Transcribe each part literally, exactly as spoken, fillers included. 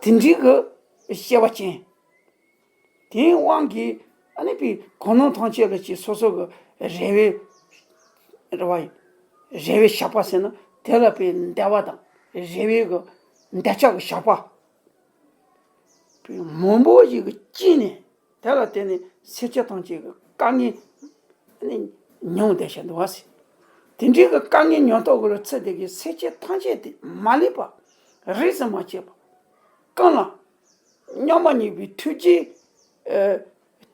དེ་འདྲའི་གི་བཤད་པ་ཅན། དེའི་དབང་གིས་ཨ་ནི་པའི་གང་རུང་ཐམས་ཅད་ལ་ཅིག་སོ་སོ་གི་རེ་བའི་རེ་བ་རེ་བའི་ཞགས་པ་ཟེར་ན་དེ་ལ་པའི་འདོད་པ་དང་རེ་བའི་གི་འདོད་ཆགས་ཀྱི་ཞགས་པ་པའི་མང་པོ་ཞིག་གི་སྐྱེས་ནས། དེ་ལ་བརྟེན་ནས་སེམས་ཅན་ཐམས་ཅད་ཀྱི་དཀའ་ངལ་ནི་མྱོང་བསྡད་བཞིན་འདུག་བ་ཟེར། དེ་འདྲའི་གི་དཀའ་ངལ་མྱོང་སྟངས་ཀྱི་ལ་ཚུལ་དེ་གིས་སེམས་ཅན་ཐམས་ཅད་དེ་མ་ལུས་པ་རིས་སུ་མ་ཆད་པ་གང་ལ་མཉམ་པ་ཉིད་པའི་ཐུགས་རྗེ་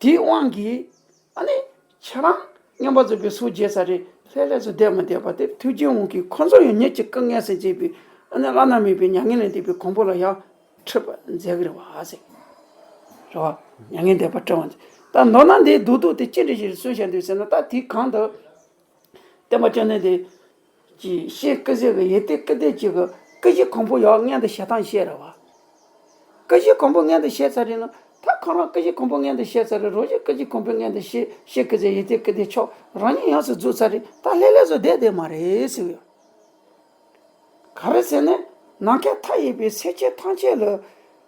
དེའི་དབང་གིས་ཨ་ནི་ཁྱེད་རང་མཉམ་པ་རྫོགས་པའི་སངས་རྒྱས་ས་རེད། ལྷོད་ལྷོད་སུ་བསྡད་མི་བསྡད་པ་དེ་ཐུགས་རྗེའི་དབང་གིས་ཁོ་ཚོ་ཡང་ཉིད་ཀྱི་སྐུ་དངོས་སུ་མཇལ་བའི་ཨ་ནི་བླ་ན་མེད་པའི་མྱ་ངན་ལས་འདས་པའི་གོ་འཕང་ལ་ཡང་འཁྲིད་པར་མཛད་ཀྱི་རེད་བ་ཟེར། རེད་བ། མྱ་ངན་འདས་པ་འཁྲིད་པར་མཛད། ད་མདོར་ན་འདིའི་རྡོག་རྡོག་དེ་ཅི་འདྲ་ཞིག་གསུངས་བཞག་འདུག་ཟེར་ན། ད་དེའི་གོང་དུ་བསྟན་པ་བཅོམ་ལྡན་འདས་ཀྱི་ཤེལ་སྐུ་གཟི་གི་ཡེ་ཏེ་སྐུ་ལྡེ་གཅིག་གི་སྐུ་བཞི་གོང་འཕང་ཡང་མངོན་དུ་བྱེད་སྟངས་བཤད་རེད་བ། སྐུ་བཞི་གོང་འཕང་མངོན་དུ་བྱས་ཚར་རེད་ན། ད་ཁོ་རང་སྐུ་བཞི་གོང་འཕང་མངོན་དུ་བྱས་ཚར་རེད། རང་བཞིན་སྐུ་བཞི་གོང་འཕང་མངོན་དུ་བྱས། ཤེལ་སྐུ་གཟི་ཡེ་ཏེ་སྐུ་ལྡེ་མཆོག་རང་ཉིད་ཡོངས་སུ་རྫོགས་ཚར་རེད། ད་ལྷོད་ལྷོད་སུ་བསྡད་བསྡད་མ་རེད་ཟེར་ཡོད། ག་རེ་ཟེར་ན། ནམ་མཁའ་མཐའ་ཡས་པའི་སེམས་ཅན་ཐམས་ཅད་ལ་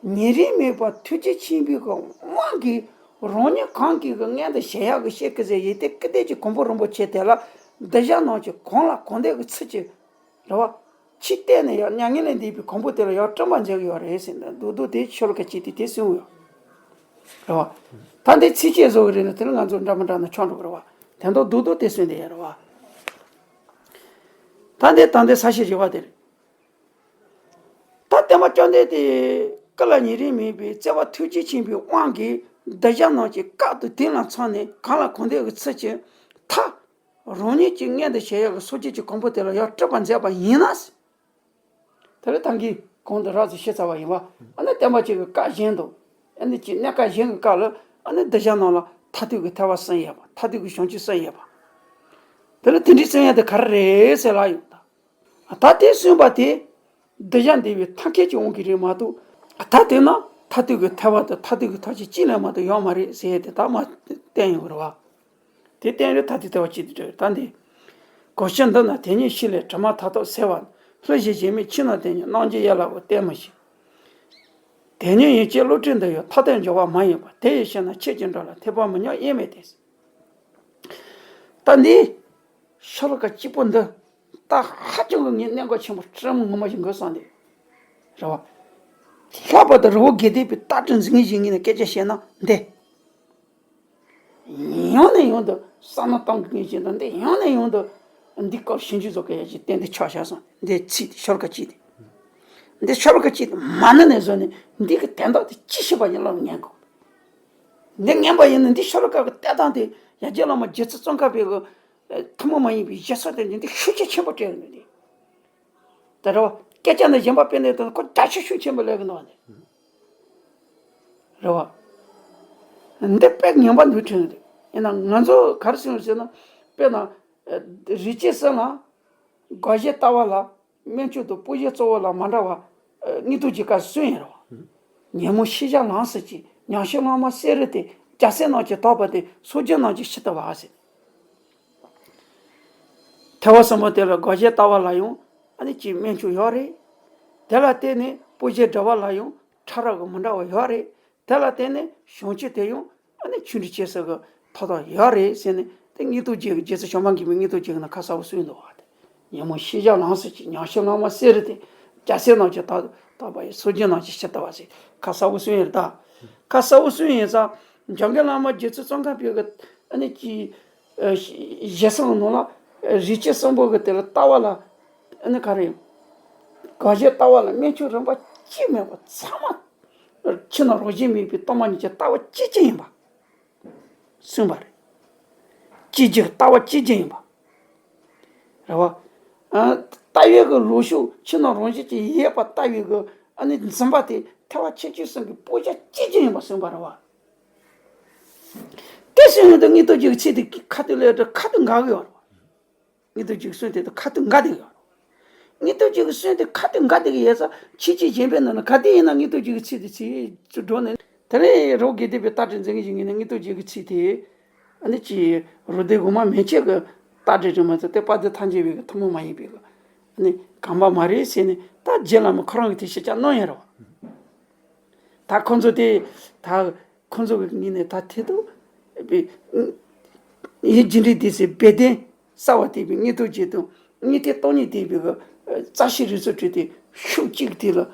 ཉེ་རིང་མེད་པར་ཐུགས་རྗེ་ཆེན་པོའི་གི་དབང་གིས་རང་ཉིད་གང་གིས་གི་མངོན་དུ་བྱེད་ཡག་གི་ཤེལ་སྐུ་གཟི་ཡེ་ཏེ་སྐུ་ལྡེ་གི་གོང་འཕང་རིན་པོ་ཆེ་དེ་ལ་གདུལ་བྱ་རྣམས་ཀྱིས་གང་ལ་གང་འདོད་ཀྱི་ཚུལ་གྱིས་རེད་བ། ཆེས་གཏན་ནས་ཡང་མྱ་ངན་ལས་འདས་པའི་གོ་འཕང་དེ་ལ་ཡང་འཁྲིད་པར་མཛད་ཀྱི་ཡོད་རེད་ཟེར་ནས་རྡོག་རྡོག་དེ་ཤོ་ལོ་ཀ་གཅིག་དེ་དེ་གསུངས་ཡོད་རེད་བ། ད་འདི་ཚིགས་བཅད་བཟོ་གི་རེད་ན་དེ་ལ་ང་ཚོ་འདྲ་མི་འདྲ་ན་ཆགས་འགྲོ་གི་རེད་བ། དེ་འདྲ་རྡོག་རྡོག་དེ་གསུངས་བསྡད་ཡོད་རེད་བ། ད་འདི་ད་འདི་ས་ཞིང་རེ་བ་དེ་རེད། ད་བསྟན་པ་བཅོམ་ལྡན་འདས་སྐུ་ལ་ཉེ་རིང་མེད་པའི་བརྩེ་བ་ཐུགས་རྗེ་ཆེན་པོའི་དབང་གིས་གདུལ་བྱ་རྣམས་ཀྱི་བཀའ་དང་དོན་ལ་མཚོན་ནས་གང་ལ་གང་འདོད་ཀྱི་ཚུལ་གྱིས་མཐའ། རང་ཉིད་ཀྱིས་མངོན་དུ་བྱེད་ཡག་གི་སངས་རྒྱས་ཀྱི་གོ་འཕང་དེ་ལ་ཡང་འཁྲིད་པར་མཛད་པ་ཡིན་ན། དེ་ལ་ད་གིན་གོང་དུ་རགས་ཙམ་བཤད་ཚར་བ་ཡིན་པ། ཨ་ནི་བསྟན་པ་ཅིག་གི་བཀའ་གཞན་དུ། ཨ་ནི་ཅིག་གནས་སྐབས་གཞན་གྱི་སྐབས་ལ་ཨ་ནི་གདུལ་བྱ་རྣམས་ལ་མཐར་ཐུག་གི་ཐར་པ་གསུངས་ཡོད་པ། མཐར་ཐུག་གི་བྱང་ཆུབ་གསུངས་ཡོད་པ། དེ་ལ་དེ་འདྲའི་གསུང་ཡག་དེ་ག་རེ་རེད་ཟེར་ལབ་ཡོང་ད། ད་དེ་གསུངས་པ་དེ། གདུལ་བྱ་འདུལ་བའི་ཐབས་མཁས་ཀྱི་དབང་གིས་རེད་མ་གཏོགས། ད་དེ་ན་མཐར་ཐུག་གི་ཐར་པ་དང་མཐར་ཐུག་གི་ཐབས་ཤེས་གཅིག་ལས་མ་གཏོགས་ཡོད་མ་རེད་ཟེར་ཡས་དེ་ད་མ་བསྟན་ཡོང་གི་རེད་བ། དེ་བསྟན་ཡོད་ཐ་དད་ལྟ་བ་གཅིག་ཏུ་གྲུབ་ད་འདི། གོ་ཆ་འདི་ན་དེ་ཉིད་ཤེས་ལས་དྲི་མ་མཐའ་དག་སེལ་བ། ལྷུར་བཞེས་གཞན་མེད་ཕྱིར་ན་དེ་ཉིད་རྣམ་འབྱེད་ཡན་ལག་གོ་བསྟན་མི་ཤེས། དེ་ཉིད་ཡན་ཆད་བློ་གྲོས་འདི་ཡོད་མཐའ་དག་འབྱོར་བ་མ་ཡིན་པ། དེ་ཡི་ཕྱིར་ན་ཆོས་ཀྱི་འགྲོ་ལ་ཐེ་བ་མི་ཉམས་དབྱེར་མེད་དེ། ད་འདི་ཤོ་ལོ་ཀ་གཅིག་པོ་འདི་ད་ཧ་ཅང་གི་ངས་གནད་འགག་ཆེན་པོ་སྤྲང་མོ་ངོ་མ་ཞིག་འགོད་སོང་འདི། རེད་བ། ལྷག་པར་དུ་རི་བོ་དགེ་ལྡན་པའི་རྟ་དྲེལ་འཛིན་ཞིག་ངས་ནས་སྐད་ཆ་བཤད་ན་འདི། ཡང་ནས་ཡང་དུ་བསམ་བློ་གཏོང་གི་ངེས་ཅན་དང་འདི་ཡང་ནས་ཡང་དུ་འདི་སྐབས་ཞིབ་འཇུག་བཟོ་གི་ཡ་ཅིག་བསྟན་འདི་ཆགས་བཞག་སོང་། འདི་ཚིག་དེ་ཤོ་ལོ་ཀ་གཅིག་དེ། འདི་ཤོ་ལོ་ཀ་གཅིག་དེ་མ་ཎི་ནས་བཟོས་ནས་འདི་གི་དོན་དག་དེ་ཅི་ཤེས་པ་ཡིན་ལབ་ཉན་དགོས། འདི་ངན་པ་ཡིན་ན་འདི་ཤོ་ལོ་ཀ་གི་ལྟ་སྟངས་དེ་ཡ་རྒྱལ་བླ་མ་རྗེ་བཙུན་ཙོང་ཁ་པའི་གི་ཐུན་མོང་མ་ཡིན་པའི་ཞེ་ས་དེ་འདི་ཤུགས་རྐྱེན་ཆེན་པོ་སྤྲད་ཡོད་འདི། ད་རེད་བ། སྐད་ཆ་འདི་གཞན་པ་དཔེ་ནས་དང་ཁོ་བརྡ་ཆད་ཤུགས་ཆེན་པོ་ལས་གི་འདུག་བ་འདི། རེད་བ། འདི་དཔེ་ངན་པ་འདུག་དྲན་འདུག་ཡིན་ན་ང་ཚོ་ག་རེ་ཟེར་ཟེར་ན། དཔེར་ན། རིག་བྱེད་གསུམ་ལ། དགག་བྱ་ལྟ་བ་ལ། སྨན་མཆོག་དང་སྤོང་བྱེད་གཙོ་བོ་ལ་མ་འདྲ་བ། ཨ། དངོས་སྟོབས་ཀྱི་སྐབས་སུ་གསུངས་ཡོད་རེད་བ། ཉོན་མོངས་ཤེས་བྱ་ལམ་སེལ་གྱི། མྱང་འཆོལ་ལྷག་མ་བསལ་རིགས་ཏེ། རྒྱལ་སྲས་རྣམས་ཀྱིས་དག་པ་སྟེ། སངས་རྒྱས་རྣམས་ཀྱིས་ཕྱིར་བལྟ་བ་ཟེར། ཐེག་པ་གསུམ་པོ་དེ་ལ་དགག་བྱ་ལྟ་བ་ལ་ཡང་ཨ་ནི་གཅིག་སྨན་མཆོག་ཡོད་རེད། དེ་ལ་བརྟེན་ནས་སྤོང་བྱེད་བསྒྲུབ་པ་ལ་ཡང་ཕྲ་རགས་ཀྱི་མི་འདྲ་བ་ཡོད་རེད། དེ་ལ་བརྟེན་ནས་བྱང་ཆུབ་དེ་ཡང་ཨ་ནི་ཆོས་འབྲེལ་བྱེད་ས་གི་ཐོག་ཐོག་ཡོད་རེད་ཟེར་ནས་དེ་དངོས་སྟོབས་རྒྱན་གྱི། རྗེ་བཙུན་བྱམས་པ་མགོན་པོའི་དངོས་སྟོབས་རྒྱན་གྱི་ནང་ཁ་གསལ་པོ་གསུངས་འདུག་བ། དེ་ཉོན་མོངས་ཤེས་བྱ་ལམ་སེལ་གྱི། མྱང་འཆོལ་ལྷག་མ་བསལ་རིགས་ཏེ། རྒྱལ་སྲས་རྣམས་ཀྱིས་དག་དག་པ་ཡི། སངས་རྒྱས་རྣམས་ཀྱིས་ཕྱིར་བལྟ་བ་ཟེར་ཁ་གསལ་པོ་གསུངས་ཡོད་རེད་ད། ཁ་གསལ་པོ་གསུངས་ཡོད་ཙང་། འཇམ་མགོན་བླ་མ་རྗེ་བཙུན་ཙོང་ཁ་པའི་གི་ཨ་ནི་གི་ཨ་ཞེ་ས་ནང་ལ་རིག་བྱེད་གསུམ་པོ་གི་དེ་ལ་ལྟ་བ་ལ་ཨ་ནི་ག་རེ། དགག་བྱ་ལྟ་བ་ལ་སྨན་མཆོག་རིམ་པ་གཅིག་མེད་པ་ཚང་མ་ཕྱི་ནང་རང་བཞིན་མེད་པའི་སྟོང་པ་ཉིད་ཀྱི་ལྟ་བ་གཅིག་ཅན་ཡིན་པ་གསུངས་པ་རེད། གཅིག་ཅན། ལྟ་བ་གཅིག་ཅན་ཡིན་པ། རེད་བ། ཨ། ལྟ་བའི་གི་ལོག་ཕྱོགས་ཕྱི་ནང་རང་བཞིན་གྱིས་ཡོད་པ་ལྟ་བའི་གི་ཨ་ནི་འཛིན་པ་དེ་ཐེག་པ་ཆེ་ཆུང་གསུམ་གྱི་སྤོང་བྱ་གཅིག་ཅན་ཡིན་པ་གསུངས་པ་རེད་བ། དེ་གསུངས་ཡོང་དུས་དངོས་སྟོབས་རྒྱན་གྱི་ཚིག་དེ་ཁ་ཐུག་ལས་ཀ་ཁ་ཐུག་འགལ་གི་ཡོད་རེད་བ། དངོས་སྟོབས་རྒྱན་གྱི་གསུང་དེ་དང་ཁ་ཐུག་འགལ་བསྡད་ཡོད་རེད། དངོས་སྟོབས་རྒྱན་གྱི་གསུང་དེ་ཁ་ཐུག་འགལ་བསྡད་ཀྱི་ཡོད་ཙང་ཁྱེད་ཀྱིས་གཞན་པའི་ནང་ན་ག་དུས་ཡིན་ན་དངོས་སྟོབས་རྒྱན་གྱི་ཚིག་དེ་ཚིག་ཅིག་འགྲོ་ནས། དེ་ནས་རི་བོ་དགེ་ལྡན་པའི་རྟ་དྲེལ་འཛིན་གྱི་ཞིག་ཡིན་ན་དངོས་སྟོབས་རྒྱན་གྱི་ཚིག་དེ་ཨ་ནི་ཅིག་རུ་སྡེ་གོང་མ་མན་ཆད་ཀྱི་རྟ་དྲེལ་རེད་མ་ཚད་དེ་དཔལ་ལྡན་ཐམས་ཅད་པའི་གི་ཐུན་མོང་མ་ཡིན་པའི་གི་ཨ་ནི་གོ་འཕང་མ་རེད་ཟེར་ནས་ད་རྗེ་བླ་མ་ཁོ་རང་གིས་དེ་ཞིབ་ཆ་གནང་ཡོད་རེད་བ། ད་ཁོང་ཚོ་དེ་ད་ཁོང་ཚོ་གི་ངོས་ནས་ད་དེ་དུ་ཡིད་ཀྱི་འདྲེ་དེ་ཚེ་བེ་དན་གསལ་བ་དེ་བའི་དངོས་ཐོག་བརྒྱད་དང་དངོས་ཐོག་སྟོང་ཉིད་དེ་བའི་གི་རྩ་ཤེ་རིགས་ཚོ་བྲིས་ཏེ་ཤུགས་གཅིག་དེ་ལ་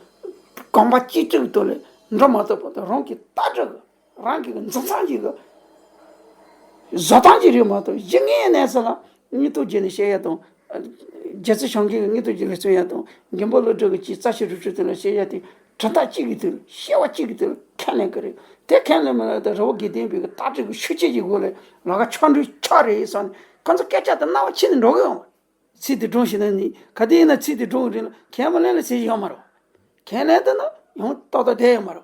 གོམ་པ་གཅིག་གཅིག་ཏུ་ལས་འགྲོ་མ་ཐུབ་པ་དང་རང་གི་ལྟ་གྲུབ་རང་གི་འཛིན་སྟངས་ཀྱི་གི་བཟོ་སྟངས་ཀྱི་རེད་མ་གཏོགས་གཞི་ངའི་གནས་ཚུལ་ལ་དངོས་ཐོག་བརྒྱད་ནས་བཤད་ཡ་དང་། རྗེ་བཙུན་བྱང་ཆུབ་ཀྱི་དངོས་ཐོག་བརྒྱད་ལ་གསུང་ཡ་དང་། མགོན་པོ་ཀླུ་སྒྲུབ་ཀྱི་རྩ་ཤེ་རིགས་ཚོ་དེ་ལ་བཤད་ཡ་དེ་གྲུབ་མཐའ་གཅིག་གི་དུས་བཤད་པ་གཅིག་གི་དུས་ཁས་ལེན་གི་རེད། དེ་ཁས་ལེན་མ་ལ་ད་རི་བོ་དགེ་ལྡན་པའི་གི་ལྟ་གྲུབ་ཀྱི་ཤུགས་རྐྱེན་གྱི་སྒོ་ལས་ལ་ཁ་ཆོ་འགྲུལ་ཆོག་རེད་བསམ་ནས་ཁོ་ཚོ་སྐད་ཆ་དེ་རྣ་བ་ཕྱི་ནས་འགྲོ་གི་ཡོང་བ། ཚིག་དེ་སྒྲུང་ཞིག་ན་ནི་ག་དེ་ཡིན་ན་ཚིག་དེ་སྒྲུང་རེད་ལ་ཁས་མ་ལེན་ལ་ཟེར་ཡོད་མ་རེད། ཁས་ལེན་དེ་ན་ཡང་ཏོག་ཏོག་བསྡད་ཡོད་མ་རེད།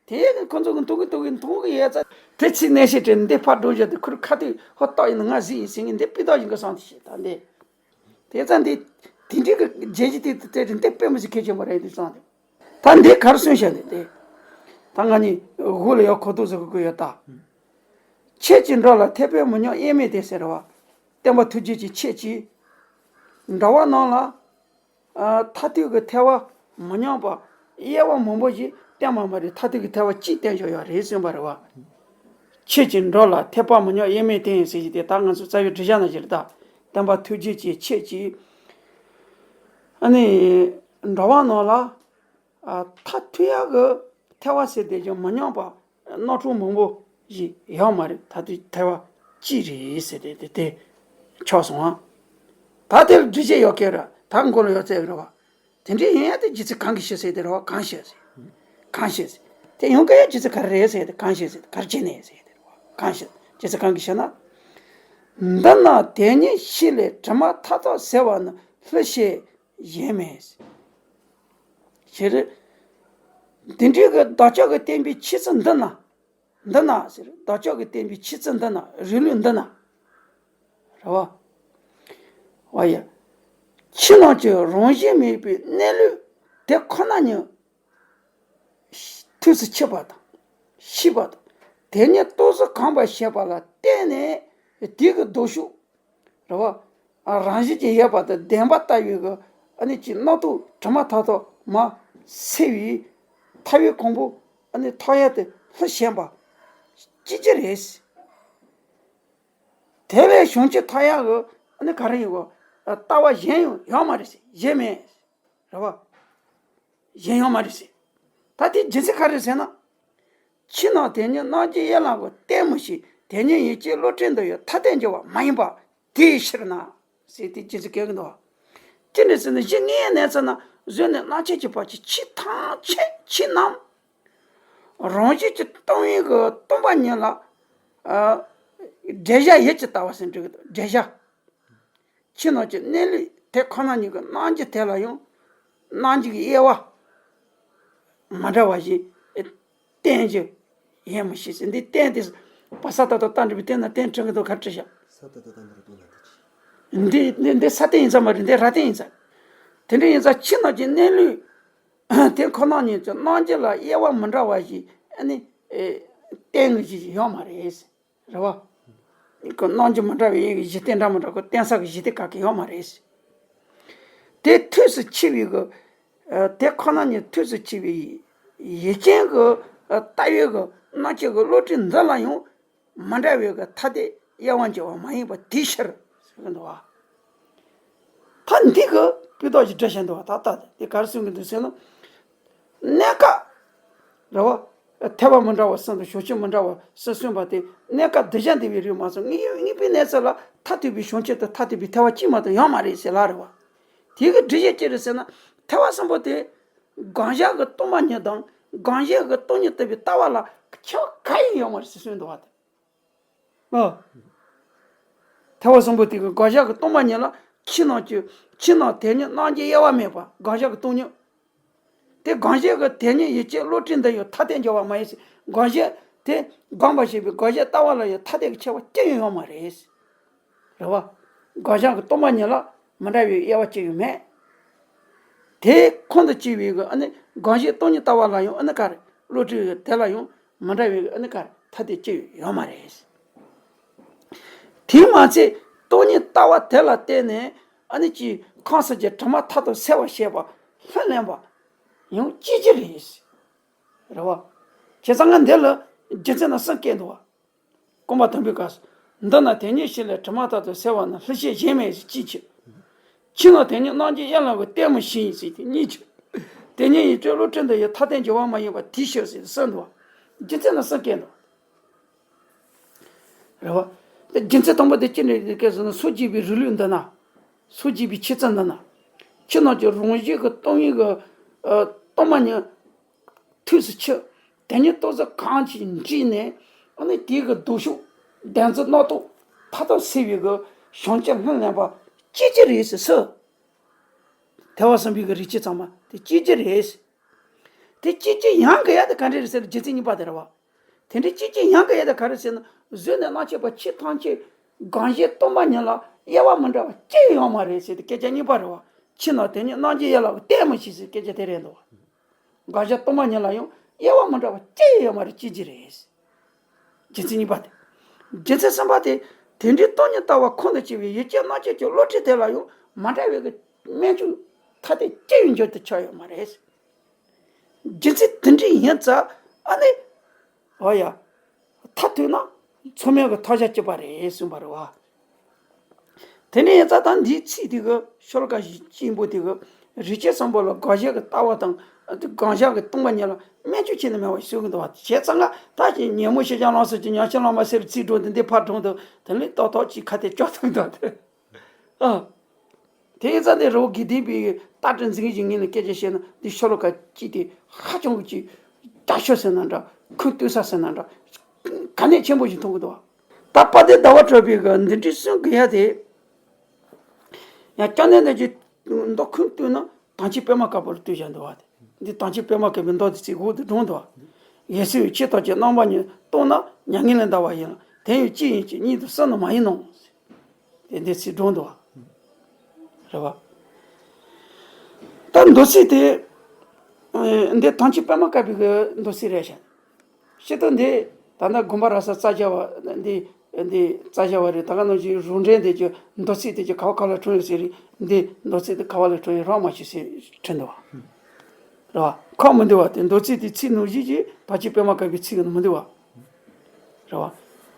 དེ་ཁོ་ཚོ་གི་མཐོང་གི་མཐོང་གི་མཐོང་གི་ཡོད་ཙང་དེ་ཚིག་གནས་ཤེས་དྲན་འདི་ཕར་སྒྲུང་བཞག་དེ་ཁུར་ཁ་དེ་ཧོ་ཏོག་ཡིན་ན་ང་གཟིགས་ཡིན་ཟེར་ངས་འདི་སྤུས་དག་ཡིན་གི་བསམ་དེ་ཤེས་ད་འདི། དེ་ཙང་འདི་དེ་འདྲའི་གི་རྒྱལ་སྤྱི་དེ་དེ་འདི་དཔེ་མི་སྲིད་གལ་ཆེན་པོ་རེད་འདི་བསམ་དེ། ད་འདི་གར་སོན་བྱ་འདི་དེ། ད་ང་གཉིས་དབུ་ལ་ཡོད་གོ་ཐོག་ཟེར་གི་ཡོད་ད། ཁྱེད་ཀྱི་འགྲོ་ལ་ཐེག་པའི་མི་ཉམས་དབྱེར་མེད་དེ་ཟེར་བ། སྟོན་པ་ཐུགས་རྗེ་ཀྱིས་ཁྱེད་ཀྱི་འགྲོ་བ་རྣམས་ལ། ཨ། མཐར་ཐུག་གི་ཐེག་པ་མི་ཉམས་པ་དབྱེ་བ་མང་པོ་ཞིག་བསྟན་པ་མ་རེད། མཐར་ཐུག་གི་ཐེག་པ་གཅིག་བསྟན་བཞག་ཡོད་རེད་གསུངས་པ་རེད་བ། ཁྱེད་ཀྱི་འགྲོ་ལ་ཐེག་པ་མི་ཉམས་དབྱེར་མེད་དེ་ཡིན་ཟེར་གྱི་དེ་ད་ང་ཚོ་རྩ་བའི་འགྲེལ་བཤད་ནང་བཞིན་རེད་ད། སྟོན་པ་ཐུགས་རྗེ་ཀྱིས་ཁྱེད་ཀྱི་ཨ་ནི་འགྲོ་བ་རྣམས་ལ། ཨ། མཐར་ཐུག་ཡག་གི་ཐེག་པ་ཟེར་དེ་ཀྱང་མི་ཉམས་པ་རྣམ་གྲངས་མང་པོ་ཞིག་ཡོད་མ་རེད། མཐར་ཐུག་ཐེག་པ་གཅིག་རེད་ཟེར་ཏེ་དེ་དེ་ཆགས་སོང་ཨ། ད་དེར་འགྲེལ་བཤད་ཡོད་ཀྱི་རེད། ད་མགོ་ལ་ཡོད་ཚད་རེད་བ། དེ་འདྲ་ཡིན་ཡ་དེ་རྗེ་བཙུན་གང་གིས་ཤེས་ཟེར་དེ་རེད་བ། གང་ཤེས་ཟེར། གང་ཤེས་ཟེར། དེ་ཡོང་གི་ཡ་རྗེ་བཙུན་ག་རེ་རེད་ཟེར་དེ་གང་ཤེས་ཟེར་ག་རེ་བྱས་ནས་ཟེར་དེ་རེད་བ། གང་ཤེས། རྗེ་བཙུན་གང་གིས་ཤེས་ན། འདི་ན་དེ་ཉིད་ཤེས་ལས་དྲི་མ་མཐའ་དག་སེལ་བ་ནི་སླུ་ཤེས་གཞན་མེད། ཞེས་རེད། དེ་འདྲའི་གི་བདག་ཅག་གི་བསྟན་པའི་ཆོས་ཚུལ་འདི་ན། འདི་ན་ཟེར། བདག་ཅག་གི་བསྟན་པའི་ཆོས་ཚུལ་འདི་ན་རིང་ལུགས་འདི་ན། རེད་བ། བ་ཡ། ཕྱི་ནང་གི་རང་བཞིན་མེད་པའི་གནས་ལུགས་དེ་ཁོ་ན་ཉིད་ཐུགས་སུ་ཆུད་པ་དང་། ཤེས་པ་དང་། དེ་ཉིད་རྟོགས་སུ་གང་བར་བྱེད་པ་ལ་བརྟེན་ནས་དེ་གི་ལྡོག་ཕྱོགས། རེད་བ། ཨ། རང་བཞིན་གྱིས་ཡོད་པ་དང་བདེན་པ་ལྟ་བུའི་གི་ཨ་ནི་ཅིག་རྣམ་རྟོག་དྲི་མ་མཐའ་དག་མ་སེལ་བའི་ཐ་བའི་གོང་བུ་ཨ་ནི་ཐོབ་ཡ་དེ་སླུ་ཞན་པ་ཅི་ཅི་རེད། དེ་ལས་བྱང་ཆུབ་ཐོབ་ཡ་གི་ཨ་ནི་ག་རེ་ཡིན་གོ། ལྟ་བ་གཞན་ཡང་ཡོད་མ་རེད་ཟེར། གཞན་མེད། རེད་བ། གཞན་ཡོད་མ་རེད་ཟེར། ད་དེ་རྒྱུ་མཚན་ག་རེ་ཟེར་ན། ཕྱི་ནང་དེ་ཉིད་རྣམ་འབྱེད་དབྱེ་བ་ལ་གོ་བརྟེན་མི་ཤེས། དེ་ཉིད་ཡིད་ཀྱི་བློ་གྲོས་འདི་ཡང་ཐ་དད་འབྱེད་པ་མ་ཡིན་པ་དེའི་ཕྱིར་ན། ཟེར་ཏེ་རྒྱུ་མཚན་བཀོད་ཀྱི་འདུག་བ། ཅི་འདྲ་ཟེར་ན་གཞི་ངའི་གནས་ཚུལ་ན་གཟོད་ནས་རྣམ་མཁྱེན་གྱི་བར་གྱི་ཆོས་ཐམས་ཅད་ཆོས་རྣམས། རང་བཞིན་གྱིས་སྟོང་བའི་གི་སྟོང་པ་ཉིད་ལ། ཨ། འགྲེལ་བྱ་ཡིད་ཀྱིས་ལྟ་བ་ཟེར་འགྲིག་གི་འདུག་འགྲེལ་བྱ། ཕྱི་ནང་གི་གནས་ལུགས་དེ་ཁོ་ན་ཉིད་ཀྱི་རྣམ་འབྱེད་དེ་ལ་ཡང་རྣམ་འབྱེད་ཀྱི་དབྱེ་བ་མི་འདྲ་བ་ཞིག་བསྟན་རྒྱུ་ཡིན་མི་ཤེས་ཟེར། འདི་བསྟན་དེ་པ་ས་ཏ་ཏ་ཏ་འགྲིག་པའི་བསྟན་ན་བསྟན་འཕྲང་གི་དོ་ཁ་བྲི་བཞག་ས་ཏ་ཏ་ཏ་འདི་ར་ཏོ་ན་ཏི་ཅི། འདི་འདི་འདི་ས་སྟེང་ཡིན་ཙང་མ་རེད། འདི་ར་སྟེང་ཡིན་ཙང་། དེ་འདྲ་ཡིན་ཙང་ཕྱི་ནང་གི་གནས་ལུགས་དེ་ཁོ་ན་ཉིད་ཀྱི་རྣམ་འབྱེད་ལ་དབྱེ་བ་མི་འདྲ་བ་ཞིག་ཨ་ནི་བསྟན་གྱི་ཞིག་ཡོད་མ་རེད། རེད་བ། ཁོ་རྣམ་འབྱེད་མི་འདྲ་བའི་གཞི་རྟེན་འདྲ་མི་འདྲ་ཁོ་བསྟན་ས་གི་གཞི་རྟེན་ག་གི་ཡོད་མ་རེད། དེ་ཐུགས་སུ་ཆུད་པའི་གི། ཨ། དེ་ཁོ་ན་ཉིད་ཐུགས་སུ་ཆུད་པའི་ཡིད་ཅན་གྱི། ཨ། ལྟ་བའི་གི་རྣམ་འབྱེད་གི་བློ་གྲོས་འདི་ལ་ཡང་མི་འདྲ་བའི་གི་ཐ་དད་དབྱེ་བ་འབྱེད་པ་མ་ཡིན་པ་དེའི་ཕྱིར་ཟེར་གི་འདུག་བ། ད་འདི་གི་སྤུས་དག་ཅིག་འགྲེལ་བཤད་འདུག་བ། ད་ལྟ་དེ་ག་རེ་གསུང་གི་འདུག་ཟེར་ན། གནས་སྐབས། རེད་བ། ཐེག་པ་མི་འདྲ་བ་གསུམ་དང་བྱང་ཆུབ་མི་འདྲ་བ་གསུམ་གསུངས་པ་དེ་གནས་སྐབས་གདུལ་བྱ་འདུལ་བའི་རིགས་མ་སོང་། དངོས་དངོས་པོའི་གནས་ཚུལ་ལ་མཐར་ཐུག་པའི་བྱང་ཆུབ་དང་མཐར་ཐུག་པའི་ཐེག་པ་གཅིག་མ་གཏོགས་ཡོད་མ་རེད་ཟེར་ལ་རེད་བ། དེ་གི་འགྲེལ་བཤད་ཅི་རེད་ཟེར་ན། ཐེག་པ་གསུམ་པོ་དེ་དགག་བྱ་གི་སྟོང་པ་ཉིད་དང་དགག་བྱ་གི་སྟོང་ཉིད་བཏུབ་པའི་ལྟ་བ་ལ་ཁྱད་པར་གང་ཡང་ཡོད་མ་རེད་ཟེར་གསུངས་འདུག་བ་དེ། ཨ། ཐེག་པ་གསུམ་པོ་དེ་གི་དགག་བྱ་གི་སྟོང་པ་ཉིད་ལ་ཕྱི་ནང་གི། ཕྱི་ནང་དེ་ཉིད་རྣམ་འབྱེད་དབྱེ་བ་མེད་པ་དགག་བྱ་གི་སྟོང་ཉིད། དེ་དགག་བྱ་གི་དེ་ཉིད་ཡིད་ཀྱི་བློ་གྲོས་འདི་ཡང་ཐ་དད་འབྱེད་པ་མ་ཡིན་ཟེར། དགག་བྱ་དེ་དགག་པར་བྱེད་པའི་དགག་བྱའི་ལྟ་བ་ལ་ཡང་ཐ་དད་ཀྱི་ཁྱད་པར་ཅི་ཡང་ཡོད་མ་རེད། རེད་བ། དགག་བྱ་གི་སྟོང་པ་ཉིད་ལ་མི་འདྲ་བའི་དབྱེ་བ་ཅི་ཡང་མེད། དེ་ཁོང་དུ་ཆུད་པའི་གི་ཨ་ནི་དགག་བྱའི་སྟོང་ཉིད་ལྟ་བ་ལ་ཡང་ཨ་ནི་ག་རེ། བློ་གྲོས་དེ་ལ་ཡང་མི་འདྲ་བའི་གི་ཨ་ནི་ག་རེ། ཐ་དད་ཅི་ཡང་ཡོད་མ་རེད། དེས་མ་ཚད་སྟོང་ཉིད་ལྟ་བ་དེ་ལ་བརྟེན་ནས་ཨ་ནི་ཅིག་ཁམས་གསུམ་གྱི་དྲི་མ་མཐའ་དག་སེལ་བར་བྱེད་པ་ལྷུར་ལེན་པ་ཡང་ཅི་ཅི་རེད། རེད་བ། བྱས་ཙང་ང་འདི་ལ་རྒྱུ་མཚན་ནི་གསུམ་བཀོད་འདུག་བ། སྐུ་འབུམ་དང་པོའི་སྐབས་སུ། འདི་ན་དེ་ཉིད་ཞི་ལྷག་དྲི་མ་དག་ཏུ་སེལ་བ་ན། ལྷག་བཅས་གཞན་མེད་ཟེར་གཅིག་བྱས། ཕྱི་ན་དེ་ཉིད་རྣམ་འབྱེད་དབྱེ་ལམ་གྱི་ལྟད་མོ་ཞིག་ཡིན་ཟེར་དེ་གཉིས་བྱས། དེ་ཉིད་ཡིད་དཔྱོད་བློ་གྲོས་འདི་ཡི། མཐའ་རྟེན་འགྱུར་བ་མ་ཡིན་པ་དེའི་ཕྱིར་ཟེར་གསུམ་འདུག་བ། རྒྱུ་མཚན་ནི་གསུམ་བཀོད་འདུག་རེད་བ། དེ་རྒྱུ་མཚན་དང་པོ་དེ་ཅི་འདྲ་ཡིན་སྐད་ཟེར་ན། སངས་རྒྱས་པའི་རིང་ལུགས་འདི་ན། སངས་རྒྱས་པའི་ཆོས་ཚུལ་འདི་ན། ཕྱི་ནང་གི་རང་བཞིན་གྱི་སྟོང་ཉིད་ཀྱི་ཨ་སྟོང་པ་ཉིད་ཐུགས་སུ་ཆུད། དེ་ཉིད་ཏོག་ཙམ་གང་ཞིག་འདྲིས་ནས། ཨ་ནི་དེའི་གི་སྡུག་ཤོས་བདེན་འཛིན་རྣམ་རྟོག་མཐའ་དག་སེལ་བའི་གི་བྱང་ཆུབ་ལྷུན་ལེན་པ་སྐྱེ་རྒྱུ་རེད་ཟེར་སོ། ཐེག་པ་གསུམ་པའི་གི་རིགས་ཆད་ཚང་མ་དེ་སྐྱེ་རྒྱུ་རེད། དེ་སྐྱེ་རྒྱུ་ཡང་དགོས་ཡ་དེ་ག་འདྲ་རེད་ཟེར་ན། རྒྱུ་མཚན་གཉིས་པ་དེ་རེད་བ། དེ་འདྲའི་སྐྱེ་རྒྱུ་ཡང་དགོས་ཡ་དེ་ག་རེ་ཟེར་ན། གཟུགས་ནས་རྣམ་མཁྱེན་པ་ཆོས་ཐམས་ཅད་རང་བཞིན་སྟོང་པ་ཉིད་ལ་དབྱེ་བ་མི་འདྲ་བ་ཅི་ཡང་ཡོད་མ་རེད་ཟེར་ཏེ་སྐད་ཆ་གཉིས་པ་རེད་བ། ཕྱི་ན་དེ་ཉིད་རྣམ་འབྱེད་དབྱེ་ལམ་གྱི་ལྟད་མོ་ཞིག་ཟེར་སྐད་ཆ་དེ་རེད་འདུག་བ། རང་བཞིན་སྟོང་པ་ཉིད་ལ་ཡང་དབྱེ་བ་མི་འདྲ་བ་ཅི་ཡང་ཡོད་མ་རེད། སྐྱེ་རྒྱུ་རེད། རྒྱུ་མཚན་གཉིས་པ་དེ། རྒྱུ་མཚན་གསུམ་པ་དེ། དེ་འདྲའི་སྟོང་ཉིད་ལྟ་བ་ཁོང་དུ་ཆུད་པའི་ཡིད་ཀྱི་རྣམ་འབྱེད་ཀྱི་བློ་གྲོས་དེ་ལ་ཡང་མ་འདྲ་བའི་གི་སྨན་བཅོས་ཐ་དད་ཅི་ཡང་འགྱུར་དུ་ཆགས་ཡོད་མ་རེད། རྒྱུ་མཚན་དེ་འདྲའི་ཡིན་ཙང་ཨ་ནི། འོ་ཡ། མཐར་ཐུག་ན་མཚམས་མེད་ཀྱི་མཐའ་བཞག་གཅིག་པ་རེད་གསུངས་པ་རེད་བ། དེ་ནས་ཡིན་ཙང་ད་འདིའི་ཚིག་དེ་གི་ཤོ་ལོ་ཀ་ཆེན་པོ་དེ་གི་རིགས་ཆད་གསུམ་པོ་ལ་དགག་གཞི་གི་ལྟ་བ་དང་དགག་བཞག་གི་སྟོང་པ་ཉིད་ལ་སྨན་བཅོས་བྱས་ནས་སྨྲ་བ་ཞིག་གསུངས་གི་འདུག་བ། བྱས་ཙང་ང་ད་ཀྱི་ཉིན་མོ་ཤེས་བྱ་ལམ་སེང་གི་ཉམས་ཞིབ་བླ་མ་སེར་ཚིག་སྒྲོག་འདི་འདི་ཕར་སྒྲོག་འདུག་དེ་ལས་ཏོག་ཏོག་ཅིག་ཁ་གཏད་གཅོག་ཐུབ་འདུག་དེ། ཨ། དེ་ཡིན་ཙང་དེ་རི་བོ་དགེ་ལྡན་པའི་རྟ་དྲེལ་འཛིན་ཞིག་ངོས་ནས་སྐད་ཆ་བཤད་ན། འདི་ཤོ་ལོ་ཀ་གཅིག་དེ་ཧ་ཅང་གི་ཅིག་རྒྱ་ཤོས་ཟེར་ན་འདྲ། ཁུངས་གཏུགས་ས་ཟེར་ན་འདྲ། གལ་གནད་ཆེན་པོ་ཞིག་མཐོང་གི་འདུག་བ། ད་དཔལ་ལྡན་ཟླ་བ་གྲགས་པའི་གི་འདི་འདྲའི་གསུང་གི་ཡ་དེ། ཡང་སྐྱབས་གནས་འདི་ཀྱི་མདོ་ཁུངས་གཏུགས་ན་དམ་ཅན་པད་མ་དཀར་པོ་ལ་གཏུགས་བཞག་འདུག་བ། འདི་དམ་ཅན་པད་མ་དཀར་པོའི་མདོ་དེ་ཚིག་འོག་ཏུ་དྲངས་འདུག་བ། ཡེ་ཤེས་ཡི་ཆོས་ཐམས་ཅད་རྣམ་པ་གཉིས། རྟོགས་ན་མྱ་ངན་ལས་འདའ་བ་ཡིན་ལ། དེ་ཡང་གཅིག་ཡིན་གཅིག་གཉིས་དང་གསུམ་ནི་མ་ཡིན་ནོ། དེ་འདི་ཚིག་སྒྲོག་འདུག་བ། རེད་བ། ད་མདོ་ཚིག་དེ། ཨེ། འདི་དམ་ཅན་པད་མ་དཀར་པོའི་གི་མདོ་ཚིག་རེད་ཤག་སྤྱིར་བཏང་འདི་ད་ལྟ་དགོན་པ་ར་ས་རྩ་རྒྱ་བ་འདི། འདི་རྩ་རྒྱ་བ་རེད། ད་ག་ནང་བཞིན་རུ་འདྲེན་དེ་ཀྱི་མདོ་ཚིག་དེ་ཀྱི་ག་བ་ག་ལ་བྲིས་ཡོད་ཟེར་རེད། འདི་མདོ་ཚིག་དེ་ག་བ་ལ་བྲིས་ཡོད་རག་མ་ཤེས་ཟེར་བྲིས་འདུག་བ། རེད་བ། ཁག་མི་འདུག་བ། དེ་མདོ་ཚིག་དེ་ཚིག་ནང་བཞིན་གྱི་དམ་ཅན་པད་མ་དཀར་པོའི་ཚིག་ནང་མི་འདུག་བ། རེད་བ།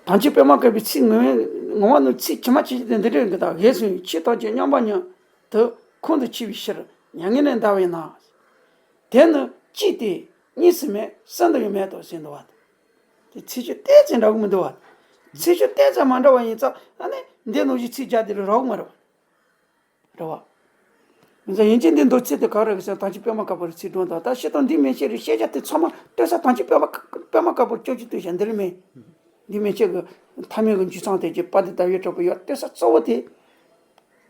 དམ་ཅན་པད་མ་དཀར་པོའི་ཚིག་ངོ་མ། ངོ་མ་ནང་ཚིག་ཇི་མ་ཇི་བཞིན་དེ་འདི་འདྲ་ཡིན་གྱི། ད་ཡེ་ཤེས་ཡི་ཆོས་ཐམས་ཅད་མཉམ་པ་ཉིད་དུ་ཁོང་དུ་ཆུད་པའི་ཕྱིར་མྱ་ངན་ལས་འདའ་བས་ན། དེ་ནི་གཅིག་སྟེ་གཉིས་སུ་མེད། གསུམ་དུ་ཡང་མེད་དོ་ཟེར་འདུག་བ། དེ་ཚིག་སྦྱོར་ཏོག་ཙམ་འདྲ་གི་མི་འདུག་བ། ཚིག་སྦྱོར་ཏོག་ཙམ་མ་འདྲ་བ་ཡིན་ཙང་ཨ་ནི་འདི་ནང་བཞིན་ཚིག་རྒྱག་དེ་ལ་རག་གི་མ་རེད་བ། རེད་བ། ཡིན་ཙང་ཡིན་གཅིག་འདི་མདོ་ཚིག་དེ་ག་རེ་གི་ཟེར་ན། དམ་ཅན་པད་མ་དཀར་པོ་ལ་ཚིག་སྒྲོག་འདུག་ད་སྤྱིར་བཏང་འདི་མན་ཆད་རེད། བཤད་བྱ་དེ་ཚང་མ་ལྟོས་ས་དམ་ཅན་པད་མ། པད་མ་དཀར་པོ་ལ་ཅོག་ཅིག་ལྟོས་བྱ་འདི་ལ་མེད། འདི་མན་ཆད་གི་མཐའ་མེད་གི་འཇུག་མཚམས་དེ་ཀྱི་དཔལ་ལྡན་ཟླ་བའི་གྲགས་པའི་ཡར་ལྟོས་ས་གཙོ་བོ་དེ།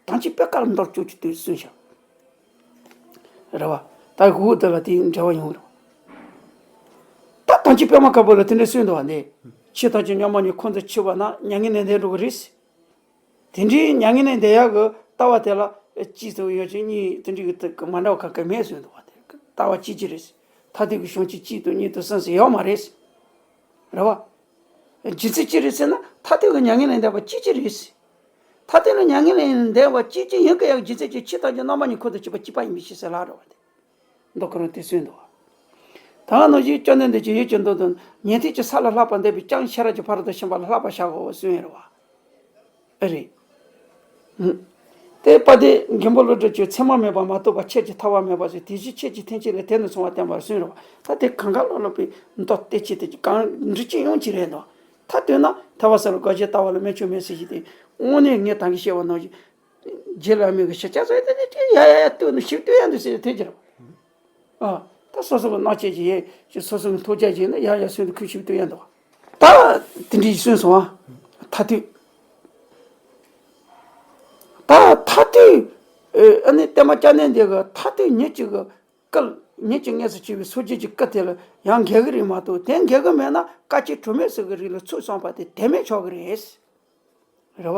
དམ་ཅན་པད་དཀར་མདོར་བསྐྱོད་ཀྱི་དུས་གསུངས་ཤག་རེད་བ། ད་གུ་དེ་ལ་དེའི་འབྲེལ་བ་ཡོང་རེད་བ། ད་དམ་ཅན་པད་མ་དཀར་པོ་ལ་དེ་འདྲ་གསུངས་འདུག་བ། འདི་ཆོས་ཐམས་ཅད་མཉམ་པ་ཉིད་ཁོང་དུ་ཆུད་པ་ན་མྱ་ངན་ལས་འདའ་འགྲོ་གི་རེད། དེ་འདྲའི་མྱ་ངན་ལས་འདའ་ཡག་གི་ལྟ་བ་དེ་ལ་གཅིག་ཏུ་ཡོད་ཅིང་གཉིས། དེ་འདྲའི་གི་མ་འདྲ་བ་ག་གེ་མེད་གསུངས་འདུག་བ། དེ་ལྟ་བ་གཅིག་གཅིག་རེད། མཐར་ཐུག་གི་བྱང་ཆུབ་གཅིག་དང་གཉིས་དང་གསུམ་ཟེར་ཡོད་མ་རེད། རེད་བ། རྒྱུ་མཚན་ཅི་རེད་ཟེར་ན། མཐར་ཐུག་གི་མྱ་ངན་ལས་འདའ་བ་གཅིག་གཅིག་རེད། མཐར་ཐུག་ལ་མྱ་ངན་ལས་འདའ་བ་གཅིག་གཅིག་ཡིན་དགོས་ཡག་རྒྱུ་མཚན་གྱི་ཆོས་ཐམས་ཅད་རྣམ་པ་གཉིས་ཁོང་དུ་ཆུད་པ་གཅིག་པ་ཡིན་པའི་ཕྱིར་ཟེར་ལབ་རེད་བ། དེ་མདོ་ཁོ་རང་དེ་གསུངས་འདུག་བ། ད་ག་ནང་བཞིན་སྐྱབས་གནས་འདི་ཀྱི་ཡིད་ཀྱི་འདུན་དང་། ཉན་ཐོས་ཀྱི་ས་ལ་ལྷག་པར་འདོད་པའི། ཀྱང་ཤེས་རབ་ཀྱི་ཕ་རོལ་ཏུ་ཕྱིན་པ་ལ་ལྷག་པར་བྱ་དགོས་གསུངས་ཡོད་རེད་བ། ཨེ་རེད། ཨུ། དེ་དཔལ་ལྡན་མགོན་པོ་ཀླུ་སྒྲུབ་ཀྱིས་ཚད་མ་མེད་པ་མ་རྟོགས་པ། ཁྱད་ཀྱིས་ཐར་བ་མེད་པ་ཟེར། དེ་བཞིན་ཁྱད་ཀྱི་ཐེག་ཆེན་ལས། དེ་ནི་གསུང་བ་བསྟན་པར་གསུངས་རེད་བ། ད་དེ་གང་ག་ལོག་ལོག་པའི་མདོ་སྡེ་བཅུ་དེ་གང་འབྲི་ཅི་ཡོང་གི་རེད་འདུག་མཐར་ཐུག་ན་ཐར་པ་ས་ལ་དགག་བྱའི་ལྟ་བ་ལ་སྨན་བཅོས་མེད་ཟེར་གྱི་དེ། དངོས་གནས་ངས་ད་གིན་བཤད་པ་ནང་བཞིན། རྗེ་བླ་མའི་གི་ཞིབ་ཆ་ཚོ་དེ་དེ་ཡ་ཡ་ཡ་ལྟོས་ནས་ཞིབ་ལྟོས་ཡ་འདུག་ཟེར་ཐོས་ཀྱི་རེད། ཨ། ད་སོ་སོ་གི་སྣང་ཆ་ཅིག་ཡས་ཀྱི་སོ་སོ་གི་མཐོང་རྒྱ་ཅིག་ན་ཡ་ཡ་སོན་དུ་ཁུ་ཞིབ་ལྟོས་ཡ་འདུག་ད་དེ་འདྲ་ཞིག་གསུངས་སོང་ཨ། མཐར་ཐུག་ད་མཐར་ཐུག་ཨ་ནི་བསྟན་པ་སྐྱབས་གནས་འདི་གི་མཐར་ཐུག་ཉིད་ཀྱི་གི་སྐུ། ཉིད་ཀྱི་གནས་སུ་གྱུར་པའི་སངས་རྒྱས་ཀྱི་སྐུ་དེ་ལ་ཡང་འགལ་གི་རེད་མ་གཏོགས། དེ་འགལ་གི་མེད་ན་དཀའ་སྤྱད་གྲོགས་མེད་སོགས་ཀྱི་རིགས་ལ་ཚུལ་བསམ་པ་དེ་དེ་མེད་ཆོག་གི་རེད། རེད་བ།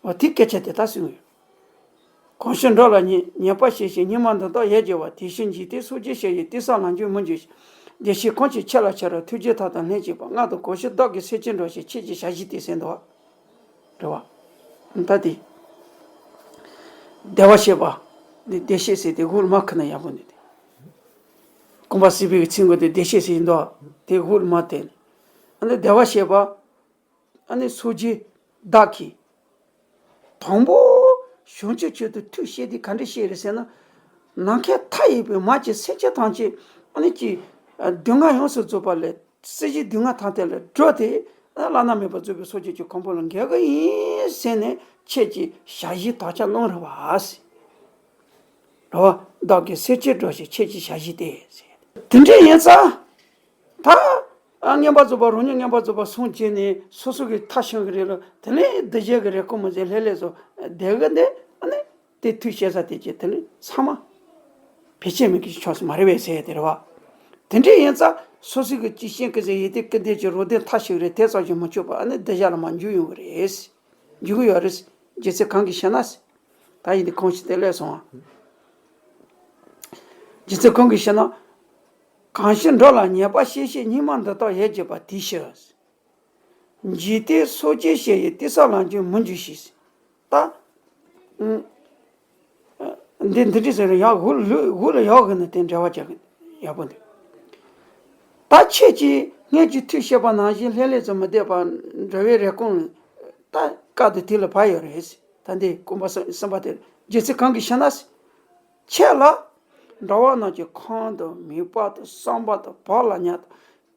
འོ་དེ་སྐད་ཆ་དེ་ལྟར་གསུངས་ཡོད། གང་ཕྱིར་འགྲོ་ལ་ཉེས་ཉེས་པ་བྱས་ཤིང་། སྙིགས་མ་འདི་དག་ཡལ་གྱུར་པ། དེ་ཕྱིར་འཇིག་རྟེན་སངས་རྒྱས་ཞེས་བྱའི། དེང་སང་ལམ་འཇུག་མི་འཇུག་ཅིང་། བདེ་གཤེགས་ཁམས་ཀྱི་ཆོས་ལ་ཆ་རོགས། ཐུགས་རྗེ་ཐབས་དང་ལྷན་ཅིག་པ། སྔར་དང་གང་ཞིག་བདག་གིས་སེམས་ཅན་འགྲོ་ཞེས། ཁྱེད་ཀྱི་ཞལ་བཞེས་ཏེ་ཟེར་འདུག་བ། རེད་བ། ད་དེ། བདེ་བར་གཤེགས་པ། འདི་བདེ་གཤེགས་ཟེར་དེ་གུ་ལ་མ་ཁུ་ན་ཡག་པོ་འདུག་སྟེ། གོམ་པ་སྲིད་པའི་ཚིག་མགོ་དེ་བདེ་གཤེགས་ཟེར་གྱི་འདུག་དེ་ཧུར་མ་བསྟན། ཨ་ནི་བདེ་བར་གཤེགས་པ། ཨ་ནི་སངས་རྒྱས་བདག་གིས། དང་པོ་བྱང་ཆུབ་མཆོག་ཏུ་ཐུགས་བསྐྱེད་དེ་ག་འདྲ་བཤད་རེད་ཟེར་ན། ནམ་མཁའི་མཐའ་ཡས་པའི་མ་གྱུར་སེམས་ཅན་ཐམས་ཅད་ཨ་ནི་ཀྱི་སྡུག་བསྔལ་ཡོངས་སུ་རྫོགས་པ་ལས་སྲིད་ཞིའི་སྡུག་བསྔལ་ཐམས་ཅད་ལས་སྒྲོལ་ཏེ་བླ་ན་མེད་པར་རྫོགས་པའི་སངས་རྒྱས་ཀྱི་གོ་འཕང་ལ་འགོད་ཀྱི་ཡིན་ཟེར་ནས་ཁྱེད་ཀྱིས་ཞལ་བཞེས་དམ་བཅའ་གནང་རེད་བ། རེད་བ། བདག་གིས་སེམས་ཅན་སྒྲོལ་ཕྱིར་ཁྱེད་ཀྱི་ཞལ་བཞེས་ཏེ། དེ་འདྲ་ཡིན་ཙང་། ད། ཨ་མངོན་པར་རྫོགས་པ་རང་ཉིད་མངོན་པར་རྫོགས་པ་སངས་རྒྱས་ནས་སོ་སོ་གི་མཐའ་ཕྱིན་གི་རེད་ལ་དེ་ལས་འདི་བྱེད་གི་རེད་ཁོ་མི་ཟེར་ལྷད་ལྷད་བཟོ་བསྡད་གི་འདི་ཨ་ནི་དེ་ཐུགས་བསྐྱེད་ས་དེ་ཀྱི་དེ་ལས་ཚང་མ་བེད་སྤྱད་མེད་གི་ཆོག་ས་མ་རེད་པས་ཟེར་དེ་རེད་བ། དེ་འདྲ་ཡིན་ཙང་སོ་སོ་གི་ཅི་ཤེས་གི་ཟེར་ཡིད་བརྟན་སྐུལ་འདེབས་ཀྱི་རོགས་ལྡན་མཐའ་ཕྱིན་གི་རེད་དེ་ཙམ་ཞིག་མི་ཆོག་པ་ཨ་ནི་འདི་བྱ་ལ་མ་འཇུག་ཡོང་གི་རེད། འཇུག་གི་ཡོད་རེད། རྒྱུ་མཚན་གང་གིས་ཤེ་ན། ད་ཡིན་དེ་གང་ཞིག་དེ་ལས་སོང་བ། རྒྱུ་མཚན་གང་གིས་ཤེ་ན། གང་ཞིག་འགྲོ་ལ་ཉེས་པ་བཤད་བཤད་སྙིགས་མ་འདི་དག་ཡལ་བྱེད་པ་དེའི་ཕྱིར། འཇིག་རྟེན་སངས་རྒྱས་ཞེས་ཡི་གཏད་ས་ལ་འཇུག་མི་འཇུག་ཞེས། ད། འདི་འདི་འདྲ་ཟེར་ཡག་འུ་ལུ་འུ་ལ་ཡག་གི་ནི་དེ་འབྲེལ་བ་རྒྱག་གི་ཡག་པོ་འདུག་ད་ཁྱེད་ཀྱིས་སྔོན་གྱི་ཐུགས་བཤད་པ་ནང་བཞིན་ལྷད་ལྷད་ཙམ་མི་བསྡད་པ་འགྲོ་བའི་རེ་སྐོང་ད་བཀའ་དེ་དེ་ལ་བབས་ཡོད་རེད། ད་འདི་སྐུ་འབུམ་གསུམ་པ་དེ་རྒྱུ་མཚན་གང་གིས་ཤེ་ན། ཁྱེད་ལ་འགྲོ་བ་རྣམས་ཀྱི་ཁམས་དང་མུན་པ་དང་བསམ་པ་དང་བག་ལ་ཉལ་དང་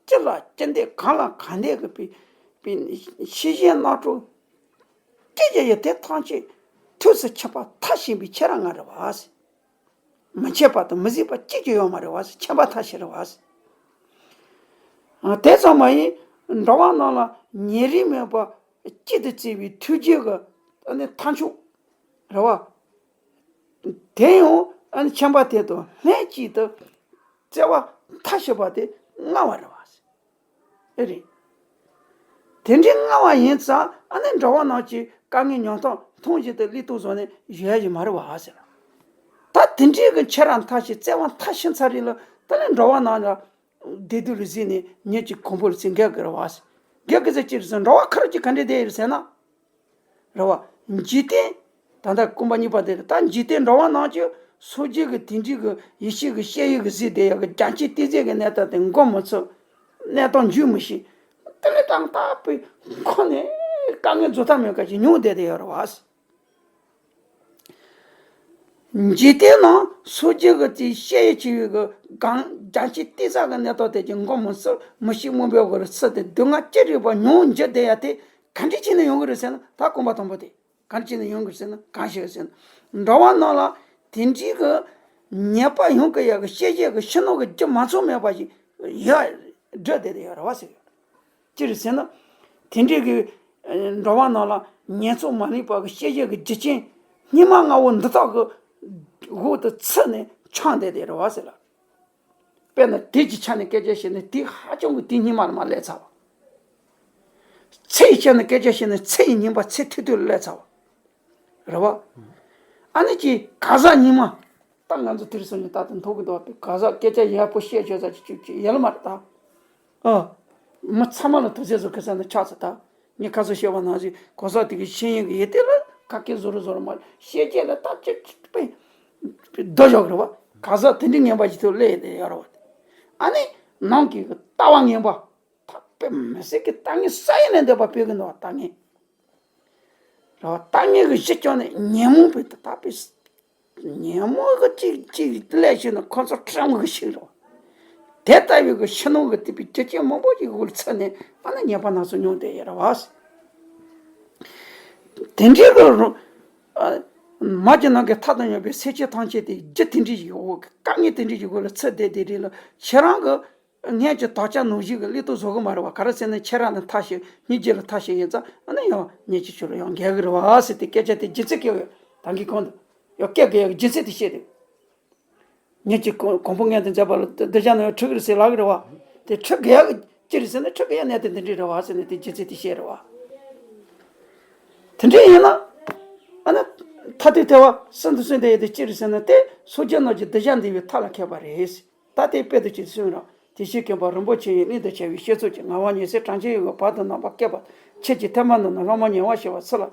ཅི་ལ་ཅི་འདོད་གང་ལ་གང་འདོད་ཀྱི་པའི་པའི་ཤེས་བཞིན་སྣ་ཚོགས་ཅི་བྱེད་ཡོད་དེ་ཐམས་ཅད་ཐུགས་སུ་ཆུད་པ་མཐའ་ཕྱིན་པའི་ཁྱེད་རང་ང་རེད་བ། མི་ཆད་པ་དང་མི་ཟད་པ་གཅིག་ཀྱང་ཡོད་མ་རེད་བ། མཁྱེན་པ་མཐའ་ཞིག་རེད་བ། དེ་ཙམ་མ་ཡིན། འགྲོ་བ་རྣམས་ལ་ཉེ་རིང་མེད་པར་གཅིག་ཏུ་བརྩེ་བའི་ཐུགས་རྗེ་གི་ཨ་ནི་མཐའ་མཆོག་རེད་བ། དེ་ཡང་ཨ་ནི་མཁྱེན་པ་དེ་དང་ལྷན་ཅིག་ཏུ་བརྩེ་བ་མཐའ་ཞིག་པ་དེ་མངའ་བ་རེད་བ། ཨེ་རེད། དེ་འདྲའི་མངའ་བ་ཡིན་ཙང་ཨ་ནི་འགྲོ་བ་རྣམས་ཀྱི་དཀའ་ངལ་མྱོང་སྟངས་མཐོང་བཞིན་དུ་ལུས་སྟོབས་བཟུང་ནས་བཞུགས་ཡ་ཞིག་མ་རེད་བ་ཟེར། ད་དེ་འདྲའི་གི་ཁྱེད་རང་མཐའ་ཞིག་བརྩེ་བ་མཐའ་ཞིག་ཚར་རེད་ལ་ད་ནི་འགྲོ་བ་རྣམས་ལ་བདེ་སྡུག་ལ་གཟིགས་ནས་ཉིད་ཀྱི་གོང་བུ་ལ་ཚིག་འགལ་གི་རེད་བ་ཟེར། འགལ་གི་ཟེར་ཅི་རེད་ཟེར་འགྲོ་བ་ཁ་རུ་ཅིག་ག་འདྲས་བསྡད་ཡོད་རེད་ཟེར་ན། རེད་བ། འཇིག་རྟེན། ད་ལྟ་སྐུ་འབུམ་གཉིས་པ་དེ་རེད། ད་འཇིག་རྟེན་འགྲོ་བ་རྣམས་ཀྱི་སངས་རྒྱས་ཀྱི་དེ་འདྲའི་གི་ཡེ་ཤེས་ཀྱི་བཤད་ཡུལ་གྱི་གཟིགས་བསྡད་ཡག་གི་རྒྱང་ཆེན་ཏི་ཙེ་གི་གནས་སྟངས་དེ་འགོག་མི་ཚུགས། གནས་སྟངས་འཇུག་མི་ཤེས། དེ་ལས་དང་ད་པའི་ཁོ་ནས་དཀའ་ངལ་རྫོགས་མཐའ་མེད་པ་ཞིག་མྱོང་བསྡད་དེ་ཡོད་རེད་བ། འཇིག་རྟེན་ནང་སངས་རྒྱས་ཀྱི་དེ་བཤད་ཡུལ་ཆེ་བའི་གི་གང་རྒྱང་ཆེན་ཏི་ཙེ་གི་གནས་སྟངས་དེ་ཀྱང་འགོག་མི་ཚུགས། མི་ཤེས་མུན་པའི་འོག་ལ་ཚུད་དེ་སྡུག་བསྔལ་ཅི་རིགས་པ་མྱོང་འགྱུར་བསྡད་ཡག་དེ་ག་འདྲས་བྱས་ནས་ཡོང་གི་རེད་ཟེར་ན་ད་སྐུ་འབུམ་དང་པོ་དེ། གང་བྱས་ནས་ཡོང་གི་ཟེར་ན་གང་ཞིག་ཟེར་ན། འགྲོ་བ་རྣམས་ལ་དེ་འདྲའི་གི་ཉེས་པ་ཡོང་གི་ཡག་གི་བཤད་བཤད་གི་ཕྱི་ནང་གི་རྒྱུ་མ་ཚང་མེད་པ་ཞིག་ཡ་སྒྲུབ་བསྡད་དེ་ཡོད་རེད་བ་ཟེར། ཅི་རེད་ཟེར་ན། དེ་འདྲའི་གི་འགྲོ་བ་རྣམས་ལ་ཉེས་ཚོགས་མ་ལུས་པ་གི་བཤད་བཤད་གི་རྒྱུ་རྐྱེན་སྙིགས་མ་ལྔ་བོ་འདི་དག་གི་འོག་ཏུ་ཚུད་ནས་འཁྱམས་བསྡད་དེ་ཡོད་རེད་བ་ཟེར་ལ། དཔེར་ན་དུས་ཀྱི་ཆ་ནས་སྐད་ཆ་བཤད་ན་དུས་ཧ་ཅང་གི་དུས་སྙིགས་མ་ལ་མ་སླེབས་ཚར་བ། ཚེ་ཡི་ཆ་ནས་སྐད་ཆ་བཤད་ན་ཚེ་ཡི་ཉིན་པ་ཚེ་ཐུང་ཐུང་ལ་སླེབས་ཚར་བ། རེད་བ། ཨ་ནི་ཀྱི་གང་ཟག་ཉིན་མ། ད་ང་ཚོ་དུས་སང་ཉིན་ད་དུང་མཐོང་གི་འདུག་བ། གང་ཟག་སྐད་ཆ་ཡག་པོ་བཤད་ཆོག་ས་ཅིག་ཅིག་ཅིག་ཡོད་ལ་མ་རེད་ད། ཨ། མི་ཚང་མ་ལ་དུས་ཚོད་བཟོ་གི་ས་ནས་ཆགས་ཚར་ད། ངས་ཁ་སང་བཤད་པ་ནང་བཞིན་གོ་ས་དེ་གི་ཤེས་ཡོན་གི་ཡོད་དེ་ལ་ཁ་སྐད་བཟོ་རུ་བཟོ་རུ་མ་ཤེས་རྒྱས་ལ་ད་ཅི་ཅི་པའི་རྡོ་ཞོག་རེད་བ། ག་ས་དེ་འདྲི་ངན་པ་ཞིག་ཐུག་ལས་ཡོད་དེ་ཡོད་རེད་བ། ཨ་ནི་ནང་གི་ལྟ་བ་ངན་པ་ད་དཔེ་མི་སྲིད་གི་ལྟ་ངན་ས་ཡི་ལས་འདས་པ་སྤེལ་གི་འདུག་བ། ལྟ་ངན་རེད་བ། ལྟ་ངན་གི་གཞི་ཀྱང་ནི་ཉོན་མོངས་པའི་ད་དཔེ། ཉོན་མོངས་ཀྱི་གཅིག་གཅིག་ལས་བྱས་ན་ཁོ་ཚོ་ཁྲིམས་ཀྱི་ཞིག་རེད། དེ་ལྟ་བུའི་གི་ཕྱི་ནང་གི་དེ་བའི་རྒྱུ་རྐྱེན་མང་པོ་ཞིག་འོག་ལ་ཚུད་ནས་ཨ་ནི་ཉེས་པ་སྣ་ཚོགས་མྱོང་བསྡད་ཡོད་རེད་བ། དེ་འདྲའི་གི་རུ་ཨ་མ་གྱུར་ནམ་མཁའི་མཐའ་དང་མཉམ་པའི་སེམས་ཅན་ཐམས་ཅད་དེ་རྒྱུ་དེ་འདྲའི་ཞིག་འོག་གི་དཀའ་ངལ་དེ་འདྲའི་ཞིག་འོག་ལ་ཚུད་བསྡད་དེ་རེད་ལ་ཁྱེད་རང་གི་སྔོན་གྱི་དག་ཆ་ནང་བཞིན་གྱི་ལུས་སྟོབས་བཟོ་གི་མ་རེད་བ། ག་རེ་ཟེར་ན་ཁྱེད་རང་ནི་མཐའ་ཞིག་སྙིང་རྗེ་ལ་མཐའ་ཞིག་ཡིན་ཙང་ཨ་ནི་ཡང་སྙིང་རྗེ་ཆོས་ལ་ཡང་འགལ་གི་རེད་བ་ཟེར་ཏེ་སྐད་ཆ་དེ་རྒྱུ་མཚན་སྐྱེ་བས་ད་གིན་གོང་དུ་ཡང་སྐད་དགོས་ཡག་རྒྱུ་མཚན་དེ་བཤད་དེ། ངེད་ཀྱི་གོང་གོང་བུ་ངན་དུ་མཛད་པ་ལ་འདི་བྱ་ན་ཡང་འཁྲུག་གི་རེད་ཟེར་ལབ་གི་རེད་བ། དེ་འཁྲུག་གི་ཡག་ཅི་རེད་ཟེར་ན་འཁྲུག་གི་ཡག་གནད་དེ་འདི་འདྲ་རེད་བ་ཟེར་ནས་དེ་རྒྱུ་མཚན་དེ་བཤད་རེད་བ། དེ་འདྲ་ཡིན་ན་ཨ་ནི་ཐ་དད་དེ་བ་སུན་དུ་སུན་དེ་ཡོད་དེ་ཅི་རེད་ཟེར་ན་དེ་སོ་སྐྱེ་རྣམས་ཀྱི་གདུལ་བྱ་འདུལ་བའི་ཐབས་ལ་མཁས་པ་རེད། ད་དེ་དཔེ་དུ་ཅིག་གསུངས་རོགས། དེ་ཕྱིར་མཁྱེན་པ་རིན་པོ་ཆེ་ཡི་གླིང་དུ་བྱ་བའི་བཤད་ཚོགས་ཀྱི་ངག་དབང་ཉི་ཟེར་གྲངས་ཅན་ཡོད་པའི་བར་དུ་གནང་བ་བསྐལ་པ་ཕྱེད་ཀྱི་ཐེམ་པ་ནང་ན་སློབ་མ་ཉེ་བར་ཞི་བ་ཚུལ་ལ་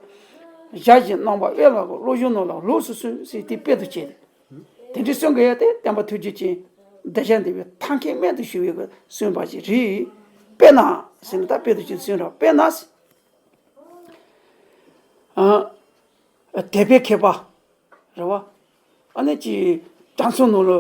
བཞག་བཞིན་གནང་བ་དབེན་པ་གི་བློ་གཞུང་ནང་ལ་ལོགས་སུ་གསུངས་ཟེར་དེ་དཔེ་དུ་བྱས་ཏེ། དེ་འདྲའི་གསུང་གི་ཡོད་དེ་བསྟན་པ་ཐུགས་རྗེ་ཅན། གདུལ་བྱ་འདུལ་བའི་ཐབས་མཁས་རྨད་དུ་བྱུང་བའི་གི་གསུངས་པ་ཞིག་རེད། དཔེར་ན་ཟེར་ན། ད་དཔེ་དེ་ཅིག་གསུངས་རོགས། དཔེར་ན། ཨ། དད་པའི་མཁས་པ། རེད་བ། ཨ་ནི་ཅིག་དྲང་སྲོང་ནང་ལ་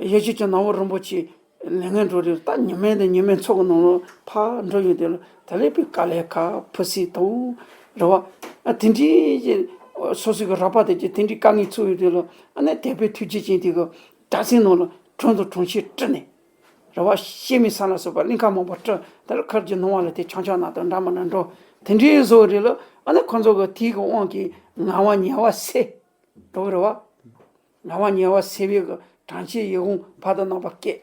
ཡེ་ཤེས་ཀྱི་ནག་པོ་རིན་པོ་ཆེ་ལས་ངན་འགྲོ་རེད། ད་ཉི་མའི་དང་ཉི་མའི་མཚོ་གི་ནང་ལ་ཕར་འགྲོ་ཡོང་དུས་ལ། ད་ལས་པའི་དཀའ་ལས་ཁག་ཕུ་སི་དང་། རེད་བ། ཨ། དེ་འདྲའི་སོ་སོའི་གི་རགས་པ་དེ་ཅིག་དེ་འདྲའི་དཀའ་ངལ་ཚུགས་ཡོང་དུས་ལ། ཨ་ནི་དད་པའི་ཐུགས་རྗེ་ཅན་དེ་གི་དྲག་ཟིང་ནང་ལ་གྲོང་དང་གྲོང་ཁྱེར་བསྐྲུན་ནས། རེད་བ། གཤེད་མའི་ས་ལ་སོགས་པ་གླིང་ཁ་མང་པོ་བསྐྲུན། དེ་ལ་ཁར་གྱི་སྣང་བ་ལ་དེ་ཆང་ཆང་ན་དང་འདྲ་མ་འདྲ་འགྲོ། དེ་འདྲའི་བཟོ་རེད་ལ། ཨ་ནི་ཁོ་ཚོ་གི་དེའི་གི་དབང་གིས་ངལ་བ་ཉལ་བ་སེལ་འགྲོ་གི་རེད་བ། ངལ་བ་ཉལ་བ་སེལ་བའི་གི་དྲན་ཤེས་ཡིད་འོང་བར་དུ་རྣམ་པར་བསྐྱེད།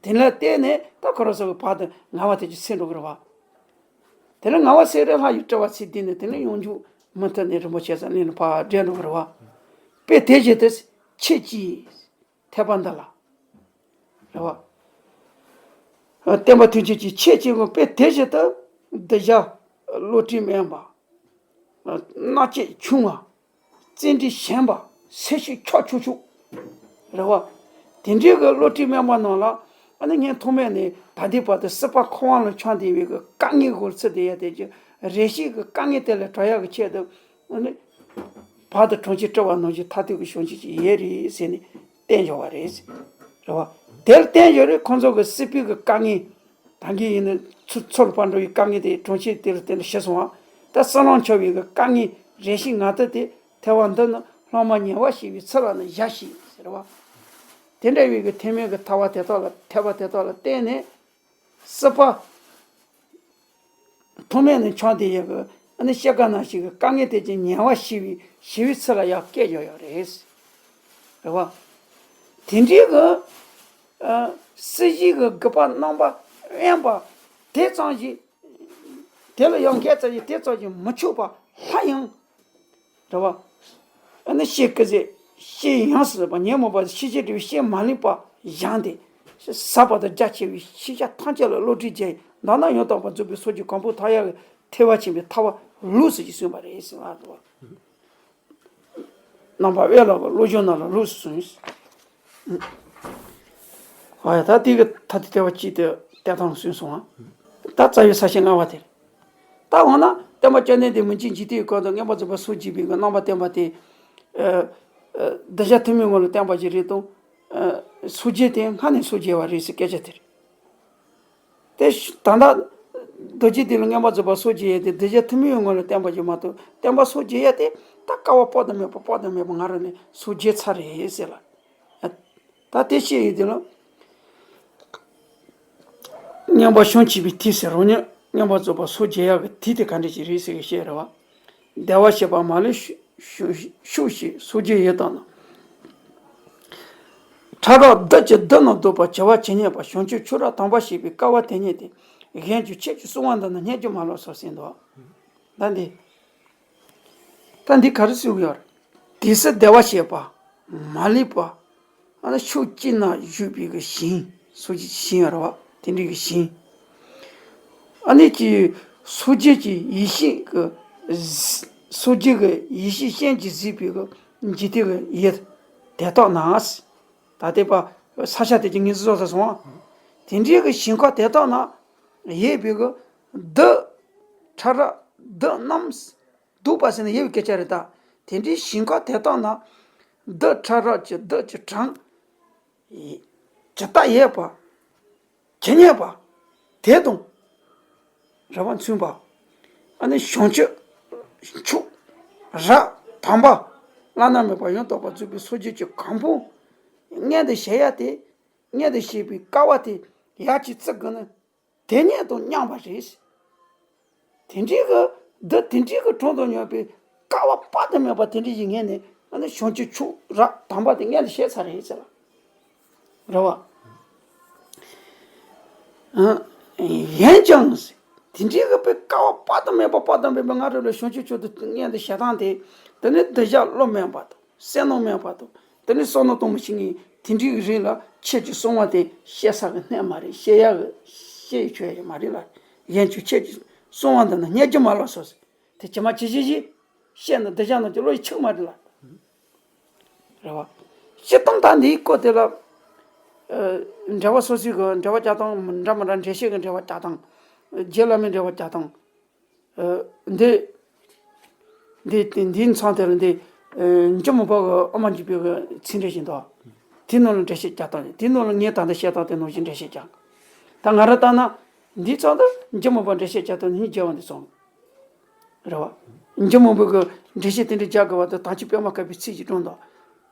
དེ་ལ་བརྟེན་ནས་ད་ཁོ་རང་ཚོ་གི་བར་དུ་ངལ་བ་དེ་ཅིག་སེལ་འགྲོ་གི་རེད་བ། དེ་ལ་ངལ་བ་སེལ་རེ་ལྷ་ཡི་སྤྲུལ་པ་ཚེ་འདི་ནས། དེ་ནས་ཡོངས་རྫོགས་མུ་མཐུད་ནས་རིན་པོ་ཆེ་ས་གླིང་ལ་ཕར་བསྒྲལ་འགྲོ་གི་རེད་བ། དཔེ་དེ་བཞིན་དུ་ཁྱེད་ཀྱིས། འཐད་པ་འདི་ལ། རེད་བ། སྟོན་པ་ཐུགས་རྗེ་ཅན་ཁྱེད་ཀྱིས་ཀྱང་དཔེ་དེ་བཞིན་དུ། གདུལ་བྱ་བློ་གྲོས་དམན་པ། མནར་གཅོད་ཆུང་བ། བརྩོན་འགྲུས་ཞན་པ། སེམས་ཤུགས་འཁྱོག་འཁྱོག་འཁྱོག་རེད་བ། དེ་འདྲའི་གི་བློ་གྲོས་དམན་པ་རྣམས་ལ། ཨ་ནི་ངས་ཐོག་མེད་ནས་ད་ལྟའི་བར་དུ་སྲིད་པ་འཁོར་བ་ལ་འཁྱམས་བསྡད་པའི་གི་དཀའ་ངལ་སྒོར་ཚུད་བསྡད་ཡ་དེ་ཀྱི་རེ་ཞིག་གི་དཀའ་ངལ་དེ་ལས་གྲོལ་ཡག་གི་ཆེད་དུ། ཨ་ནི། བར་དུ་གྲོང་ཁྱེར་བསྐྲུན་པ་ནང་བཞིན་མཐར་ཐུག་གི་བྱང་ཆུབ་ཅིག་ཡོད་རེད་ཟེར་ནས་བསྟན་འཇོག་པ་རེད། རེད་བ། དེར་བསྟན་འཇོག་རེད། ཁོང་ཚོ་གི་སྲིད་པའི་གི་དཀའ་ངལ། ད་གིན་ཡིན་ན་ཚུར་ཚུར་ཕར་འགྲོ་བའི་དཀའ་ངལ་དེ་གྲོང་ཁྱེར་དེ་ལ་བརྟེན་ནས་ཞི་སོང་བ། ད་སྲིད་ལམ་འཆོལ་བའི་གི་དཀའ་ངལ་རེ་ཞིག་ང་ད་དེ་ཐེ་བ་འདི་ནི་སློབ་མ་ཉེ་བར་ཞི་བའི་ཚུལ་ལ་ནི་བཞག་ཤིག་ཟེར་བ། དེ་འདྲ་བའི་གི་ཐེག་དམན་གི་ཐར་པ་དེ་དག་ལ། ཐེག་པ་དེ་དག་ལ་བརྟེན་ནས། སྲིད་པ་ཐོག་མེད་ནས་འཁྱམས་བསྡད་ཡོད་པའི། ཨ་ནི་སྐྱེ་རྒ་ན་འཆི་གི་དཀའ་ངལ་དེ་ཀྱང་ཉེ་བར་ཞི་བའི་ཞི་བའི་ཚུལ་ལ་ཡང་བསྐྱལ་ཡོད་ཡོད་རེད། རེད་བ། དེ་འདྲའི་གི། ཨ། སྲིད་ཞིའི་གི་རྒུད་པ་རྣམ་པ་དབེན་པ་དེ་ཙམ་ཞིག་དེ་ལ་ཡང་འགལ་ཙམ་ཞིག་དེ་ཙམ་ཞིག་མི་ཆོག་པ་སླར་ཡང་། རེད་བ། ཨ་ནི་ཤེལ་ཀི་ཟེར། ཤེལ་ཡང་སྲིད་པ་ཉོན་མོངས་པ་ཤེས་བྱའི་སྒྲིབ་པའི་ཤེལ་མ་ལུས་པ་སྦྱངས་ཏེ། ཟབ་པ་དང་རྒྱ་ཆེ་བའི་ཤེས་བྱ་ཐམས་ཅད་ལ་བློ་གྲོས་རྒྱས། མདོར་ན་ཡང་དག་པར་རྫོགས་པའི་སངས་རྒྱས་གོ་འཕང་ཐོབ་ཡག་གི་ཐེག་པ་ཆེན་པོའི་ཐར་པ་ལོགས་སུ་ཅིག་གསུངས་པ་རེད་ཟེར་བ་རེད་བ། རྣམ་པ་དབེན་ལ་བློ་སྦྱོང་རྣམས་ལ་ལོགས་སུ་གསུངས། ཨ་ཡ། ད་དེ་གི་ཐ་དད་དེ་བ་གཅིག་དེ་དེ་དང་གསུངས་སོང་ང་། ད་རྩ་བའི་ས་བཅད་ལྔ་པ་དེ་རེད། ད་འོ་ན་སྟོན་པ་བཅོམ་ལྡན་འདས་མི་མཇེད་འཇིག་རྟེན་གྱི་སྐབས་དུ་མངོན་པར་རྫོགས་པར་སངས་རྒྱས་པའི་གི་རྣམ་པར་བསྟན་པ་དེ། ཨ། ཨ། གདུལ་བྱ་ཐུན་མོང་ངོ་ལ་བསྟན་པ་ཞིག་རེད་དང་། ཨ། སངས་རྒྱས་དེ་སྔ་ནས་སངས་རྒྱས་པ་རེད་ཟེར་སྐད་ཆ་དེ་རེད། དེ་ད་ལྟ་རྡོ་རྗེ་གདན་ལ་མངོན་པར་རྫོགས་པར་སངས་རྒྱས་ཡ་དེ་གདུལ་བྱ་ཐུན་མོང་ངོ་ལ་བསྟན་པ་ཞིག་མ་གཏོགས། བསྟན་པ་སངས་རྒྱས་ཡ་དེ་ད་བསྐལ་པ་དཔག་ཏུ་མེད་པ་དཔག་ཏུ་མེད་པ་སྔ་རོལ་ནས་སངས་རྒྱས་ཚར་རེད་ཟེར་ལ། ད་དེ་བཤད་ཡོད་དེ་ལ། མངོན་པར་བྱང་ཆུབ་པའི་དུས་ཟེར་རོ། མངོན་པར་རྫོགས་པར་སངས་རྒྱས་ཡག་གི་དུས་དེ་ག་འདྲ་ཞིག་རེད་ཟེར་གི་བཤད་རེད་བ། བདེ་བར་གཤེགས་པ་མ་ལུས་ཤུགས་ཤུགས་ཤིག་སངས་རྒྱས་ཡོད་དམ་ན། ཕྲ་རགས་བདུད་ཀྱིས་བདུད་རྣམས་བཟློག་པར་བྱ་བ་ཇི་སྙེད་པ། བྱང་ཆུབ་ཕྱོགས་རབ་དམ་པ་ཞེས་པའི་དཀའ་བ་དེ་སྙེད་དེ། གཞན་གྱུར་ཁྱེད་ཀྱིས་གསུང་བ་འདི་ནི་སྙན་གྱིས་མ་ལོག་སོ་ཟེར་འདུག་ད་འདི། ད་འདི་ག་རེ་གསུང་གི་ཡོད་རེད། དུས་སུ་བདེ་བར་གཤེགས་པ། མ་ལུས་པ། ཨ་ནི་ཕྱོགས་གཅིག་ན་བཞུགས་པའི་གི་ཞིང་། སངས་རྒྱས་ཀྱི་ཞིང་རེད་བ། དེ་འདྲའི་གི་ཞིང་། ཨ་ནི་ཀྱི་སངས་རྒྱས་ཀྱི་ཡེ་ཤེས་ཀྱི། སངས་རྒྱས་ཀྱི་ཡེ་ཤེས་སྤྱན་གྱིས་གཟིགས་པའི་གི་འཇིག་རྟེན་གྱི་ཡུལ་དེ་དག་ན། ད་ལྟའི་བར་ས་ཆ་དེ་ཀྱི་ངེས་སུ་ཚོགས་ས་སོང་བ། དེ་འདྲའི་གི་ཞིང་ཁམས་དེ་དག་ན་ཡོད་པའི་གི་བདུད་ཕྲ་རགས་བདུད་རྣམས་བཟློག་པ་ཟེར་ནས་ཡོད་པའི་སྐད་ཆ་རེད་ད། དེ་འདྲའི་ཞིང་ཁམས་དེ་དག་ན་བདུད་ཕྲ་རགས་ཀྱི་བདུད་ཀྱི་གྲངས་ཇི་ལྟར་ཡོད་པ། ཇི་སྙེད་པ། དེ་དང་རེ་བ་མཚུངས་པ། ཨ་ནི་བྱང་ཆུབ་ཕྱོགས་རབ་དམ་པ་བླ་ན་མེད་པ་ཡང་དག་པར་རྫོགས་པའི་སངས་རྒྱས་ཀྱི་གོ་འཕང་མངོན་དུ་བྱེད་ཡ་དེ། མངོན་དུ་བྱེད་པའི་དཀའ་བ་དེ་ཡར་གྱི་ཚིག་གི་ནི། དེ་སྙེད་དང་མཉམ་པ་རེད། དེ་འདྲའི་གི་འདི་དེ་འདྲའི་གི་གྲོང་དུ་ཉོན་པའི་དཀའ་བ་དཔག་ཏུ་མེད་པ་དེ་འདྲ་ཞིག་ངས་ནི། ཨ་ནི་བྱང་ཆུབ་མཆོག་རབ་དམ་པ་དེ་མངོན་དུ་བྱས་ཚར་རེད་ཟེར་བ། རེད་བ། ཨ། འོན་ཀྱང་། དེ་འདྲའི་གི་པའི་དཀའ་བ་དཔག་ཏུ་མེད་པ་དཔག་ཏུ་མེད་པ་སྔ་རོལ་ལ་བྱང་ཆུབ་མཆོག་ཏུ་མངོན་དུ་བྱེད་སྟངས་དེ། དེ་ནི་གདུལ་བྱ་བློ་དམན་པ་དང་། བསོད་ནམས་དམན་པ་དང་། དེ་ནི་བསོད་ནམས་གཏོང་མི་ཤེས་མཁན་དེ་འདྲའི་རིགས་ལ་ཁྱེད་ཀྱིས་གསུང་བ་དེ་བཤད་ས་གི་གནས་མ་རེད། བཤད་ཡག་གི་བཤད་ཡག་ཆོས་ཡག་མ་རེད་ལ། གཞན་གྱིས་ཁྱེད་ཀྱིས་གསུང་བ་འདི་ནི་སྙན་གྱིས་མ་ལོག་སོ་ཟེར། དེ་ཇི་མ་ཇི་བཞིན་ཞིག་བཤད་ན་གདུལ་བྱ་རྣམས་ཀྱི་བློ་ཡིས་ཆུག་མ་རེད་ལ། རེད་བ། སྤྱིར་བཏང་ད་འདིའི་སྐོར་དེ་ལ། འགྲེལ་པ་སོ་སོའི་གི་འགྲེལ་པ་རྒྱག་སྟངས་འདྲ་མི་འདྲ། འགྲེལ་བཤད་ཀྱི་འགྲེལ་པ་རྒྱག་སྟངས། རྗེ་བླ་མའི་འགྲེལ་པ་རྒྱག་སྟངས། འདི། འདི་འདིའི་མཚམས་དེ་ལ་འདི། འཇམ་མགོན་པ་གི་ཨ་མ་འཇུ་པའི་གི་ཚིག་འགྲེལ་ཞིག་འདུག་དེའི་ནང་ལ་འགྲེལ་བཤད་རྒྱག་སྟངས། དེའི་ནང་ལ་ངས་ད་ལྟ་བཤད་སྟངས་དེ་ནང་བཞིན་འགྲེལ་བཤད་རྒྱག་ད་ང་རང་ལྟར་ན། འདིའི་མཚམས་དུ་འཇམ་མགོན་པ་འགྲེལ་བཤད་རྒྱག་སྟངས་གཉིས་མཇལ་བ་འདི་སོང་། རེད་བ། འཇམ་མགོན་པོ་གི་འགྲེལ་བཤད་དེ་འདྲ་རྒྱག་དགོས་པ་དེ་དམ་ཆོས་པད་མ་དཀར་པོའི་ཚིག་ཅིག་དྲངས་འདུག་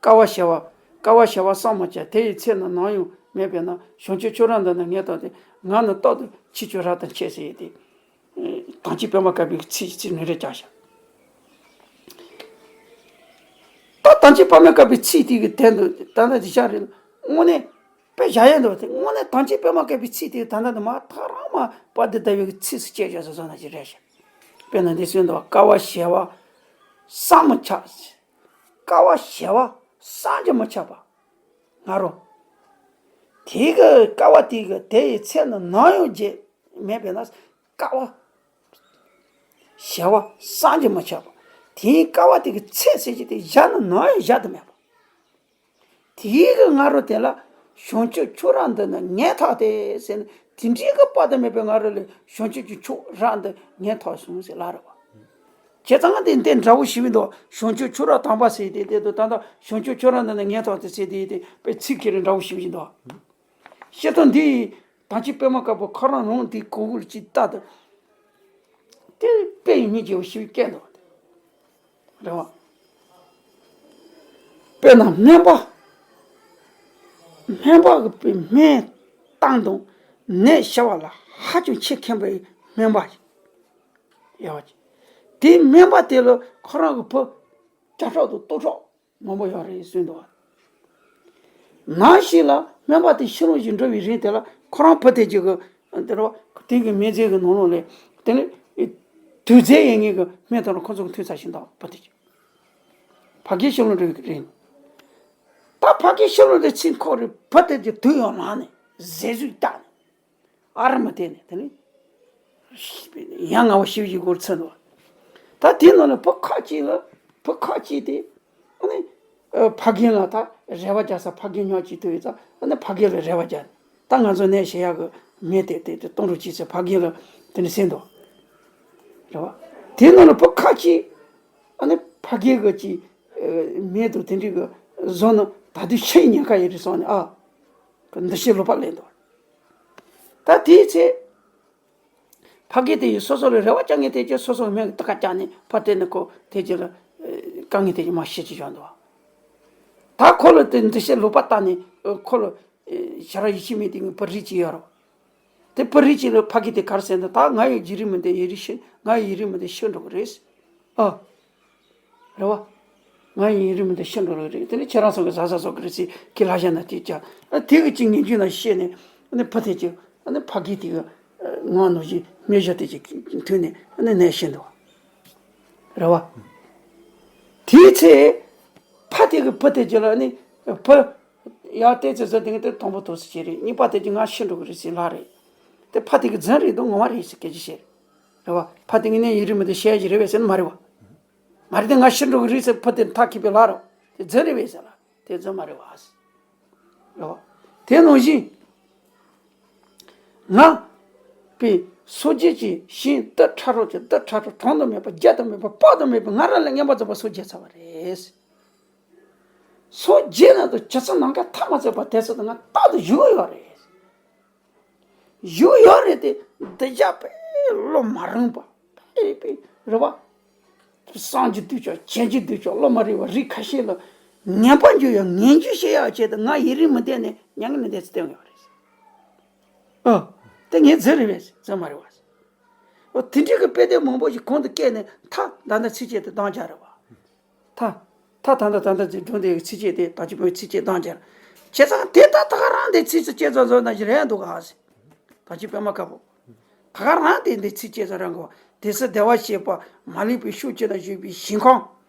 ཀ་བ་ཞི་བ། ཀ་བ་ཞི་བ་བསམ་མི་ཁྱབ། དེ་ཡི་ཚེ་ན་ནམ་ཡང་མེད་པས་ན། བྱང་ཆུབ་ཁྱོད་རང་འདི་ན་ངེས་ཐོགས་ཏེ། ང་ནི་རྟག་ཏུ་ཁྱེད་ཆོས་རབ་ཏུ་འཆད་ཟེར་ཡས་དེ། དམ་ཆོས་པད་མ་དཀར་པོའི་ཚིག་ཚིག་ནི་རེ་རྒྱག་ཤག་ད་དམ་ཆོས་པད་མ་དཀར་པོའི་ཚིག་དེ་གི་དོན་དུ་ད་ལྟ་འདི་ཤག་རེད། དངོས་གནས། དཔེ་བཞག་ཡས་འདུག་དེ་དངོས་གནས་དམ་ཆོས་པད་མ་དཀར་པོའི་ཚིག་དེ་ད་ལྟ་འདི་མ་ཐག་རང་མ་དཔལ་ལྡན་ཟླ་བའི་གི་ཚིག་སུ་སྐྱེས་བཞག་སོ་སོ་ན་ཅི་རེད་ཤག་དཔེར་ན་འདི་གསུངས་འདུག་ཀ་བ་ཞི་བ་བསམ་མི་ཁྱབ། ཀ་བ་ཞི་བ་བསམ་གྱིས་མི་ཁྱབ་པ། ང་རོ། དེ་གི་ཀ་བ་དེ་གི་དེ་ཡི་ཚེ་ན་ནམ་ཡང་བརྗེད་མེད་པས་ན། ཀ་བ་ཞི་བ་བསམ་གྱིས་མི་ཁྱབ་པ། དེའི་ཀ་བ་དེ་གི་ཚེ་ཟེར་གྱི་དེ་བཞག་ན་ནམ་ཡང་བཞག་ཏུ་མེད་པ། དེའི་གི་ང་རོ་དེ་ལ་བྱང་ཆུབ་ཁྱོད་རང་འདི་ན་ངེས་ཐག་སྟེ་ཟེར་ནས། དེ་འདྲའི་གི་དཔག་ཏུ་མེད་པའི་ང་རོ་ལ་བྱང་ཆུབ་ཀྱི་ཁྱོད་རང་འདི་ངེས་ཐག་སོང་ཟེར་ལབ་རེད་བ། བྱས་ཙང་དེ་འདི་འདྲ་བོ་ཞིག་འདུག་བྱང་ཆུབ་ཁྱོད་རང་དམ་པ་ཟེར་དེ་དེ་དུ་ད་ལྟ་བྱང་ཆུབ་ཁྱོད་རང་འདི་ན་ངེས་ཐག་སྟེ་ཟེར་དེ་དེ་དཔེ་ཚིག་ཁྱེར་འདྲ་བོ་ཞིག་བཞིན་འདུག་བཤད་སྟངས་འདི་ཡིས་དམ་ཆོས་པད་མ་དཀར་པོ་ཁོ་རང་རང་དེ་གོ་གུ་ལ་ཅིག་ལྟ་དུ། དེ་དཔེ་ཡི་མི་རྒྱལ་བ་ཞིག་བཀལ་འདུག་རེད་བ། དཔེར་ན་སྨན་པ། སྨན་པ་གི་དཔེ་སྨན་བཏང་དང་ནད་ཞི་བ་ལ་ཧ་ཅང་ཆེས་མཁས་པའི་སྨན་པ་ཡོད་པ་ཅིག་དེའི་སྨན་པ་དེ་ལ་ཁོ་རང་གི་བུ་བརྒྱ་ཕྲག་དང་སྟོང་ཕྲག་མང་པོ་ཡོད་རེད་གསུངས་འདུག་ནང་བཞིན་ལ་སྨན་པ་དེ་ཕྱི་ལོགས་ཤིག་འགྲོ་བའི་རིང་དེ་ལ་ཁོ་རང་བུ་དེ་གཅིག་གི་དེ་རུ་དེ་གི་སྨན་རྫས་ཀྱི་ནང་ལོགས་ལས་དེ་ནི་དུག་རྫས་ཡིན་ངེས་ཀྱི་སྨན་དང་ཁོ་ཚོ་གི་མཐུན་ཚར་ཞིག་འདུག་བུ་དེ་གཅིག་ཕ་གིའི་ཕྱི་ལོགས་འགྲོ་བའི་རིང་། ད་ཕ་གིའི་ཕྱི་ལོགས་དེ་ཚིག་ཁོ་རེ་བུ་དེ་གི་དུག་ཡང་ལངས་ནས་ཟས་ཟོས་བཏང་ནས། ཨ་རི་མ་དེ་ནས་དེ་ནི། ཡང་ང་བ་ཞིབ་ཞིབ་སྐོར་ཚུད་འདུག་ད་དེའི་ནང་ནས་བུ་ཁ་ཅིག་ལ་བུ་ཁ་ཅིག་དེ་ཨ་ནི་ཕ་རྒན་ལ་ད་རེ་བ་རྒྱག་ས་ཕ་རྒན་ཉག་ཅིག་ཐུག་ཡོད་ཙང་ཨ་ནི་ཕ་རྒན་ལ་རེ་བ་རྒྱག་ད་ང་ཚོ་ནས་བྱེད་ཡག་གི་མི་དེ་དེ་དེ་གཏོང་རོགས་གྱིས་ཟེར་ཕ་རྒན་ལ་དེ་ནི་གསན་འདུག་རེད་བ། དེའི་ནང་ནས་བུ་ཁ་ཅིག་ཨ་ནི་ཕ་རྒན་གི་ཅིག་མེད་དུ་དེ་འདྲའི་གི་བཟོ་ན་ད་དུས་ཤེས་ཉེན་ཁ་ཡོད་རེད་སོང་ནས་ཨ། འདུ་ཤེས་ལོག་པ་ལེན་འདུག་ད་དེའི་ཚེ། ཕ་གི་དེ་ཡིས་སོ་སོ་ལ་རེ་བ་བཅང་མཁན་དེ་གྱིས་སོ་སོ་མིང་གི་ཏི་ཀ་བཅག་ནས་ཕ་དེ་ནི་ཁོ་དེ་གྱིས་ལ་དཀའ་ངལ་དེ་གྱིས་མ་ཤེས་ཀྱི་བཞག་འདུག་ད་ཁོ་ལ་དེ་འདུ་ཤེས་ལོག་པ་བཏང་ནས་ཁོ་ལ་ཞེ་དྲག་ཡིད་ཆེས་མེད་དེ་ངའི་བུ་རིགས་གཅིག་ཡོད་རེད། དེ་བུ་རིགས་གཅིག་ལ་ཕ་གི་དེ་ག་རེ་ཟེར་འདུག་ད་ང་ཡི་ཡིག་རིགས་མི་འདི་ཡིག་རིགས་ཤི་ང་ཡི་ཡིག་རིགས་མི་འདི་ཤི་འགྲོ་གི་རེད། ཨ། རེད་བ། ང་ཡི་ཡིག་རིགས་མི་འདི་ཤི་འགྲོ་གི་རེད། དེ་ནི་ཁྱེད་རང་ཚོ་གི་ཟ་ཟ་ཟོ་གི་རེད་ཟེར་ཁྱི་ལྷ་ཞྭ་ན་དེ་ཅག་ཨ་དེ་གི་ཅིག་ངན་ཇུས་ན་ཤེས་ནས་ཨ་ནི་ཕ་དེ་ཅིག་ཨ་ནི་ཕ་གི་དེ་གི་ངོ་ནོར་ཞིག་མེ་ཞོ་དེ་ཅིག་མཐུན་ནས་ཨ་ནི་ནས་ཤི་འདུག་བ། རེད་བ། དེའི་ཚེ་ཕ་དེ་གི་བུ་དེ་ཅིག་ལ་ཨ་ནི་བུ་ཡར་བལྟས་ཚེ་ཟ་དེ་གི་དེ་དང་པོ་དོ་སུ་བྱེད་རེད། གཉིས་པ་དེ་ཅིག་ང་ཤི་འགྲོ་གི་རེད་ཟེར་ལ་རེད། དེ་ཕ་དེ་གི་རྫུན་རེད་དོ་ངོ་མ་རེད་ཟེར་སྐད་ཆ་བཤད་རེད་བ། ཕ་དེ་གི་ནས་ཡིག་རིགས་མི་འདི་ཤེས་ཀྱི་རེད་བས་ཟེར་ནི་མ་རེད་བ། མ་རེད་དེ་ང་ཤི་འགྲོ་གི་རེད་ཟེར་བུ་དེ་ཐག་ཁེལ་པའི་ལ་རོ། དེ་རྫུན་རེད་བས་ཟེར་ལ། དེ་རྫུན་མ་རེད་བ། རེད་བ། དེ་ནང་བཞིན། ང་། པའི་སོ་སྐྱེ་གྱི་ཞིང་རྡུལ་ཕྲ་རབ་ཀྱི་རྡུལ་ཕྲ་རབ་གྲངས་དུ་མེད་པ་བརྒྱ་དུ་མེད་པ་དཔག་ཏུ་མེད་པའི་ང་རང་ལ་མངོན་པར་རྫོགས་པར་སངས་རྒྱས་ཚར་བ་རེད། སངས་རྒྱས་ན་དུ་ཇི་སྲིད་ནམ་མཁའི་མཐའ་མ་ཚད་པ་དེ་སྲིད་དུ་ང་རྟག་ཏུ་བཞུགས་ཡོད་རེད། བཞུགས་ཡོད་རེད་དེ། འདི་རྒྱ་དཔེ་བློ་མ་རིང་བ། དཔེ་དཔེ་རེད་བ། བསམ་གྱི་འདུག་ཅོག་བྱེད་ཀྱི་འདུག་ཅོག་བློ་མ་རིང་བ་རིགས་ཁ་ཤས་ལ་ངན་པ་འཇུ་ཡང་ངན་འཇུ་བྱེད་ཡག་ཆེད་དུ་ང་ཡིག་རིགས་མི་བདེ་ནས་མྱ་ངན་ལས་འདས་ཚེ་སྟོན་ཡོད་རེད། ཨ། དེ་ངའི་རྫུན་རེད་བས་རྫུན་མ་རེད་བ། ཨོ་དེ་འདྲའི་གི་དཔེ་དེབ་མང་པོ་ཞིག་གོང་དུ་བཀལ་ནས་ཐ་ད་ལྟ་ཚིགས་བཅད་དེ་བཏང་རྒྱུ་རེད་བ། ཐ། ཐ་ད་ལྟ་ད་ལྟ་ཚིག་སྒྲུང་དེ་གི་ཚིགས་བཅད་དེ་ད་ཅི་པོའི་ཚིགས་བཅད་བཏང་རྒྱུ་རེད། བྱས་ཙང་དེ་ད་ད་ག་རང་དེ་ཚིགས་སུ་བཅད་ཙམ་བཟོ་ན་ཞིག་རེད་འདུག་ག་ཟེར། ད་ཅི་པད་མ་དཀར་པོ། ད་ག་རང་དེ་འདི་ཚིགས་བཅད་ཙམ་རང་གོ། དེ་སྲིད་བདེ་བར་གཤེགས་པ་མ་ལུས་པའི་ཕྱོགས་བཅུ་ན་བཞུགས་པའི་ཞིང་ཁམས་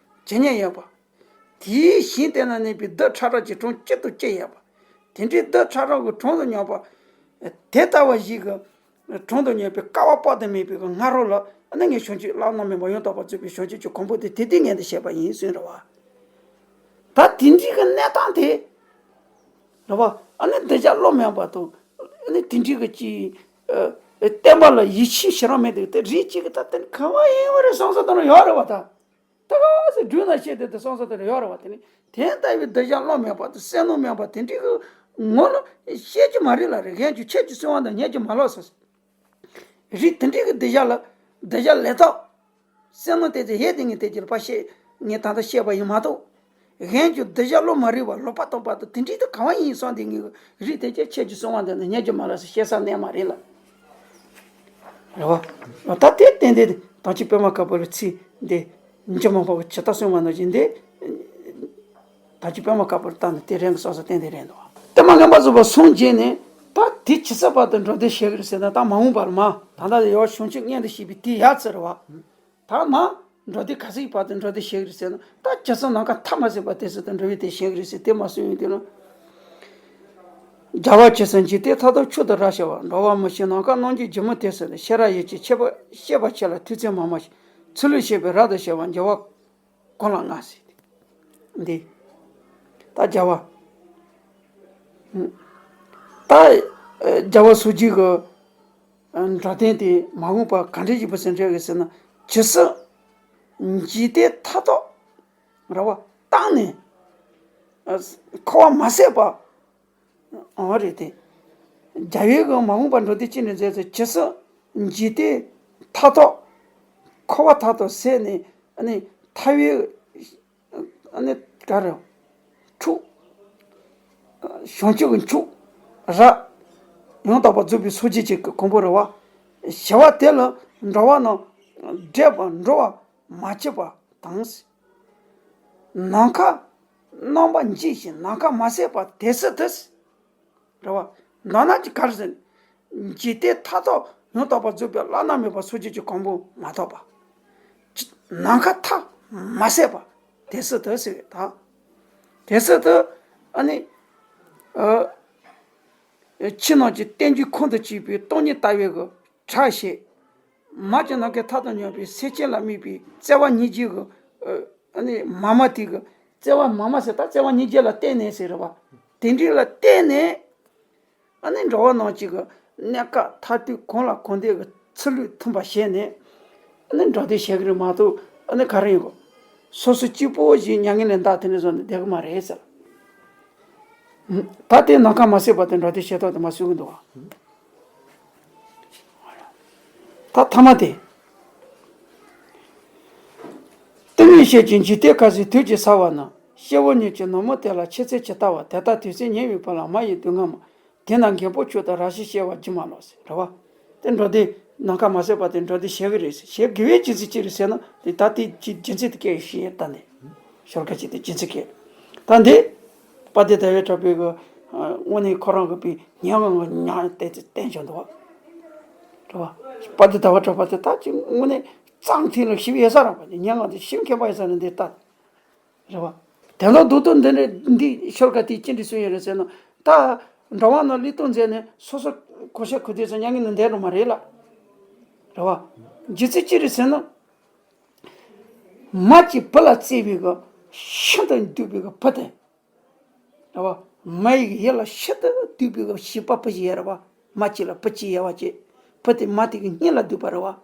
ཇི་སྙེད་ཡོད་པ། དེའི་ཞིང་དེ་ན་གནས་པའི་རྡུལ་ཕྲ་རབ་ཀྱི་གྲངས་གཅིག་ཏུ་བསྐྱེད་ཡོད་པ། དེ་འདྲའི་རྡུལ་ཕྲ་རབ་ཀྱི་གྲངས་སུ་ཉམས་པ། དེ་ལྟ་བུ་ཞིག་གི་གྲངས་སུ་ཉམས་པའི་ཀ་བ་དཔག་ཏུ་མེད་པའི་ང་རོ་ལ་ཨ་ནི་ངས་བྱང་ཆུབ་བླ་ན་མེད་པ་ཡང་དག་པར་རྫོགས་པའི་བྱང་ཆུབ་ཀྱི་གོ་འཕང་དེ་དེ་དུས་ངས་འདི་བཤད་པ་ཡིན་གསུངས་རེད་བ། ད་དེ་འདྲའི་གི་གནས་སྟངས་དེ། རེད་བ། ཨ་ནི་གདུལ་བྱ་བློ་མེད་པ་དང་། ཨ་ནི་དེ་འདྲའི་གི་ཅིག་ཨ། བསྟན་པ་ལ་ཡིད་ཆེས་བྱེད་རང་མེད་དེ། དེ་རིགས་གཅིག་གི་ད་དེ་གང་བ་ཡིན་བ་རེད་བསམ་བསམ་དང་ཡོད་རེད་བ་ད། ད་ག་ཟེ་སྒྲུང་ན་བཤད་དེ་དེ་བསམ་བསམ་དང་ཡོད་རེད་བ། དེ་ནི་དེ་ལྟ་བུའི་གདུལ་བྱ་བློ་མེད་པ་དང་བསམ་མནོ་མེད་པ་དེ་འདྲའི་གི་ངོ་ལ་བཤད་རྒྱུ་མ་རེད་ལ། རེད། གཞན་གྱི་ཁྱེད་ཀྱི་གསོལ་བ་འདི་ཉན་རྒྱུ་མ་ལོག་ཟེར། རིགས་དེ་འདྲའི་གི་གདུལ་བྱ་ལ་གདུལ་བྱ་ལས་ཐོག་བསམ་མནོ་དེ་ཚོ་ཡེ་དེ་ངས་དེ་རྒྱུར་ཕར་བཤད། ངས་ད་ལྟ་བཤད་པ་ཡིན་མ་གཏོགས། གཞན་གྱི་གདུལ་བྱ་བློ་མ་རིག་པ་ལོག་པ་རྟོག་པ་དང་དེ་འདྲའི་དེ་གང་བ་ཡིན་བསམ་དེ་ངས་རིགས་དེ་ཚོ་ཁྱེད་ཀྱི་གསོལ་བ་འདི་ནི་ཉན་རྒྱུ་མ་ལོག་ཟེར་བཤད་ས་གནས་མ་རེད་ལ། རེད་བ། ད་དེ་ཏན་ཏན་དེ་དྭངས་བཅུད་པད་མ་དཀར་པོ་ལ་ཚིག་འདི་འཇུ་མང་པོ་གི་ཇི་ལྟར་གསུངས་པ་ནང་བཞིན་དེ། ད་ཅི་པད་མ་དཀར་པོར་བལྟས་ནས་དེ་རིང་གི་སོ་སོ་བསྟན་དེ་རེད་འདུག་དེ་མ་ངན་པ་བཟོད་པ་སངས་རྒྱས་ནས་ད་དེ་ཇི་སྲིད་བར་དུ་འགྲོ་དོན་བྱེད་ཀྱི་རེད་ཟེར་ན། ད་མ་འོངས་པར་མ་ད་ལྟ་ཡོད་བྱང་ཆུབ་མངོན་དུ་བྱེད་པའི་དེ་ཡ་ཚེ་རེད་བ། ད་མ་འགྲོ་དོན་ག་ཚོད་བར་དུ་འགྲོ་དོན་བྱེད་ཀྱི་རེད་ཟེར་ན། ད་ཇི་སྲིད་ནམ་མཁའ་མཐའ་མ་ཟད་པ་དེ་སྲིད་དུ་འགྲོ་བའི་དེ་བྱེད་ཀྱི་རེད་ཟེར་དེ་མ་གསུངས་ཡོད་དེ་ལ། རྒྱལ་བ་ཇི་སྲིད་འཇིག་རྟེན་མཐའ་དག་མཆོག་ཏུ་རབ་ཞི་བ། འགྲོ་བ་མི་ཤེས་ནམ་མཁའ་རྣམས་ཀྱི་སྒྱུ་མ་དེ་སྲིད་དུ། ཤེས་རབ་ཡིད་ཀྱིས་ཤེས་པ་ཤེས་པ་ཆེ་ལ་ཐུགས་བརྩེ་མ་མ་ཞིག་ཚུལ་ལུགས་ཤེས་པས་རབ་ཏུ་ཞི་བ། འགྱུར་བ་གང་ལ་ང་ཟེར་ཏེ། འདི། ད་རྒྱལ་བ། ད་རྒྱལ་བ་སོགས་ཀྱི་གི་འགྲོ་དོན་དེ་མ་འོངས་པ་ག་འདྲ་ཞིག་བུ་སེམས་འགྲེལ་གི་ཟེར་ན། ཇི་སྲིད་འཇིག་རྟེན་མཐའ་དག་ར་བ་བཏང་ནས་འཁོར་བ་མ་ཟད་པ། འོ་རེད་དེ། རྒྱལ་བའི་གི་མ་འོངས་པ་འགྲོ་དོན་ཅི་ནས་མཛད་ཚེ། ཇི་སྲིད་འཇིག་རྟེན་མཐའ་དག་འཁོར་བ་མཐའ་དག་ཟད་ནས་ཨ་ནི་ཐར་བའི་ཨ་ནི་ག་རེ་ཁྲུག་བྱང་ཆུབ་ཀྱི་མཆོག་རབ་ཡང་དག་པར་རྫོགས་པའི་སངས་རྒྱས་ཀྱི་གོ་འཕང་རེད་བ། ཞི་བ་དེ་ལ་འགྲོ་བ་རྣམས་འདྲེན་པར་འགྲོ་བ་མ་བྱས་པ་དང་། ནམ་མཁའ་རྣམ་པར་འབྱེད་ཅིང་ནམ་མཁའ་མ་ཟད་པ་དེ་སྲིད་དུ། རེད་བ། མདོར་ན་ཅི་ག་རེ་ཟེར། འཇིག་རྟེན་མཐའ་དག་ཡང་དག་པར་རྫོགས་པའི་བླ་ན་མེད་པ་སངས་རྒྱས་ཀྱི་གོ་འཕང་མ་ཐོབ་པ། ཅི་ནམ་མཁའ་མཐའ་མ་ཟད་པ་དེ་སྲིད་དུ་ཟེར་བའི་ད། དེ་སྲིད་དུ་ཨ་ནི། ཨ། ཕྱི་ནང་གི་རྟེན་འབྱུང་ཁོང་དུ་ཆུད་པའི་སྟོང་ཉིད་ལྟ་བའི་གི་གྲགས་ཤིང་། མ་གྱུར་ནམ་མཁའི་མཐའ་དང་མཉམ་པའི་སེམས་ཅན་ལ་དམིགས་པའི་བརྩེ་བ་སྙིང་རྗེ་གི། ཨ་ནི་མ་མ་དེ་གི་བརྩེ་བ་མ་མ་ཟེར་ད་བརྩེ་བ་སྙིང་རྗེ་ལ་བརྟེན་ནས་ཟེར་རེད་བ། དེ་འདྲའི་ལ་བརྟེན་ནས། ཨ་ནི་འགྲོ་བ་རྣམས་ཀྱི་གི་གནས་སྐབས་མཐར་ཐུག་གང་ལ་གང་འདོད་ཀྱི་ཚུལ་ལུགས་མཐུན་པ་བྱས་ནས། ཨ་ནི་འགྲོ་དོན་བྱེད་ཀྱི་རེད་མ་གཏོགས། ཨ་ནི་ག་རེ་ཡིན་གོ། སོ་སོ་གཅིག་པོ་ཞིག་མྱ་ངན་ལས་འདའ་དེ་འདྲ་བཟོ་ནས་བསྡད་གི་མ་རེད་ཟེར། ད་དེ་ནམ་མཁའ་མ་ཟད་པ་དེ་འགྲོ་དོན་བྱེད་ཐབས་དེ་མ་གསུང་གི་འདུག་བ། ད་ཐ་མ་དེ། ཏིང་ངེ་འཛིན་གྱི་འཇིག་རྟེན་ཁ་ཟས་དུས་ཀྱིས་ཟ་བ་ན། སྐྱེ་བོ་ཉིད་ཀྱི་ནོར་མོ་དེ་ལ་ཆེ་ཚད་ཇི་ལྟ་བ། དེ་ལྟར་དུས་ཚོད་ཉེ་བའི་བུ་ལ་མ་ཡི་སྡུག་བསྔལ་མ། དེས་ན་མགོན་པོ་མཆོག་ཏུ་རབ་ཞི་སྐྱེ་བ་བགྱི་མ་ལོག་ཟེར་རེད་བ། དེ་འགྲོ་དོན་ནམ་མཁའ་མ་ཟད་པ་དེ་འགྲོ་དོན་བྱེད་ཀྱི་རེད་ཟེར། བྱེད་དགོས་པའི་རྒྱུ་མཚན་ཅི་རེད་ཟེར་ན། དེ་ད་དེ་ཅི་རྒྱུ་མཚན་དེ་སྐད་ཞིག་ད་ནས། ཤོ་ལོ་ཀ་གཅིག་དེ་རྒྱུ་མཚན་སྐད། ད་འདི། དཔལ་ལྡན་ཟླ་བའི་གྲགས་པའི་གི། དངོས་གནས་ཁོ་རང་གི་པའི་ཉམས་ངག་ཉམས་བསྟན་དེ་བསྟན་བྱུང་འདུག་བ། རེད་བ། དཔལ་ལྡན་ཟླ་བ་གྲགས་པ་དེ་ད་ཅི་དངོས་གནས་གཙང་ཐིང་ལ་ཞིབ་ཡོད་ས་རང་པ་དེ་ཉམས་ངག་དེ་ཞིབ་མཁས་པ་ཡོད་ས་རང་འདི་ལྟ། རེད་བ། དེ་ལ་རྡོག་རྡོག་འདི་འདྲ་འདི་ཤོ་ལོ་ཀ་དེ་ཅི་འདྲ་གསུངས་ཡོད་རེད་ཟེར་ན། ད་འགྲོ་བ་རྣམས་བློས་གཏོང་མཛད་ནས་སོ་སོ་གོ་ཤ་གོ་དུས་སུ་མྱ་ངན་ལས་འདས་རོགས་མ་རེད་ལ། རེད་བ། རྒྱུ་མཚན་ཅི་རེད་ཟེར་ན། མ་གཅིག་བུ་ལ་བརྩེ་བའི་གི་ཤིན་ཏུ་སྡུག་པའི་གི་བུ་དེ། རེད་བ། མ་ཡི་གི་ཡིད་ལ་ཤིན་ཏུ་སྡུག་པའི་གི་བྱིས་པ་བུ་ཞིག་ཡོད་རེད་བ། མ་གཅིག་ལ་བུ་གཅིག་ཡོད་བ་ཅེ། བུ་དེ་མ་དེ་གི་སྙིང་ལ་སྡུག་པ་རེད་བ།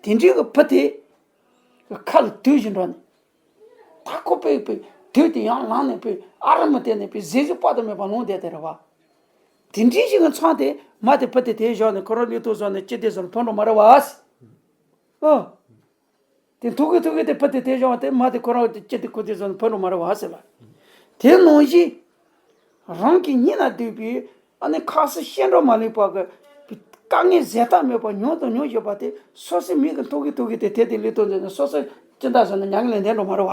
དེ་འདྲའི་གི་བུ་དེ་གི་ཁ་ལ་དུག་ཅིག་འགྲོ་ནས། ད་ཁོ་པའི་པའི་དུག་དེ་ཡང་ལངས་ནས་པའི་ཨ་རི་མི་དེ་ནས་པའི་ཟས་ཟོས་དཔག་ཏུ་མེད་པ་ལངས་བསྡད་དེ་རེད་བ། དེ་འདྲའི་ཞིག་གི་མཚམས་དེ་མ་དེ་བུ་དེ་དེ་བཞག་ནས་ཁོ་རང་བློས་གཏོང་བཟོ་ནས་ཅི་བདེ་བཟོ་ལ་ཕོན་འགྲོ་མ་རེད་བ། ཨ། དེ་ཐུག་གི་ཐུག་གི་དེ་བུ་དེ་དེ་བཞག་དེ་མ་དེ་ཁོ་རང་དེ་ཅི་བདེ་ཁོ་བདེ་བཟོ་ནས་ཕོན་འགྲོ་མ་རེད་བ་ཟེར་ལ། དེ་ནང་བཞིན། རང་གི་སྙིང་ལ་སྡུག་པའི་ཨ་ནི་ཁ་ཟས་ཤིང་འབྲས་མ་ལུས་པ་གི་དཀའ་ངལ་ཟད་མཐའ་མེད་པ་མྱོང་དང་མྱོང་བཞིན་པ་དེ་སོ་སོའི་མིག་གིས་མཐོང་གི་མཐོང་གི་དེ་དེ་དེ་ལུས་དང་འཛིན་ནས་སོ་སོ་ཅི་འདྲ་ཟེར་ན་མྱ་ངན་ལས་འདས་འགྲོ་མ་རེད་བ།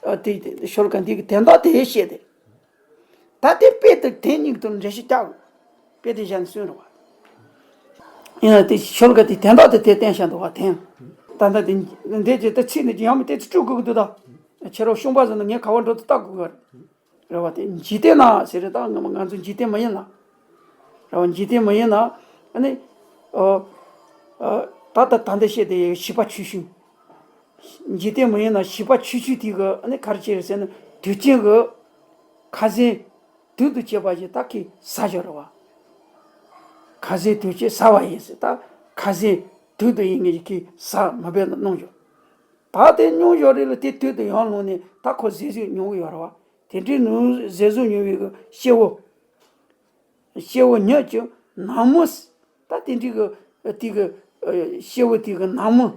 ཨ་དེ་དེ་ཤོ་ལོ་ཀ་འདི་གི་དོན་དག་དེ་བཤད་དེ། ད་དེ་དཔེ་དེ་དེ་གཉིས་ཀྱི་དོན་འགྲེལ་བཤད་རྒྱག་དགོས། དཔེ་དེ་བཞག་ནས་གསུངས་རེད་བ། ཡིན་ན་དེ་ཤོ་ལོ་ཀ་དེ་དོན་དག་དེ་དེ་བསྟན་བཞག་འདུག་བ་དེ། ད་ལྟ་དེ་འདས་ཀྱི་ད་ཚིག་ནི་ཡང་མི་དེ་ཚོ་སྤྲོད་དགོས་ཀྱི་འདུག་ད་ཁྱེད་རང་གཞུང་པ་ཟེར་ན་ངས་ག་བ་འགྲོ་དུ་བལྟ་དགོས་ཀྱི་རེད། རེད་བ། དེ་འཇིག་རྟེན་ན་ཟེར་རེད། ད་ང་ང་ཚོ་འཇིག་རྟེན་མ་ཡིན་ན། རེད་བ། འཇིག་རྟེན་མ་ཡིན་ན། ཨ་ནི། ཨོ། ཨ། ད་ལྟ་ད་འདི་བཤད་དེ་བྱིས་པ་ཆུང་ཆུང་། འཇིག་རྟེན་མ་ཡིན་ན་བྱིས་པ་ཆུང་ཆུང་དེ་གི་ཨ་ནི་ག་རེ་བྱས་རེད་ཟེར་ན་དུས་རྐྱེན་གི་ཁ་ཟས་ དུག་ཏུ་བྱས་པ་ཞིག་ད་ཁོས་ཟ་ཞོར་རེད་བ། ཁ་ཟས་དུག་ཅན་ཟ་བ་ཡིན་ཟེར། ད་ཁ་ཟས་དུག་ཏུ་ཡིན་ངེས་ཀྱི་ཁོས་ཟ་མི་འབད་ན་སྣུམ་ཞོར། ད་དེ་སྣུམ་ཞོར་རེད་ལ་དེ་དུག་ཏུ་ཡང་ལོངས་ནས་ད་ཁོ་ཟས་ཟོས་མྱོང་གི་ཡོད་རེད་བ། དེ་འདྲའི་ནང་ཟས་ཟོས་མྱོང་བའི་གི་སྐྱེ་བོ། སྐྱེ་བོ་ཉིད་ཀྱི་ནག་མོ། ད་དེ་འདྲའི་གི་དེ་གི་སྐྱེ་བོ་དེ་གི་ནག་མོ།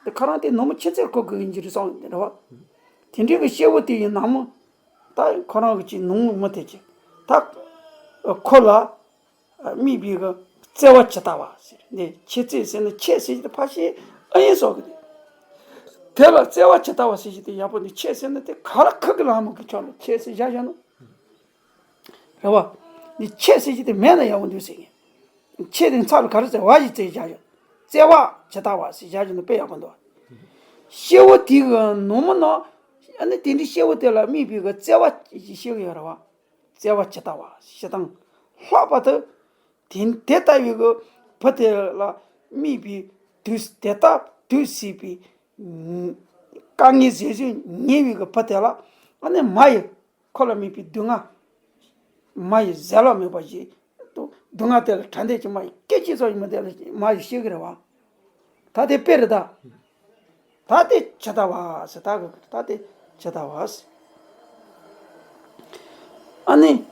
དེ་ཁོ་རང་དེ་ནག་མོ་ཆུ་ཚན་བཀོལ་གི་ཡིན་གྱི་རེད་བསམ་རེད་བ། དེ་འདྲའི་གི་སྐྱེ་བོ་དེ་ཡི་ནག་མོ། ད་ཁོ་རང་གི་ཅིག་ནག་མོ་དེ་ཅིག་ད་ཁོ་ལ་དམིགས་པའི་གི་བརྩེ་བ་ཇི་ལྟ་བ་ཟེར། འདི་ཁྱེད་བརྩེ་ཟེར་ན་ཁྱེད་ཟེར་གྱི་ཕ་ཤི་ཨ་ཡིན་སོགས་ཀྱི། དེ་ལ་བརྩེ་བ་ཇི་ལྟ་བ་ཟེར་གྱི་དེ་ཡག་པོ་འདུག་ཁྱེད་ཟེར་ན་དེ་ག་ལ་ཁུག་གི་ལ་མོ་གི་ཕྱོགས་ལ་ཁྱེད་ཟེར་བཞག་བཞག་ན། རེད་བ། འདི་ཁྱེད་ཟེར་གྱི་དེ་མེད་ན་ཡག་པོ་འདུག་ཟེར་གྱི། ཁྱེད་དེ་ཚབ་ལ་ག་རེ་ཟེར་བ་ཞིག་བརྩེ་བཞག་བཞག་བརྩེ་བ་ཇི་ལྟ་བ་ཟེར་བཞག་བཞག་ན་དཔེ་ཡག་པོ་འདུག་སྐྱེ་བོ་དེ་གི་ནག་མོ་ནང་། ཨ་ནི་དེ་འདྲའི་སྐྱེ་བོ་དེ་ལ་དམིགས་པའི་གི་བརྩེ་བ་ཞིག་ཤེས་གི་ཡོད་རེད་བ། བརྩེ་བ་ཇི་ལྟ་བ་ཞེ་སྡང་ལྷག་པར་དུ། དེ་དེ་ལྟ་བུའི་གི་བུ་དེ་ལ་དམིགས་པའི་དུག་དེ་ལྟ་དུག་སྲེག་པའི་དཀའ་ངལ་ཟས་ཟོས་ཉེན་པའི་གི་བུ་དེ་ལ་ཨ་ནི་མ་ཡི་ཁོ་ལ་དམིགས་པའི་སྡུག་བསྔལ། མ་ཡི་ཟད་ལ་མེད་པ་ཞིག་སྡུག་བསྔལ་དེ་ལ་ཕྲ་འདེད་ཀྱི་མ་ཡི་སྐད་ཅིག་ཙམ་ཡིན་མ་དེ་ལ་མ་ཡི་ཤེས་གི་རེད་བ། ད་དེ་དཔེ་རེད་ད། ད་དེ་ཇི་ལྟ་བ་ཟེར་ད་གི་ད་དེ་ཇི་ལྟ་བ་ཟེར། ཨ་ནི།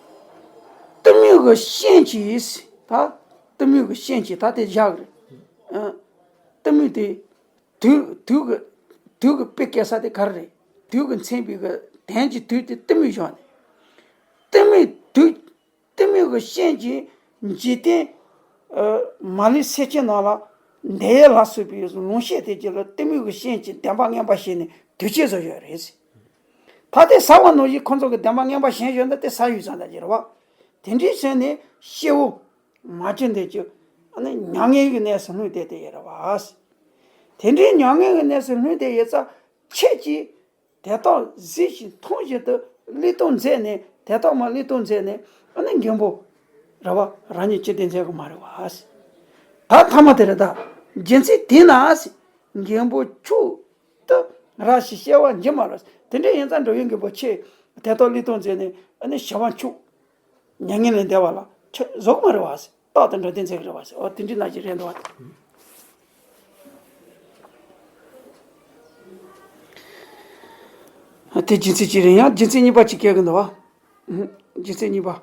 གཏི་མུག་གི་ཤན་གྱིས་ཟེར་ད། གཏི་མུག་གི་ཤན་གྱིས་ད་དེ་བཞག་གི་རེད། ཨ། གཏི་མུག་དེ། དུག་དུག་གི་དུག་གི་དཔེ་སྐྱེལ་ས་དེ་ག་རེ་རེད། དུག་གི་མཚན་པའི་གི་དོན་གྱི་དུག་དེ་གཏི་མུག་བཞག་ནས། གཏི་མུག་དུག་གཏི་མུག་གི་ཤན་གྱིས་འཇིག་རྟེན། ཨ། མ་ལུས་སེམས་ཅན་རྣམས་ལ་འདོད་ཡོན་ལ་སོགས་པའི་ལོངས་སྤྱོད་དེ་གྱིས་ལ་གཏི་མུག་གི་ཤན་གྱིས་བདེན་པ་ངན་པ་བྱས་ནས་དུག་ཅན་བཟོ་ཡོད་རེད། ད་དེ་ཟ་བ་ནང་བཞིན་ཁོ་ཚོ་གི་བདེན་པ་ངན་པ་བྱས་ཡོད་ན་དེ་ཟ་ཡོད་ཙང་ད་ཅི་རེད་བ། དེ་འདྲའི་བྱས་ནས་སྐྱེ་བོ་མ་བྱིན་འདོད་ཀྱི་ཨ་ནི་མྱ་ངན་གྱི་གནས་སུ་ལྷུང་བསྡད་དེ་ཡོད་རེད་བ། དེ་འདྲའི་མྱ་ངན་གྱི་གནས་སུ་ལྷུང་བསྡད་ཡོད་ཙང་ཁྱེད་ཀྱིས་དེ་དག་གཟིགས་ཤིང་མཐོང་བཞིན་དུ་བློས་གཏོང་མཛད་ནས་དེ་དག་མ་བློས་གཏོང་མཛད་ནས་ཨ་ནི་མགོན་པོ་རེད་བ། རང་ཉིད་ཅི་སྟེ་མཛད་དགོས་མ་རེད་བ། ད་ཐ་མ་དེ་རེད་ད། རྒྱུ་མཚན་དེས་ན་མགོན་པོ་མཆོག་ཏུ་རབ་ཞི་སྐྱེ་བ་འགྱུར་མ་རུང་། དེ་འདྲ་ཡིན་ཙང་འགྲོ་བའི་མགོན་པོ་ཁྱེད་དེ་དག་བློས་གཏོང་མཛད་ནས་ཨ་ནི་ཞི་བ་མཆོག་མྱ་ངན་ལས་འདས་པ་ལ་ཁྱོད་བཟོ་གི་མ་རེད་བ། རྟག་ཏུ་འགྲོ་དོན་མཛད་ཀྱི་རེད་བ། འོ་དེ་འདྲའི་ནང་བཞིན་རེད་འདུག་བ། དེ་རྒྱུ་མཚན་གཅིག་རེད། ཡང་རྒྱུ་མཚན་གཉིས་པ་གཅིག་སྐྱེལ་གི་འདུག་བ། རྒྱུ་མཚན་གཉིས་པ།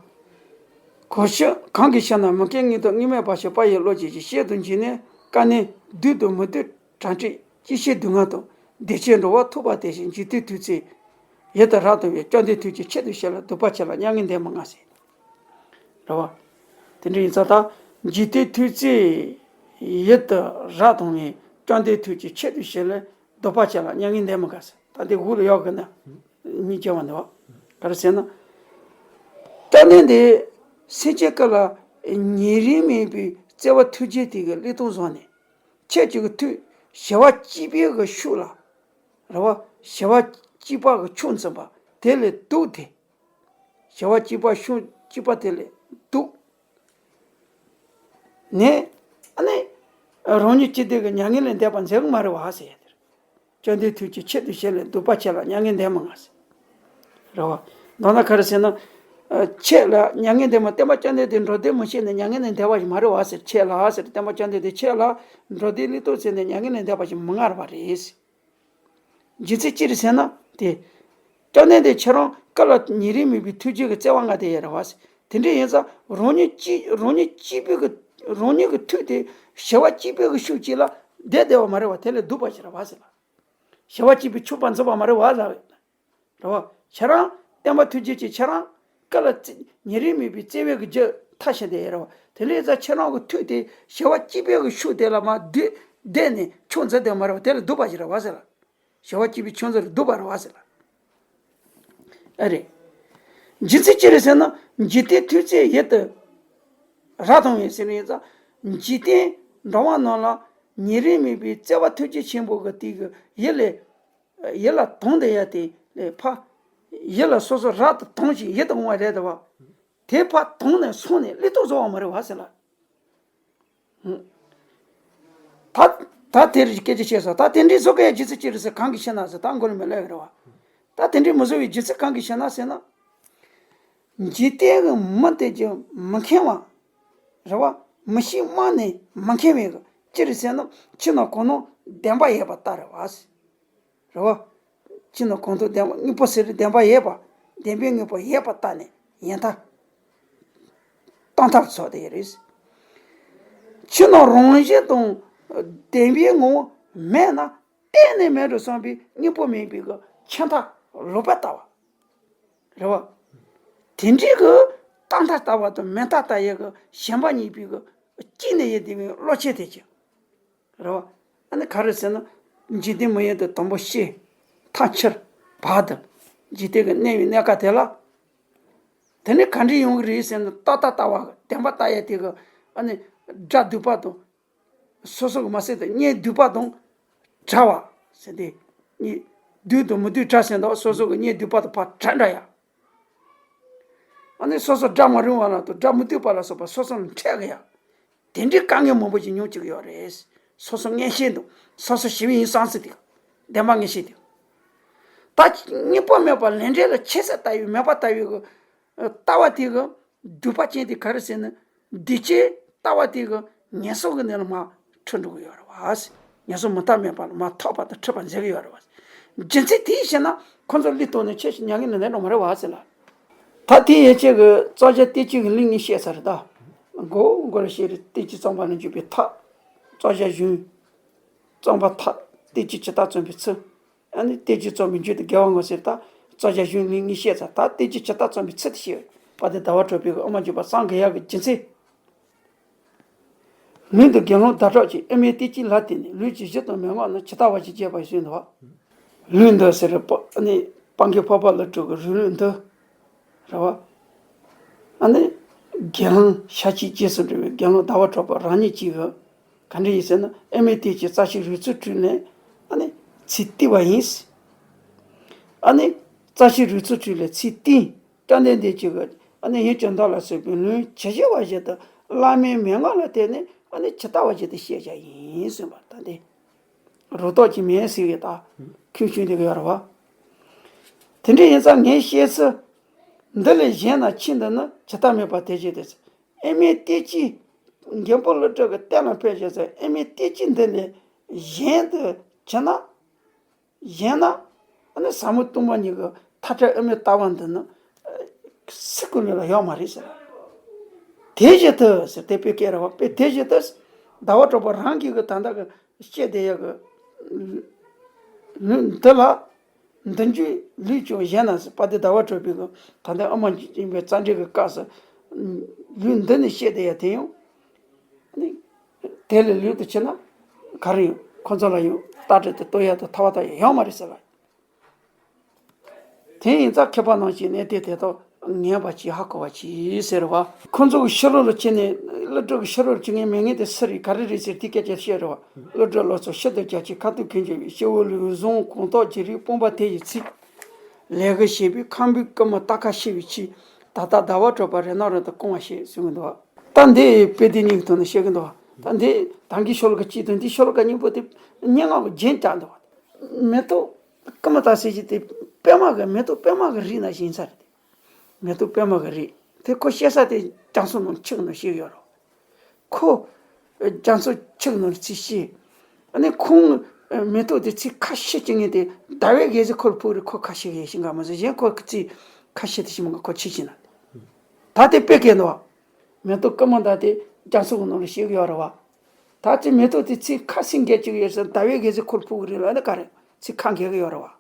གོ་ཤེས་གང་གིས་ཤེ་ན། མི་སྐྱེ་དངོས་དང་དངོས་མེད་པ་ཞིག་པ་ཡི་བློ་ཅན་གྱི་ཤེས་དང་འཇིག་ནས་དཀའ་གནད་སྡུག་དང་མི་སྡུག་གྲང་འཁྲིགས་སྐྱིད་ཤས་སྡུག་བསྔལ་དང་བདེ་སྐྱིད་འགྲོ་བ་ཐོབ་པ་དེ་བཞིན་འཇིག་རྟེན་ཐུག་ཚེ་ཡིད་དུ་རབ་དང་བའི་བཅོམ་ལྡན་ཐུགས་ཀྱི་ཆེད་དུ་བཤད་ལ་སྡུག་པ་ཆེ་ལ་མྱ་ངན་འདས་མི་མངའ་ཟེར། རེད་བ། དེ་འདྲ་ཡིན་ཙང་ད་འཇིག་རྟེན་ཐུག་ཚེ་ཡིད་དུ་རབ་དང་བའི་བཅོམ་ལྡན་ཐུགས་ཀྱི་ཆེད་དུ་བཤད་ལ་སྡུག་པ་ཆེ་ལ་མྱ་ངན་འདས་མི་དགའ་ཟེར། ད་འདི་འུ་ལ་ཡག་གི་ན་གཉིས་སྐྱེ་བ་འདི་བ། ག་རེ་ཟེར་ན། སྐྱབས་གནས་འདི་སེམས་ཅན་ཀུན་ལ་ཉེ་རིང་མེད་པའི་བརྩེ་བ་ཐུགས་རྗེ་དེ་གི་བློས་གཏོང་བཟུང་ནས། ཁྱེད་ཀྱི་གི་ཐུགས་ཞི་བ་གཅིག་པའི་གི་ཤུགས་ལ། རེད་བ། ཞི་བ་གཅིག་པ་གི་ཕྱོགས་འཛིན་པ་དེ་ལས་སྡུག་སྟེ། ཞི་བ་གཅིག་པ་ཕྱོགས་གཅིག་པ་དེ་ལས་སྡུག་ནས། ཨ་ནི། རང་ཉིད་ཅི་སྟེ་གི་མྱ་ངན་ལས་འདས་པ་མཛད་གི་མ་རེད་བ་ཟེར་ཡ་དེར། བཅོམ་ལྡན་ཐུགས་ཀྱི་ཆེད་དུ་བཤད་ལ་སྡུག་པ་ཆེ་ལ་མྱ་ངན་འདས་མི་མངའ་ཟེར། རེད་བ། མདོར་ན་ག་རེ་ཟེར་ན། ཨ། ཁྱེད་ལ་མྱ་ངན་འདས་མ། བསྟན་པ་བཅོམ་ལྡན་འདས་འགྲོ་དོན་མི་ཤེས་ནས་མྱ་ངན་ལས་འདས་པ་ཞིག་མ་རེད་བ་ཟེར། ཁྱེད་ལ་ཟེར། བསྟན་པ་བཅོམ་ལྡན་འདས་ཁྱེད་ལ་འགྲོ་དོན་བློས་གཏོང་བྱས་ནས་མྱ་ངན་ལས་འདས་པ་ཞིག་མི་མངའ་རེད་བ་རེད་ཟེར། རྒྱུ་མཚན་ཅི་རེད་ཟེར་ན་དེ། སྐྱབས་གནས་དེ་ཁྱེད་རང་ཀུན་ལ་ཉེ་རིང་མེད་པའི་ཐུགས་རྗེ་གི་བརྩེ་བ་མངའ་དེ་ཡོད་རེད་བ་ཟེར། དེ་འདྲ་ཡིན་ཙང་རང་ཉིད་གཅིག་རང་ཉིད་གཅིག་པུའི་གི་རང་ཉིད་ཀྱི་ཐུགས་དེ་ཞི་བ་གཅིག་པའི་གི་ཤུགས་གཅིག་ལ་བསྡད་བསྡད་པ་མ་རེད་བ། དེ་ལས་སྡུག་པ་ཞིག་རེད་བ་ཟེར་ལ། ཞི་བ་གཅིག་པའི་ཕྱོགས་པ་འཛིན་པ་མ་རེད་བ་ལ། རེད་བ། ཁྱེད་རང་བསྟན་པ་ཐུགས་རྗེ་ཅན་ཁྱེད་རང་ཀུན་ལ་བརྩེ་ཉེ་རིང་མེད་པའི་བརྩེ་བའི་གི་རྒྱུ་མཐའ་བཞིན་དེ་ཡོད་རེད་བ། དེ་ལས་ཙང་ཁྱེད་རང་གི་ཐུགས་དེ་ཞི་བ་གཅིག་པའི་གི་ཤུགས་དེ་ལ་མ་བསྡུས་བསྡད་ནས་ཕྱོགས་འཛིན་བསྡད་མ་རེད་བ། དེ་ལས་སྡུག་པ་ཞིག་རེད་བ་ཟེར་ལ། ཞི་བ་གཅིག་པའི་ཕྱོགས་འཛིན་ལ་སྡུག་པ་རེད་བ་ཟེར་ལ། ཨ་རེད། རྒྱུ་མཚན་ཅི་རེད་ཟེར་ན། འཇིག་རྟེན་ཐུག་ཚེ་ཡིད་དུ་རབ་དང་བའི་ཟེར་ནས་ཙང་། འཇིག་རྟེན་འགྲོ་བ་རྣམས་ལ་ཉེ་རིང་མེད་པའི་བརྩེ་བ་ཐུགས་རྗེ་ཆེན་པོ་གི་དེ་གི་ཡིད་ལས། ཡིད་ལ་དོན་དེ་ཡ་དེ་ལས་ཕ། ཡིད་ལ་སོ་སོ་རབ་ཏུ་དོན་ཞིང་ཡིད་དུ་འོང་བ་རེད་དོ། དེ་ཕ་དོན་ནས་སོང་ནས་བློས་གཏོང་བཟོ་བ་མ་རེད་བ་ཟེར་ལ། ད་ད་དེར་སྐད་ཆ་བཤད་སོང་། ད་དེ་འདྲའི་བཟོ་གི་ཡ་རྒྱུ་མཚན་ཅི་རེད་ཟེར། གང་གིས་ཤེ་ན་ཟེར། ད་མགོ་ལ་མི་ལོས་རེད་བ། ད་དེ་འདྲའི་མི་བཟོ་བའི་རྒྱུ་མཚན་གང་གིས་ཤེ་ན་ཟེར་ན། འཇིག་རྟེན་གྱི་མི་དེ་ཀྱང་མི་མཁས་པ། རེད་བ། མི་ཤེས་རྨང་ནས་མི་མཁས་པའི་གི་ཅི་རེད་ཟེར་ན་ཕྱི་ནང་གང་སྣང་བདེན་པ་ཡོད་པ་ལྟ་རེད་བ། རེད་བ། ཕྱི་ནང་གང་སྣང་བདེན་པ་དངོས་པོ་ཟེར་བདེན་པ་ཡོད་པ། བདེན་པའི་དངོས་པོ་ཡོད་པ་ལྟ་ནས་ཡིན་ད། སྟོང་ཐག་ཆོད་དེ་རེད། ཕྱི་ནང་རང་བཞིན་དང་བདེན་པའི་ངོ་བོ་མེད་ན་གཏན་ནས་མེད་དུ་སོང་བའི་དངོས་པོ་མིན་པའི་གི་ཕྱི་མཐའ་ལོག་པ་ལྟ་བ། རེད་བ། དེ་འདྲའི་གི་རྟག་མཐའ་ལྟ་བ་དང་མི་རྟག་ལྟ་ཡས་གི་ཞེན་པ་གཉིས་པའི་གི་གཅིག་ནས་ཡོད་བསྡད་པའི་བློ་ཆེ་དེ་ཅིག་རེད་བ། ཨ་ནི་ག་རེ་ཟེར་ན། འཇིག་རྟེན་མི་ཡུལ་དུ་དང་པོ་ཤེས། མཐའ་ཕྱིར་བར་དུ། འཇིག་རྟེན་གི་གནས་པའི་གནས་སྐབས་དེ་ལ། དེ་ནས་ག་འདྲ་ཡོང་གི་རེད་ཟེར་ན་རྟག་མཐའ་ལྟ་བ་གི་བདེན་པ་ལྟ་ཡས་དེ་གི་ཨ་ནི་དགྲ་སྡུག་པ་དང་། སོ་སོ་གི་མ་ཟད་དུ་གཉེན་སྡུག་པ་དང་བྲལ་བ་ཟེར་ཏེ། གཉེན་སྡུག་དང་མི་སྡུག་བྲལ་ཟེར་འདུག་སོ་སོ་གི་གཉེན་སྡུག་པ་དང་ཕར་བྲལ་འདྲ་ཡ། ཨ་ནི་སོ་སོ་དགྲ་མ་རུང་བ་ལ་དང་དགྲ་མི་སྡུག་པ་ལ་སོགས་པ་སོ་སོ་ལ་འཕྲད་གི་ཡ། དེ་འདྲའི་དཀའ་ངལ་མང་པོ་ཞིག་མྱོང་བཅུག་གི་ཡོད་རེད། སོ་སོ་ངེས་ཤེས་དང་སོ་སོ་ཞི་བའི་ཡིན་བསམ་ཟེར་དེ། བདེན་པ་ངེས་ཤེས་དེ། ད་དངོས་པོ་མེད་པ་ལས་འབྲས་ལ་ཆེ་ས་ལྟ་བའི་མེད་པ་ལྟ་བའི་གི་ལྟ་བ་དེ་གི་སྡུག་པ་ཅན་དེ་ག་རེ་ཟེར་ན། འདུས་བྱས་ལྟ་བ་དེ་གི་ངན་སོང་གི་གནས་ལ་མར་འཁྲིད་འགྲོ་གི་ཡོད་རེད་བ། ངན་སོང་མུ་མཐའ་མེད་པ་ལ་མར་ཐོགས་པ་དང་འཁྲིད་པར་མཛད་ཀྱི་ཡོད་རེད་བ། རྒྱུ་མཚན་དེ་ཤེས་ན་ཁོ་ཚོ་ལུས་གཏོང་ནས་ཆོས་ཤིག་ཉན་གི་ནི་ནས་འགྲོ་མ་རེད་བ་ཟེར་ལ། ད་དེ་ཡན་ཆད་ཀྱི་བརྩམ་བྱ་བསྟན་བཅོས་ཀྱི་ལུང་གཉིས་བཤད་ཚར་རེད་ད། མགོ་མགོ་ལ་བཤད་རེད་བསྟན་བཅོས་རྩོམ་པ་ནས་འཇུག་པའི་ཐབས། བརྩམ་བྱ་གཞུང་། རྩོམ་པ་ཐབས་བསྟན་བཅོས་ཇི་ལྟར་རྩོམ་པའི་ཚུལ། ཨ་ནི་བསྟན་བཅོས་རྩོམ་པའི་མཇུག་ཏུ་དགེ་བ་བསྔོ་ཟེར་ད། བརྩམ་བྱ་གཞུང་ལུང་གཉིས་བཤད་ཚར་ད་བསྟན་བཅོས་ཇི་ལྟར་རྩོམ་པའི་ཚུལ་དེ་བཤད། དཔལ་ལྡན་ཟླ་བ་གྲགས་པའི་དབུ་མ་འཇུག་པ་གསུང་གི་ཡག་གི་རྒྱུ་མཚན། ལུང་དུ་དགེ་སློང་ཟླ་གྲགས་ཀྱིས་དབུ་མའི་བསྟན་བཅོས་ལ་བརྟེན་ནས་ལུས་ཀྱི་གཞུ་དང་མན་ངག་ནི་ཇི་ལྟ་བ་བཞིན་བྱས་པ་ཞིག་འདུག་ལུང་འདི་ཟེར་པ་ནི་སྤང་གི་འཕགས་པ་ཀླུ་སྒྲུབ་ཀྱི་རིང་ལུགས་འདི་རེད་བ། ཨ་ནི་དགེ་སློང་ཤཱཀྱའི་རྗེས་སུ་འགྲོ་བའི་དགེ་སློང་ཟླ་བ་གྲགས་པ་རང་ཉིད་ཀྱིས་ག་འདྲ་ཡིན་ཟེར་ན་དབུ་མའི་བསྟན་བཅོས་རྩ་ཤེ་རུས་ཚོགས་དྲུག་ནས་ཨ་ནི་ཚིག་བཏུས་པ་ཡིན། ཨ་ནི་རྩ་ཤེ་རུས་ཚོགས་དྲུག་ལས་ཚིག་བཏུས། བཅོམ་ལྡན་འདས་ཀྱིས་ཨ་ནི་ཡུམ་གྱི་མདོ་ལ་སོགས་པའི་ལུང་ཇི་བཞིན་པ་བཞིན་དུ་བླ་མའི་མན་ངག་ལ་བརྟེན་ནས་ཨ་ནི་ཇི་ལྟ་བ་བཞིན་དུ་བཤད་བཞག་ཡིན་གསུངས་པ་ད་འདི། རུ་ཏོག་གི་མེ་ཟེར་བའི་ད་ཁྱོད་ཆུང་དེ་ག་ཡོད་རེད་བ། དེ་འདྲ་ཡིན་ཙང་ངས་བཤད་ཚུལ་འདི་ལས་གཞན་ན་ཕྱིན་འདི་ནི་ཇི་ལྟ་མེད་པ་དེ་བཞིན་དུ། དབུ་མའི་བསྟན་བཅོས་མགོན་པོ་ཀླུ་སྒྲུབ་ཀྱི་བསྟན་ལ་ཕེབས་བྱས་ཚེ་དབུ་མའི་བསྟན་བཅོས་འདི་ལས་གཞན་དུ་ཕྱིན་ན། གཞན་ན་ཨ་ནི་ཟབ་མོ་སྟོང་པ་ཉིད་ཀྱི་མཐའ་བྲལ་དབུ་མའི་ལྟ་བ་འདི་ནི་སྲིད་ཀྱི་ལུགས་ལ་ཡོད་མ་རེད་ཟེར། དེ་བཞིན་དུ་ཟེར་དེ་དཔེ་སྐད་རེད་བ་དཔེ་དེ་བཞིན་དུ་ཟླ་བ་གྲགས་པ་རང་གིས་གི་ད་ལྟ་གི་བཤད་བསྡད་ཡག་གི་ལུང་འདི་ལ་འདི་འཇུག་ལུགས་ཀྱང་གཞན་ན་ཟེར་དཔལ་ལྡན་ཟླ་བ་གྲགས་པའི་གི་ད་ལྟ་ཨ་མ་ཡིན་པའི་རྩ་འགྲེལ་གི་སྐབས་སུ་ལུང་འདི་ནས་བཤད་བསྡད་ཡག་དེ་ཡང་ནི། དེ་ལས་ལུགས་དུ་ཕྱིན་ན་ག་རེ་ཡོང་ཁོ་ཚོ་ལ་ཡང་ལྟ་གྲུབ་དེ་ལྟོས་ཡག་དང་ཐར་པ་ལྟ་ཡག་ཡོད་མ་རེད་ཟེར་ལ། དེ་ཡིན་ཙང་མཁས་པ་རྣམས་ཀྱིས་གནད་དོན་དེ་དག་ངེས་པ་གྱིས་ཧ་གོ་བ་གྱིས་ཟེར་བ། ཁོ་ཚོ་གི་ཕྱི་ལོགས་ལ་ཕྱིན་ནས་ཀླུ་སྒྲུབ་ཀྱི་ཕྱི་ལོགས་ལ་ཕྱིན་ངེས་མེད་ངེས་དེ་སུ་རེད་ག་རེ་རེད་ཟེར་དེ་སྐད་ཆ་བཤད་རེད་བ། ཀླུ་སྒྲུབ་ལོ་ཚོ་ཤིན་ཏུ་རྒྱ་ཆེ་ཁ་ཐུག་གིན་འཇོག་པའི་སྐྱེ་བོ་ལུས་བཟང་གང་དག་བགྱི་རིགས་སྤངས་པ་དེ་ཡི་ཚིག་ལས་ཀྱི་བྱེད་པའི་ཁམས་པའི་ཀུན་མ་རྟ་ཁ་ཤི་བའི་ཕྱིར་ད་ལྟ་ཟླ་བ་གྲགས་པ་རེ་ན་རེ་དུ་སྐོང་བ་ཞེས་གསུངས་འདུག་ད་འདི་དཔེ་དེ་གཉིས་ཀྱི་ཐོག་ནས་བཤད་ཀྱི་འདུག་ད་འདི་ད་གིན་ཤོ་ལོ་ཀ་གཅིག་དང་འདི་ཤོ་ལོ་ཀ་གཉིས་པོ་དེ་སྙན་ངག་གི་རྒྱན་བཅག་འདུག་མེ་ཏོག་ཀུན་མ་རྟ་ཟེར་གྱི་དེ་པད་མ་གི་མེ་ཏོག་པད་མ་གི་རིགས་ན་ཞིག་ཡིན་ས་རེད། མེ་ཏོག་པད་མ་གི་རིགས་དེ་ཁོ་བཤད་ས་དེ་རྒྱ་མཚོ་ནང་ཆུ་གི་ནང་བཤད་ཡོད་རེད། ཁོ། རྒྱ་མཚོ་ཆུ་ནོར་ཚིག་ཤེས། ཨ་ནི་ཁོང་། མེ་ཏོག་དེ་ཚིག་ཁ་ཤས་ཅིག་ངེས་ཏེ་ཟླ་བའི་གེ་སར་ཁོར་ཕུག་རེ་ཁོ་ཁ་ཤས་ཡེ་ཤིང་ག་མ་ཟད་གཞན་ཁོ་ཚིག་ཁ་ཤས་དེ་ཤི་མ་ག་ཁོ་ཆི་ཤི་ན། ད་དེ་དཔེ་སྐད་ནོ། མེ་ཏོག་ཀུན་མ་ད་དེ་རྒྱ་མཚོ་གི་ནོར་ལ་ཤེས་གི་ཡོད་རེད་བ། ད་ཚིག་མེ་ཏོག་དེ་ཚིག་ཁ་སིང་གེ་ཅིག་ཡོད་ཟེར་ཟླ་བའི་གེ་སར་ཁོར་ཕུག་རེ་ལ་ནི་ག་རེ་ཚིག་ཁ་འགེལ་གི་ཡོད་རེད་བ།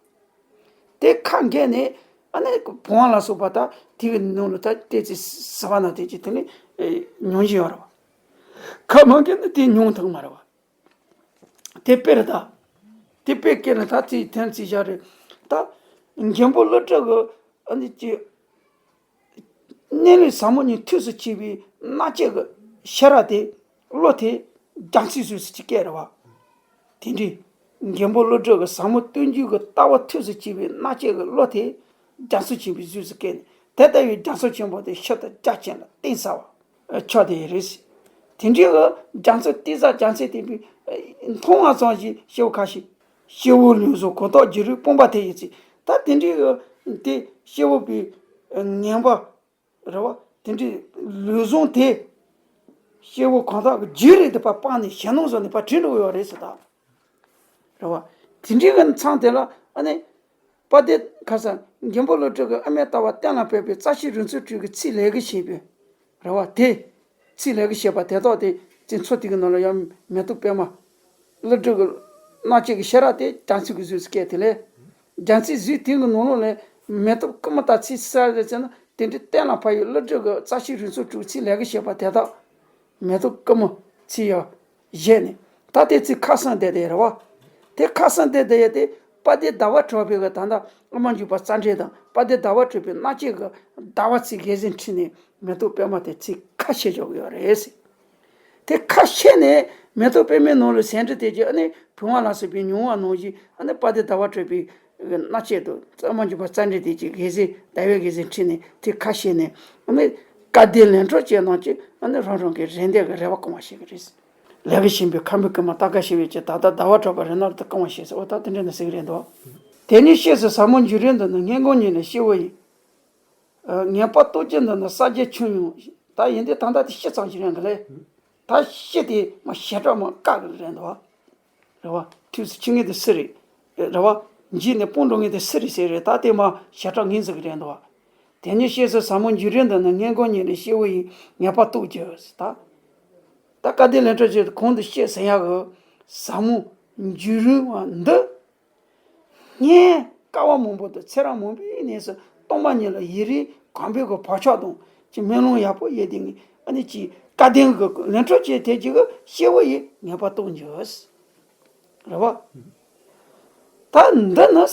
དེ་ཁ་འགེལ་ནས་ཨ་ནི་བུང་བ་ལ་སོགས་པ་དང་དེ་གི་ནང་ལ་ད་ལྟས་ཚེ་ཟ་བ་ན་དེ་ཅི་དེ་ནི་མྱོང་བཞིན་ཡོད་རེད་བ། ཁ་མ་འགེལ་ན་དེ་མྱོང་ཐུབ་མ་རེད་བ། དེ་དཔེ་རེད་ད། དེ་དཔེ་སྐད་ནི་ད་དེ་དོན་ཚིག་བཞག་རེད་ད། མགོན་པོ་ཀླུ་སྒྲུབ་གི་ཨ་ནི་ཅི། གནས་ལུགས་ཟབ་མོ་གཉིས་ཐུགས་སུ་ཆུད་པའི་རྣམ་དཔྱོད་ཀྱི་ཤེས་རབ་དེ་བློ་དེ་རྒྱ་མཚོའི་གཟུགས་སུ་ཅིག་སྐྱེས་རེད་བ། དེ་འདྲའི་མགོན་པོ་ཀླུ་སྒྲུབ་ཀྱི་ཟབ་མོ་སྟོང་རྒྱུད་ཀྱི་ལྟ་བ་ཐུགས་སུ་ཆུད་པའི་རྣམ་དཔྱོད་ཀྱི་བློ་དེ་རྒྱ་མཚོ་ཆེན་པོའི་གཟུགས་སུ་སྐྱེས་ནས་དེ་ལྟ་བུའི་རྒྱ་མཚོ་ཆེན་པོ་དེ་ཤིན་ཏུ་རྒྱ་ཆེན་ལ་གཏིང་ཟབ་པ་ཆགས་བསྡད་ཡོད་རེད། དེ་འདྲའི་གི་རྒྱ་མཚོ་གཏིང་ཟབ་རྒྱ་མཚོ་ལྡན་པའི་མཐོང་བ་ཙམ་ཞིག་སྐྱེ་བོ་ཁ་ཤས། སྐྱེ་བོ་ལུས་བཟང་གང་དག་བགྱི་རིགས་སྤངས་པ་དེ་ཡི་ཚིག་ད་དེ་འདྲའི་གི་དེ་སྐྱེ་བོ་པའི་ངན་པ། རེད་བ། དེ་འདྲའི་ལུས་ཟུངས་དེ་སྐྱེ་བོ་གང་དག་གི་རྒྱུད་རེད་དེ་ཕར་སྤངས་ནས་གཞན་སྣང་བཟོས་ནས་ཕར་བྲིས་འགྲོ་གི་ཡོད་རེད་ཟེར་ད། རེད་བ། དེ་འདྲའི་གི་མཚམས་དེ་ལ་ཨ་ནི། དཔལ་ལྡན་ཁ་སང་མགོན་པོ་ཀླུ་སྒྲུབ་ཀྱི་དབུ་མའི་ལྟ་བ་གཏན་ལ་ཕབ་པའི་རྩ་ཤེ་རིག་མཚོ་སྤྲུལ་གྱི་ཚིག་ལས་ཀྱི་བཤད་པའི། རེད་བ། དེ། ཚིག་ལས་ཀྱི་བཤད་པ་དེ་དག་དེ་ཚིག་མཚོ་དེ་གི་ནང་ལ་ཡང་མེ་ཏོག་པད་མ། ཀླུ་སྒྲུབ་ཀྱི་རྣམ་བཅད་ཀྱི་ཤེས་རབ་དེ་རྒྱ་མཚོ་གི་གཟུགས་སུ་བཀལ་དེ་ལས། རྒྱ་མཚོའི་གཟུགས་དེ་གི་ནང་ལོགས་ལས་མེ་ཏོག་ཀུ་མུ་ད་ཚིག་གསལ་རེད་ཟེར་ན་དེ་འདྲའི་གཏན་ལ་ཕབ་ཡོད་ཀླུ་སྒྲུབ་ཀྱི་རྩ་ཤེ་རིག་མཚོ་སྤྲུལ་ཚིག་ལས་ཀྱི་བཤད་པ་དེ་དག་མེ་ཏོག་ཀུ་མུ་ཚིག་ཡ། བཞེས་ནས། ད་དེ་ཚིག་ཁ་གསལ་བསྡད་དེ་རེད་བ། དེ་ཁ་གསལ་བསྡད་དེ་ཡ་དེ་དཔལ་ལྡན་ཟླ་བ་གྲགས་པའི་གི་ད་ལྟ་དབུ་མ་འཇུག་པ་རྩ་འགྲེལ་དང་དཔལ་ལྡན་ཟླ་བ་གྲགས་པའི་རྣམ་བཅད་ཀྱི་ཟླ་བ་ཚིག་གི་ཟིན་ཁྲིད་ནས་མེ་ཏོག་པད་མ་དེ་ཚིག་ཁ་ཕྱེ་འཇོག་གི་ཡོད་རེད་ཟེར། དེ་ཁ་ཕྱེ་ནས་མེ་ཏོག་པད་མའི་ནང་ལ་ཟེའུ་འབྲུ་དེ་ཅིག་ཨ་ནི་བུང་བ་ལ་སོགས་པའི་མྱོང་བ་ནང་བཞིན་ཨ་ནི་དཔལ་ལྡན་ཟླ་བ་གྲགས་པའི་རྣམ་བཅད་དུ་དབུ་མ་འཇུག་པ་རྩ་འགྲེལ་དེ་ཅིག་གི་ཟིན་ཟླ་བའི་གི་ཟིན་ཁྲིད་ནས་དེ་ཁ་ཕྱེ་ནས་ཨ་ནི་སྐལ་ལྡན་ལས་འཕྲོ་ཅན་རྣམས་ཀྱིས་ཨ་ནི་རང་རང་གི་རེ་འདོད་ཀྱི་རེ་བ་སྐོང་བ་ཞིག་རེད། ལས་ཀྱི་ཞིང་པའི་ཁམས་པའི་ཀུན་སྨོན་རྟ་ཁ་ཤི་བའི་ཆེད་ད་ལྟ་ཟླ་བ་གྲགས་པ་རེ་ནར་དུ་སྐོང་བ་ཞེས་ཟེར་བ་ད་དེ་འདྲ་ནི་ཟིག་རེད་འདུག་དེ་ཉིད་ཤེས་སུ་ཟབ་མོ་འཇུག་རིམ་འདི་ནི་སྔས་མགོ་ཉིད་ནས་ཤེས་པོ་ཡིན། ངེས་པར་རྟོགས་རྒྱུ་འདི་ནི་ས་བརྒྱད་ཆོས་ཡིན། ད་ཡིན་དུས་ད་ལྟ་དེ་ཤེས་ཙམ་ཞིག་རེད་གི་ལེ། ད་ཤེས་དེ་མ་ཞེ་དྲག་མ་བཀག་གི་རེད་འདུག་རེད་བ། ཐུགས་སུ་ཆུད་ངེས་དེ་སུ་རེད། རེད་བ། འཇིག་ནས་སྤོང་འགྲོ་ངེས་དེ་སུ་རེད་ཟེར་རེད་ད་དེ་མ་ཞེ་དྲག་ངེས་ཟིག་རེད་འདུག་དེ་ཉིད་ཤེས་སུ་ཟབ་མོ་འཇུག་རིམ་འདི་ནི་སྔས་མགོ་ཉིད་ནས་ཤེས་པོ་ཡིན་ངེས་པར་རྟོགས་རྒྱུ་ཟེར་ད། ད་སྐལ་ལྡན་ལས་འཕྲོ་ཅན་གོང་དུ་བཤད་ཟིན་ཡག་གི་ཟབ་མོ་འཇུག་རིམ་བ་འདི། སྔོན་དཀའ་བ་མང་པོ་དང་ཚེ་རབས་མང་པོའི་གནས་སུ་སྟོང་པ་ཉིད་ལ་ཡུན་རིང་གོམས་པའི་གི་བག་ཆགས་དང་གཅིག་སྨོན་ལམ་ཡག་པོ་ཡོད་དེ་ངས་ཨ་ནི་གཅིག་སྐལ་ལྡན་གྱི་ལས་འཕྲོ་ཅན་དེ་གཅིག་གི་སྐྱེ་བོ་ཡི་ངེས་པར་རྟོགས་འགྱུར། རེད་བ། ད་འདི་ནི།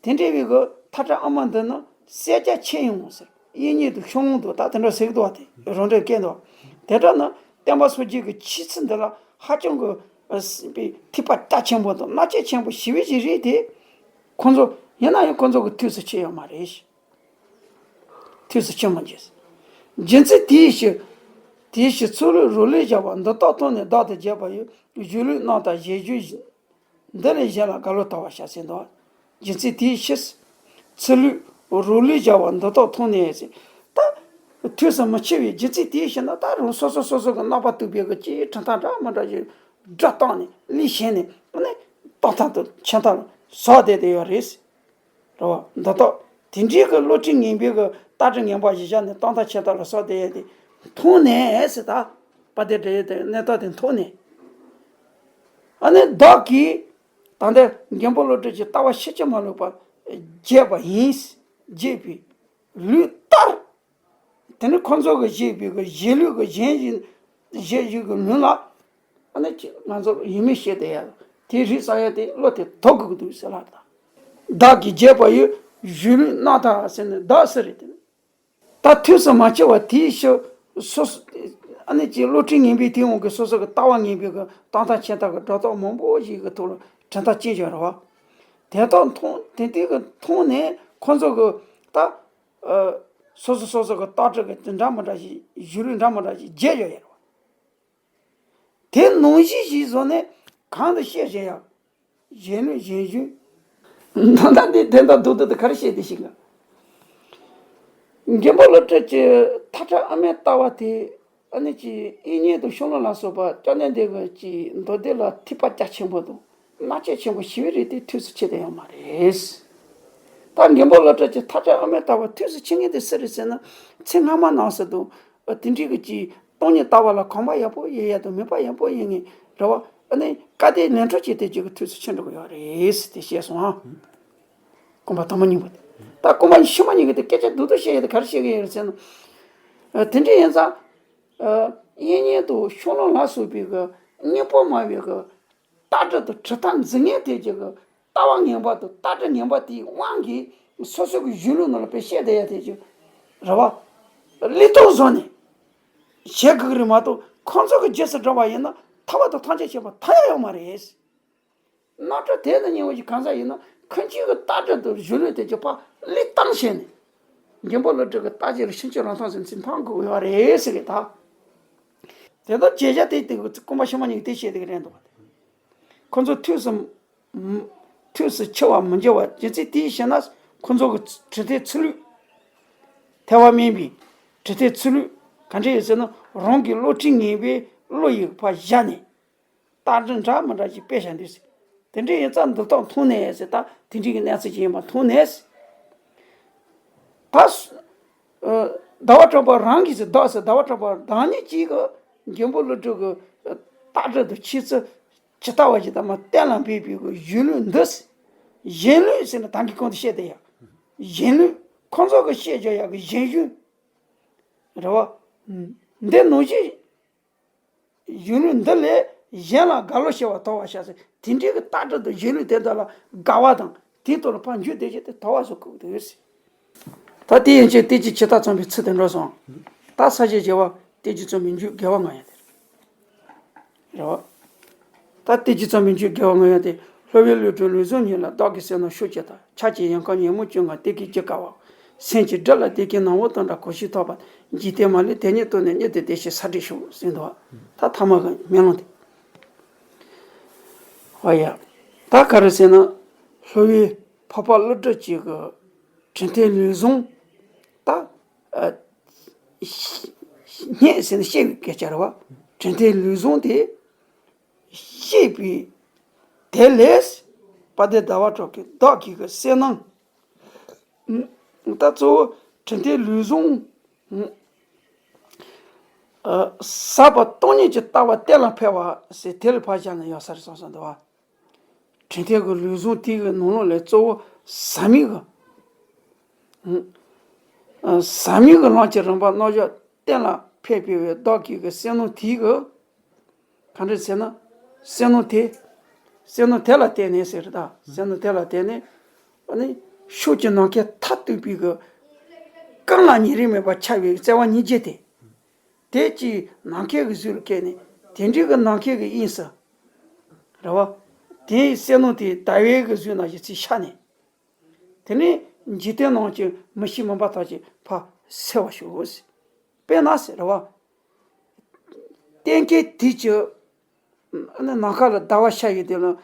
དེ་འདྲ་བའི་གི་ཐག་ཁྲ་ཨ་མ་འདི་ནི་གསལ་རྒྱ་ཆེ་ཡོང་ཟེར་གཡས་གཉིས་དང་ཤོང་ལུང་དུ་ད་དེ་འདྲ་ཟེར་གི་འདུག་བ་དེ་རང་འགྲེལ་སྐད་འདུག་བ། དེ་འདྲ་ནི་བསྟན་པ་སྲོལ་རྒྱུན་གྱི་ཆོས་ཚུལ་འདི་ལ་ཧ་ཅང་གི་ཨ་སྲིད་པའི་ཐེག་པ་རྒྱ་ཆེན་པོ་དང་རྣམ་དཔྱོད་ཆེན་པོ་ཞེ་པོ་ཅིག་རེད་དེ། ཁོང་ཚོ་ཡིན་ན་ཡང་ཁོང་ཚོ་གི་ཐུགས་སུ་ཆུད་ཡོད་མ་རེད། ཐུགས་སུ་ཆུད་མ་རྒྱུ། རྒྱུ་མཚན་དེའི་ཕྱིར། དེའི་ཕྱིར་ཚུལ་ལུགས་རོ་ལུས་སྦྱར་བ་འདི་དག་མཐོང་ནས་བདག་ཏུ་བྱས་པ་ཡི་གཞུང་ལུགས་རྣམ་དག་བཞེད་རྒྱུ་འདི་ལས་གཞན་ལ་ག་ལོ་ལྟ་བར་བྱ་ཟེར་འདུག་རྒྱུ་མཚན་དེའི་ཕྱིར། ཚུལ་ལུགས་རོ་ལུས་སྦྱར་བ་འདི་དག་མཐོང་ནས་ཟེར། ད། ཐུགས་སུ་མི་ཆུད་པའི་རྒྱུ་མཚན་དེའི་ཕྱིར་ན་ད་རུང་སོ་སོ་སོ་སོ་གི་རྣམ་པར་རྟོག་པའི་གི་ཅིའི་གྲུབ་མཐའ་འདྲ་མི་འདྲ་ཞིག་སྒྲ་བཏང་ནས་ལུས་ཞེན་ནས་ཨ་ནི་རྟོག་མཐའ་དང་ཆད་མཐའ་ལ་ཟགས་བསྡད་དེ་ཡོད་རེད། རེད་བ། འདི་དག་དེ་འདྲའི་གི་བློ་གྲོས་ངན་པའི་གི་ལྟ་གྲུབ་ངན་པ་ཞིག་བཞག་ནས་རྟོག་མཐའ་ཆད་མཐའ་ལ་ཟགས་བསྡད་ཡོད་དེ་མཐོང་ནས་ཟེར་ད། དཔལ་ལྡན་འབྲེལ་ཡོད་དེ་གནས་སྟངས་དེ་མཐོང་ནས། ཨ་ནི་བདག་གིས་ད་ལྟ་མགོན་པོ་ཀླུ་སྒྲུབ་ཀྱི་ལྟ་བ་ཕྱིན་ཅི་མ་ལོག་པ་བརྗོད་པ་ཡིན། བརྗོད་པའི་ལུགས་ལྟར། དེ་ནི་ཁོང་ཚོ་གི་བཞེད་པའི་གི་བཞེད་ལུགས་གི་གཞན་ཞིག་བཞེད་ཞིག་གི་ལུགས་ལ། ཨ་ནི་ཅི་ང་ཚོ་ཡིན་མིན་བཤད་དེ་ཡ། དེ་རིགས་བསམ་ཡ་དེ་བློ་དེ་དོག་དགོས་ཀྱི་འདུག་ཟེར་ལབ་ད། བདག་གིས་བརྗོད་པ་ཡི་གཞུང་ལུགས་རྣམ་དག་ཟེར་ནས་བདག་ཟེར་རེད་དེ། ད་ཐུགས་སུ་མ་ཆུད་པ་དེའི་ཕྱིར་སོ་སོ། ཨ་ནི་ཅི་བློ་གྲོས་ངན་པའི་དེའི་དབང་གིས་སོ་སོ་གི་ལྟ་བ་ངན་པའི་གི་རྟོག་མཐའ་ཆད་མཐའ་གི་སྒྲ་དོག་མང་པོ་ཞིག་གི་ཐོག་ལ་གྲུབ་མཐའ་ཅི་བྱ་རེད་བ། དེ་དག་མཐོང་དེ་དེ་གི་མཐོང་ནས་ཁོང་ཚོ་གི་ད། ཨ། སོ་སོ་སོ་སོ་གི་ལྟ་གྲུབ་ཀྱི་དེ་འདྲ་མི་འདྲ་ཞིག་གཞུང་ལུགས་འདྲ་མི་འདྲ་ཞིག་བརྗོད་ཡོད་ཡོད་རེད་བ། དེ་ནང་བཞིན་ཞིག་བཟོ་ནས་གང་དུ་བཤད་བཞིན་ཡང་། གཞན་ལུགས་གཞན་གཞུང་། ད་ལྟ་འདི་དེ་འདྲ་འདུག་འདུག་དེ་ག་རེ་བཤད་དེ་ཞིག་ལ། མགོན་པོ་ཀླུ་སྒྲུབ་ཀྱི་མཐའ་བྲལ་ཨ་མའི་ལྟ་བ་དེ་ཨ་ནི་ཀྱི་དབྱིག་གཉེན་དང་ཤོ་ལོ་ལ་སོགས་པ་སྐྱབས་གནས་འདི་གི་ཀྱི་མདོ་སྡེ་ལ་ཐེག་པ་རྒྱ་ཆེན་པོ་དང་རྣམ་དཔྱོད་ཆེན་པོ་ཞེ་པོ་རེད་དེ་ཐུགས་སུ་ཆུད་དེ་ཡོད་མ་རེད། ད་མགོན་པོ་ཀླུ་སྒྲུབ་ཀྱི་མཐའ་བྲལ་ཨ་མའི་ལྟ་བ་ཐུགས་སུ་ཆུད་མཁན་དེ་སུ་རེད་ཟེར་ན་ཚེ་སྔ་མ་ནང་སུ་དང་དེ་འདྲའི་གི་ཀྱི་སྟོང་ཉིད་ལྟ་བ་ལ་གོམས་པ་ཡག་པོ་ཡོད་ཡ་དང་མོས་པ་ཡག་པོ་ཡོད་མཁན་རེད་བ། ཨ་ནི་སྐལ་ལྡན་ལས་འཕྲོ་ཅན་དེ་ཅིག་གི་ཐུགས་སུ་ཆུད་འགྲོ་གི་ཡོད་རེད་ཟེར་དེ་བཤད་སོང་ཨ། རྐང་པ་དང་པོ་གཉིས་པོ་དེ། ད་རྐང་པ་ཕྱི་མ་གཉིས་ཀྱི་དེ་སྐད་ཆ་སྡུག་ཏུ་བཤད་ཡོད་དེ་ག་རེ་བཤད་ཀྱི་ཡོད་རེད་ཟེར་ན། ཨ། དེ་འདྲ་ཡིན་ཙང་། ཨ། དབྱིག་གཉེན་དང་ཤོ་ལོ་ལ་སོགས་པའི་གི་སྙིང་པོ་སྨྲ་བའི་གི་ལྟ་གྲུབ་དང་གྲུབ་མཐའ་འཛིན་མཁན་དེ་ཅིག་གི་ལྟ་བ་ངན་པ་དང་ལྟ་གྲུབ་ངན་པ་དེའི་དབང་གིས་སོ་སོ་གི་གཞུང་ལུགས་ནང་ལ་དཔེ་བཤད་བསྡད་ཡ་དེ་ཅིག་རེད་བ། ལུགས་ལྡོག་བཟོ་ནས་བྱེད་དགོས་ཀྱི་རེད་མ་གཏོགས་ཁོང་ཚོ་གི་རྗེས་སུ་འབྲང་བ་ཡིན་ན་ཐར་པ་དང་ཐམས་ཅད་མཁྱེན་པ་ཐར་ཡ་ཡོད་མ་རེད། རྣམ་གྲངས་དེ་དང་མཉམ་པོ་ཞིག་གང་ཟག་ཡིན་ན་ཁོང་ཚོའི་གི་ལྟ་གྲུབ་དང་གཞུང་ལུགས་དེ་ཚོ་ཕར་བློས་བཏང་བྱས་ནས། མགོན་པོ་ཀླུ་སྒྲུབ་ཀྱི་ལྟ་བྱེད་ལ་ཕྱིན་ཅི་ལོག་མཐོང་ཟིན་ཚིག་འཕང་དགོས་ཡོད་རེད་ཟེར་གི་ད། དེ་དག་བྱེད་བྱ་དེ་དེ་རྐང་པ་ཕྱི་མ་གཉིས་དེ་བཤད་དེ་གི་རེད་འདུག་བ། ཁོང་ཚོ་ཐུགས་སུ་ཐུགས་སུ་ཆུད་པར་མི་འགྱུར་བ་རྒྱུ་མཚན་དེའི་ཕྱིར་ན་ཁོང་ཚོ་གི་གྲུབ་མཐའི་ཚུལ་ལུགས། ཐལ་བ་མེད་པའི་དྲི་ཐལ་ཚུལ་ལུགས་ག་འདྲ་ཡོད་ཟེར་ན། རང་གི་བློ་གྲོས་ངན་པའི་བློ་ཡི་ཕར་བཞག་ནས། རྟགས་འདྲ་འདྲ་མི་འདྲ་ཞིག་དཔེ་བཞག་འདུག་ཟེར། དེ་འདྲ་ཡིན་ཙང་འདི་དག་མཐོང་ནས་ཟེར། ད་དེ་འདྲའི་གི་གནས་ཚུལ་ཅིག་ཡིན་པ་མཐོང་ནས། ད་ཟླ་བ་གྲགས་པ་རང་གིས་ཟེར། བདག་ཟེར། ཟླ་བ་གྲགས་པ་རང་ཉིད་ཀྱིས་གི་མགོན་པོ་ཀླུ་སྒྲུབ་ཀྱི་རྟགས་འདྲ་དང་འཆད་ཚུལ་ཇི་ལྟ་བ་ཞིག་ད་མ་གཏན་ལ་འབེབས་པའི་གི་གཞུང་ལུགས་འདི་ཟེར། གཞུང་ལུགས་ཟེར་ན་ད་གིན་གོང་དུ་བཤད་དེ་ཡ། གཞུང་ལུགས་ཁོང་ཚོ་གི་བཤད་རྒྱུ་ཡ་གི་གཞན་གཞུང་རེད་བ། འདི་ནང་བཞིན། གཞུང་ལུགས་འདི་ལས་གཞན་ལ་དགའ་བློ་ཞེས་པ་དོར་བར་བྱ་ཟེར། དེ་འདྲའི་གི་རྟགས་འདྲ་དང་གཞུང་ལུགས་དེ་དག་ལ་དགའ་བ་དང་། དེའི་ཐོག་ལ་ཕར་འཇུག་བདེ་ཞིང་དེ་དོར་བ་བཟོ་དགོས་འདུག་ཟེར། ད་དེ་ཡན་ཆད་བསྟན་བཅོས་ཇི་ལྟར་བརྩམས་པའི་ཚུལ་དེ་འགྲོ་སོང་། ད་ས་བཅད་བྱེ་བ་བསྟན་བཅོས་རྩོམ་པའི་མཇུག་དགེ་བ་ལྔ་ཡང་དེ་རེད། རེད་བ། ད་བསྟན་བཅོས་རྩོམ་པའི་མཇུག་དགེ་བ་ལྔ་ཡང་དེ། སློབ་དཔོན་བློ་གྲོས་ལུས་ཟུངས་ཉིད་ལ། བདག་གི་སེམས་ནང་ཤོག་ཅིག་ལྟ། ཕྱག་གི་ཡང་གང་ཉོན་མོངས་ཀུན་དགའ། བདེ་སྐྱིད་ཀྱི་དགའ་བ། སེམས་ཀྱི་སྒྲིབ་ལ་བདེ་སྐྱིད་སྣང་བ་དང་འདྲ་གང་ཞིག་ཐོབ་པ། འཇིག་རྟེན་མ་ལུས་དེ་ཉིད་རྟོགས་ནས། མྱུར་དུ་བདེ་གཤེགས་ས་འདྲེན་ཤོག་ཟེར་འདུག་བ། ད་ཐ་མ་གི་མེ་ལོང་དེ། ཨོ་ཡ། ད་ག་རེ་ཟེར་ན། སློབ་དཔོན་འཕགས་པ་ཀླུ་སྒྲུབ་ཀྱི་གི་དྲན་རྟེན་ལུས་ཟུངས། ད་ཨ་སྙན་ཟེར་ན་བཤད་པའི་སྐད་ཆ་རེད་བ། དྲན་རྟེན་ལུས་ཟུངས་དེ་བཤད་པའི་དེ་ལས། དཔལ་ལྡན་ཟླ་བ་གྲགས་ཀྱིས་བདག་གི་གི་སེམས་ནང་། ད་གཙོ་བོ་དྲན་རྟེན་ལུས་ཟུངས། ཨ་ཟབ་པ་སྟོང་ཉིད་ཀྱི་ལྟ་བ་གཏན་ལ་འཕེལ་བ་ཟེར། དེ་ལ་ཕར་བཞག་ན་ཡག་ས་རེད་བསམ་བསམ་འདུག་བ། དྲན་རྟེན་གྱི་ལུས་ཟུངས་དེ་གི་ནང་ལོགས་ལས་གཙོ་བོ་ཟབ་མོའི་གི། ཨ་ཟབ་མོའི་གི་ལམ་གྱི་རིམ་པ་རྣམ་གཞག་གཏན་ལ་འཕེལ་བའི་བདག་གི་གི་སེམས་ནང་དེ་གི། གང་འདྲ་ཟེར་ན། སེམས་ནང་དེ། སེམས་ནང་དེ་ལ་བརྟེན་ནས་ཟེར་ད། སེམས་ནང་དེ་ལ་བརྟེན་ནས། ཨ་ནི་ཕྱོགས་ཀྱི་ནམ་མཁའི་མཐས་གཏུགས་པའི་གི་གང་ལ་ཉེ་རིང་མེད་པར་འཆར་བའི་བརྩེ་བ་སྙིང་རྗེ་དེ། དེ་ཅིག་ནམ་མཁའི་གི་གཟུགས་ལ་སྐྱེས་ནས། དེ་འདྲའི་གི་ནམ་མཁའི་གི་དབྱིངས་སུ། རེད་བ། དེའི་སེམས་ནང་དེ་ཟླ་བའི་གི་གཟུགས་ནང་བཞིན་ཅིག་ཤར་ནས། དེ་ནས་འཇིག་རྟེན་ནང་གི་མི་ཤེས་མུན་པ་ཐམས་ཅད་ཕར་སེལ་བར་ཤོག་ཟེར། དཔེར་ན་ཟེར་རེད་བ། གཏན་འཁེལ་དུས་ཀྱི་ནམ་མཁའ་ལ་ཟླ་བ་ཤར་ཡོད་དེ་ལ།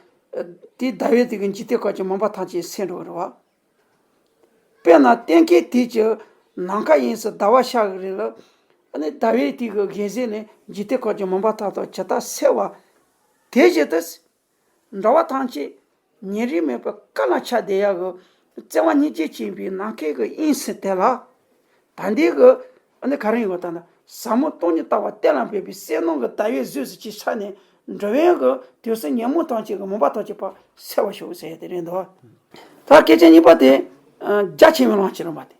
དེའི་ཟླ་བས་དེ་གི་འཇིག་རྟེན་ཁམས་ཀྱི་མུན་པ་ཐམས་ཅད་སེལ་འགྲོ་གི་རེད་བ། དཔེར་ན་གཏན་འཁེལ་དུས་ཀྱི་ནམ་མཁའ་དབྱིངས་སུ་ཟླ་བ་ཤར་གི་རེད་ལ། ཟླ་བས་དེ་གི་འགན་ཟེར་ནས་འཇིག་རྟེན་ཁམས་ཀྱི་མུན་པ་ཐམས་ཅད་ཇི་ལྟར་སེལ་བ། དེ་བཞིན་དུ། འགྲོ་བ་ཐམས་ཅད་ཉེ་རིང་མེད་པར་གང་ལ་འཆར་བསྡད་ཡག་གི་བརྩེ་བ་སྙིང་རྗེ་ཅན་པའི་ནམ་མཁའི་གི་དབྱིངས་སུ་དེ་ལ། ད་ལྟའི་གི་ཨ་ནི་ག་རེ་ཡིན་པ་ལྟར་ན། ཟབ་མོ་སྟོང་ཉིད་ལྟ་བ་གཏན་ལ་འབེབས་པའི་སེམས་ནང་གི་ཟླ་བའི་གཟུགས་སུ་ཅིག་ཤར་ནས། འགྲོ་བའི་གི་དུས་གསུམ་ཉོན་མོངས་ཐམས་ཅད་ཀྱི་མུན་པ་ཐམས་ཅད་ཕར་སེལ་བར་ཤོག་ཟེར་ཡ་དེ་རེད་འདུག། ད་སྐད་ཆ་གཉིས་པ་དེ། རྒྱ་ཆེ་བའི་ལམ་གྱི་རིམ་པ་དེ།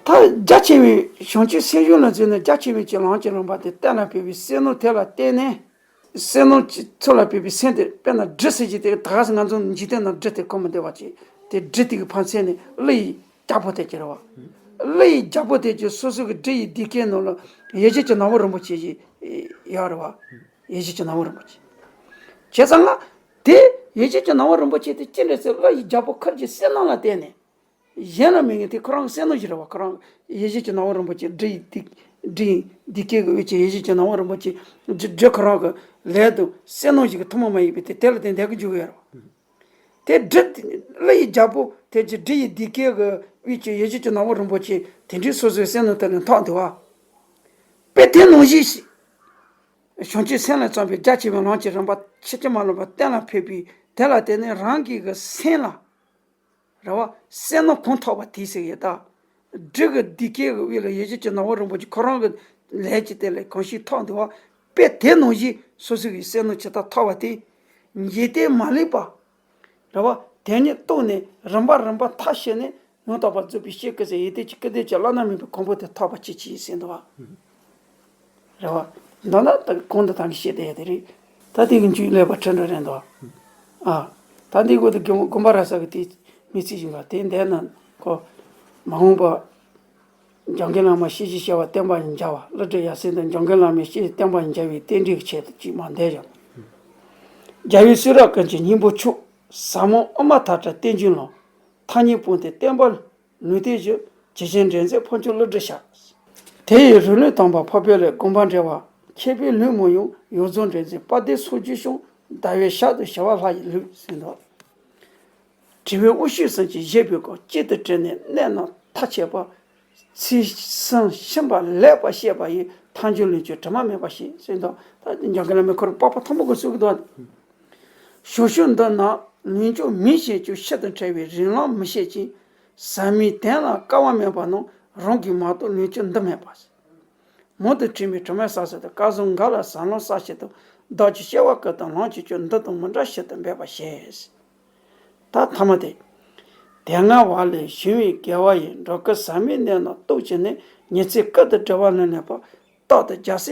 ད་རྒྱ་ཆེ་བའི་བྱང་ཆུབ་སེམས་གཞུང་ལ་མཛད་ནས། རྒྱ་ཆེ་བའི་ཀྱི་ལམ་གྱི་རིམ་པ་དེ་གཏན་ལ་འབེབས་པའི་སེམས་ནང་དེ་ལ་བརྟེན་ནས། སེམས་ནང་གི་ཚུལ་ལ་འབེབས་པའི་སེམས་དེ། དཔེར་ན་སྦྲུལ་ཟེར་གྱི་དེ། ད་ག་སེ་ང་ཚོ་འཇིག་རྟེན་ནང་སྦྲུལ་དེ་གོ་མི་བདེ་བ་ཅིག། དེ་སྦྲུལ་དེ་གི་ཕར་འཚོལ་ནས་ཀླུ་ཡི་རྒྱལ་པོ་དེ་ཅིག་རེད་བ། ཀླུ་ཡི་རྒྱལ་པོ་དེ་ཅིག་སོ་སོ་གི་སྦྲུལ་ཡི་སྡེ་ཁག་ནང་ལ་ཡེ་ཤེས་ཀྱི་ནག་པོ་རིན་པོ་ཆེ་ཞིག་ཡོད་རེད་བ། ཡེ་ཤེས་ཀྱི་ནག་པོ་རིན་པོ་ཆེ། བྱས་ཙང་ང་། དེ་ཡེ་ཤེས་ཀྱི་ནག་པོ་རིན་པོ་ཆེ་དེ་ཅི་འདྲ་ཟེར། ཀླུ་ཡི་རྒྱལ་པོ་ཁུར་གྱི་བསོད་ནམས་ལ་བརྟེན་ནས། གཞན་ལ་མེད་མཁན་དེ་ཁོ་རང་གི་བསོད་ནམས་ཤིག་རེད་བ། ཁོ་རང་ཡེ་ཤེས་ཀྱི་ནག་པོ་རིན་པོ་ཆེ། སྦྲུལ་ཡི་སྡེ། སྦྲུལ་ཡི་སྡེ་ཁག་གི་དབུས་ཀྱི་ཡེ་ཤེས་ཀྱི་ནག་པོ་རིན་པོ་ཆེ། སྦྲུལ། སྦྲུལ་ཁོ་རང་གི་ལས་དང་བསོད་ནམས་ཤིག་གི་ཐུན་མོང་མ་ཡིན་པའི་དེ། དེ་ལ་བརྟེན་བསྡད་གི་འཇུག་གི་ཡོད་རེད་བ། དེ་སྦྲུལ། ཀླུ་ཡི་རྒྱལ་པོ་དེ་ཅིག་སྦྲུལ་ཡི་སྡེ་ཁག་གི་དབུས་ཀྱི་ཡེ་ཤེས་ཀྱི་ནག་པོ་རིན་པོ་ཆེ་དེ་འདྲའི་སོ་སོའི་བསོད་ནམས་དེ་ལས་འཐོབ་འདུག་བ། དཔེ་དེ་ནང་བཞིན་ཞིག། བྱང་ཆུབ་སེམས་ལ་བརྩམས་པའི་རྒྱ་ཆེ་བའི་ལམ་གྱི་རིམ་པ་ཕྱིན་ཅི་མ་ལོག་པར་གཏན་ལ་ཕེབས་པའི་དེ་ལ་བརྟེན་ནས། རང་གི་གི་སེམས་ལ། རེད་བ། བསོད་ནམས་གང་ཐོབ་པ་དེ་ཟེར་ཡོད་ད། སྦྲུལ་གྱི་སྡེ་ཁག་གི་དབུས་ལ་ཡེ་ཤེས་ཀྱི་ནག་པོ་རིན་པོ་ཆེ་ཁོ་རང་གི་ལས་ཀྱི་དེ་ལས་གང་ཞིག་ཐོབ་འདུག་བ། དཔེ་དེ་ནང་བཞིན་སོ་སོ་གི་བསོད་ནམས་ཇི་ལྟར་ཐོབ་པ་དེ། འཇིག་རྟེན་མ་ལུས་པ། རེད་བ། དེ་ཉིད་རྟོགས་ནས་རིམ་པ་རིམ་པ་མཐར་ཕྱིན་ནས། ཡང་དག་པར་རྫོགས་པའི་གཤིས་ཀྱི་ཟེར། ཡིད་བདེ་ཅིང་སྐུ་བདེ་ཅིང་བླ་ན་མེད་པའི་གོ་འཕང་དེ་ཐོབ་པ་ཅིག་ཅིག་ཟེར་འདུག་བ། རེད་བ། མདོར་ན་ད་གོང་དུ་ད་གིན་བཤད་བསྡད་ཡ་དེ་རེད། ད་དེ་གི་མཇུག་ལེགས་པར་འཕྲོད་འགྲོ་རན་འདུག། ཨ། ད་འདི་གོ་དེ་དགོན་དགོན་པ་ར་ས་གི་དེ་མི་ཚེ་བཞིན་པ་དེ་འདས་ན་ཁོ། མ་འོངས་པ། འཇམ་མགོན་བླ་མ་ཤེས་བཞིན་གཤེགས་པ་བསྟན་པ་ཉིད་མཇལ་བ། ཀླུ་སྒྲུབ་ཡབ་སྲས་དང་འཇམ་མགོན་བླ་མའི་ཤེས་བཞིན་བསྟན་པ་ཉིད་མཇལ་བའི་རྟེན་འབྲེལ་གྱི་ཆེད་དུ་ཅིག་མ་འདས་ཀྱང་། རྒྱལ་བའི་གསུང་རབ་ཀུན་གྱི་སྙིང་པོ་མཆོག། ཟབ་མོ་དབུ་མ་ཐག་བྲལ་རྟེན་འབྱུང་ལམ། ཐ་སྙད་སྤངས་ཏེ་བསྟན་པ་ལུང་བསྟན་ཞུ། ཇི་བཞིན་འདྲེན་མཛད་ཕུན་ཚོགས་ཀླུ་སྒྲུབ་ཞབས། དེ་ཡི་རིང་ལུགས་དམ་པ་འཕགས་པའི་ལས། དགོངས་པ་འགྲེལ་བ་མཁས་པའི་ལུས་མོ་ཡང་། ཡོངས་རྫོགས་འདྲེན་མཛད་དཔལ་ལྡན་སངས་རྒྱས་བྱུང་། ཟླ་བའི་ཞགས་དང་ཞི་བ་ལྷ་ཡི་ལུས་ཟེར་འདུག། དྲི་བའི་དབུ་ཤུགས་ཟིན་ཅིང་བཞེས་པའི་སྐབས། གཅིག་ཏུ་དྲིལ་ནས་གནད་རྣམས་མཐའ་ཕྱེད་པ། ཚིག་གསུམ་ཤིན་པ་ལེགས་པར་བཤད་པ་ཡིས། ཐལ་འགྱུར་ལུས་ཀྱི་དྲི་མ་མེད་པར་ཞི། ཟེར་དུས་ད་འཇམ་མགོན་བླ་མས་ཁོ་རང་པགས་པ་མཐོན་པོ་གི་གསུང་གི་འདུག་ཞོ་ཤུགས་འདི་ནི་ལུས་ཀྱི་མེ་བཞིན་སྐྱོ། ཕྱི་དང་བྲལ་བའི་རིགས་ལམ་མི་ཤེས་ཅིང་། ཟབ་མོའི་དོན་ལ་སྐལ་བ་མེད་པ་རྣམས། རང་གིས་མ་རྟོགས་ལུས་ཀྱི་འདི་མེད་པ། མང་དུ་དྲིས་མིན་དྲི་མ་བསགས་ཟེར་དུས། སྐལ་བཟང་འགའ་ལ་ཟབ་ལམ་བསགས་ཕྱིར་དུ། བདག་གི་སྐྱེ་བ་ཀུན་ཏུ་ལམ་གྱིས་སྐྱོ། འདི་དང་མི་འདྲ་ཕྱིར་དུ་འབད་པར་བྱེད། ད་ཐ་མ་དེ། དེ་སྔ་བ་ལས་བྱུང་བའི་དགེ་བ་ཡིས། འགྲོ་ཀུན་ཟབ་མོའི་གནས་རྣམས་རྟོགས་བྱས་ནས། ཉིན་མཚན་ཀུན་ཏུ་སྒྲིབ་པ་ལས་ལེན་པ། རྟག་ཏུ་རྒྱལ་སྲས་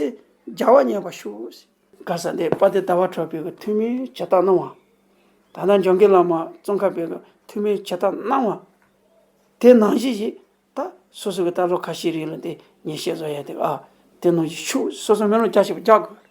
མཇལ་བ་ཉེ་བར་ཤོག་ག་ས་འདི་དཔལ་ལྡན་ཟླ་བ་གྲགས་པས་ཐུགས་སྨོན་ཇི་ལྟར་གནང་བ། ད་ལྟ་འཇམ་མགོན་བླ་མ་ཙོང་ཁ་པས་ཐུགས་སྨོན་ཇི་ལྟར་གནང་བ། དེ་ནང་བཞིན་ཞིག་ད་སོ་སོ་གི་ད་ལོ་ཁ་ཤས་རིང་ལ་དེ་ཉན་བཤད་བཟོ་ཡ་དེ། ཨ་དེ་ནང་བཞིན་ཤོག་སོ་སོ་སྨོན་ལམ་རྒྱ་ཆེ་བ་རྒྱག་དགོས།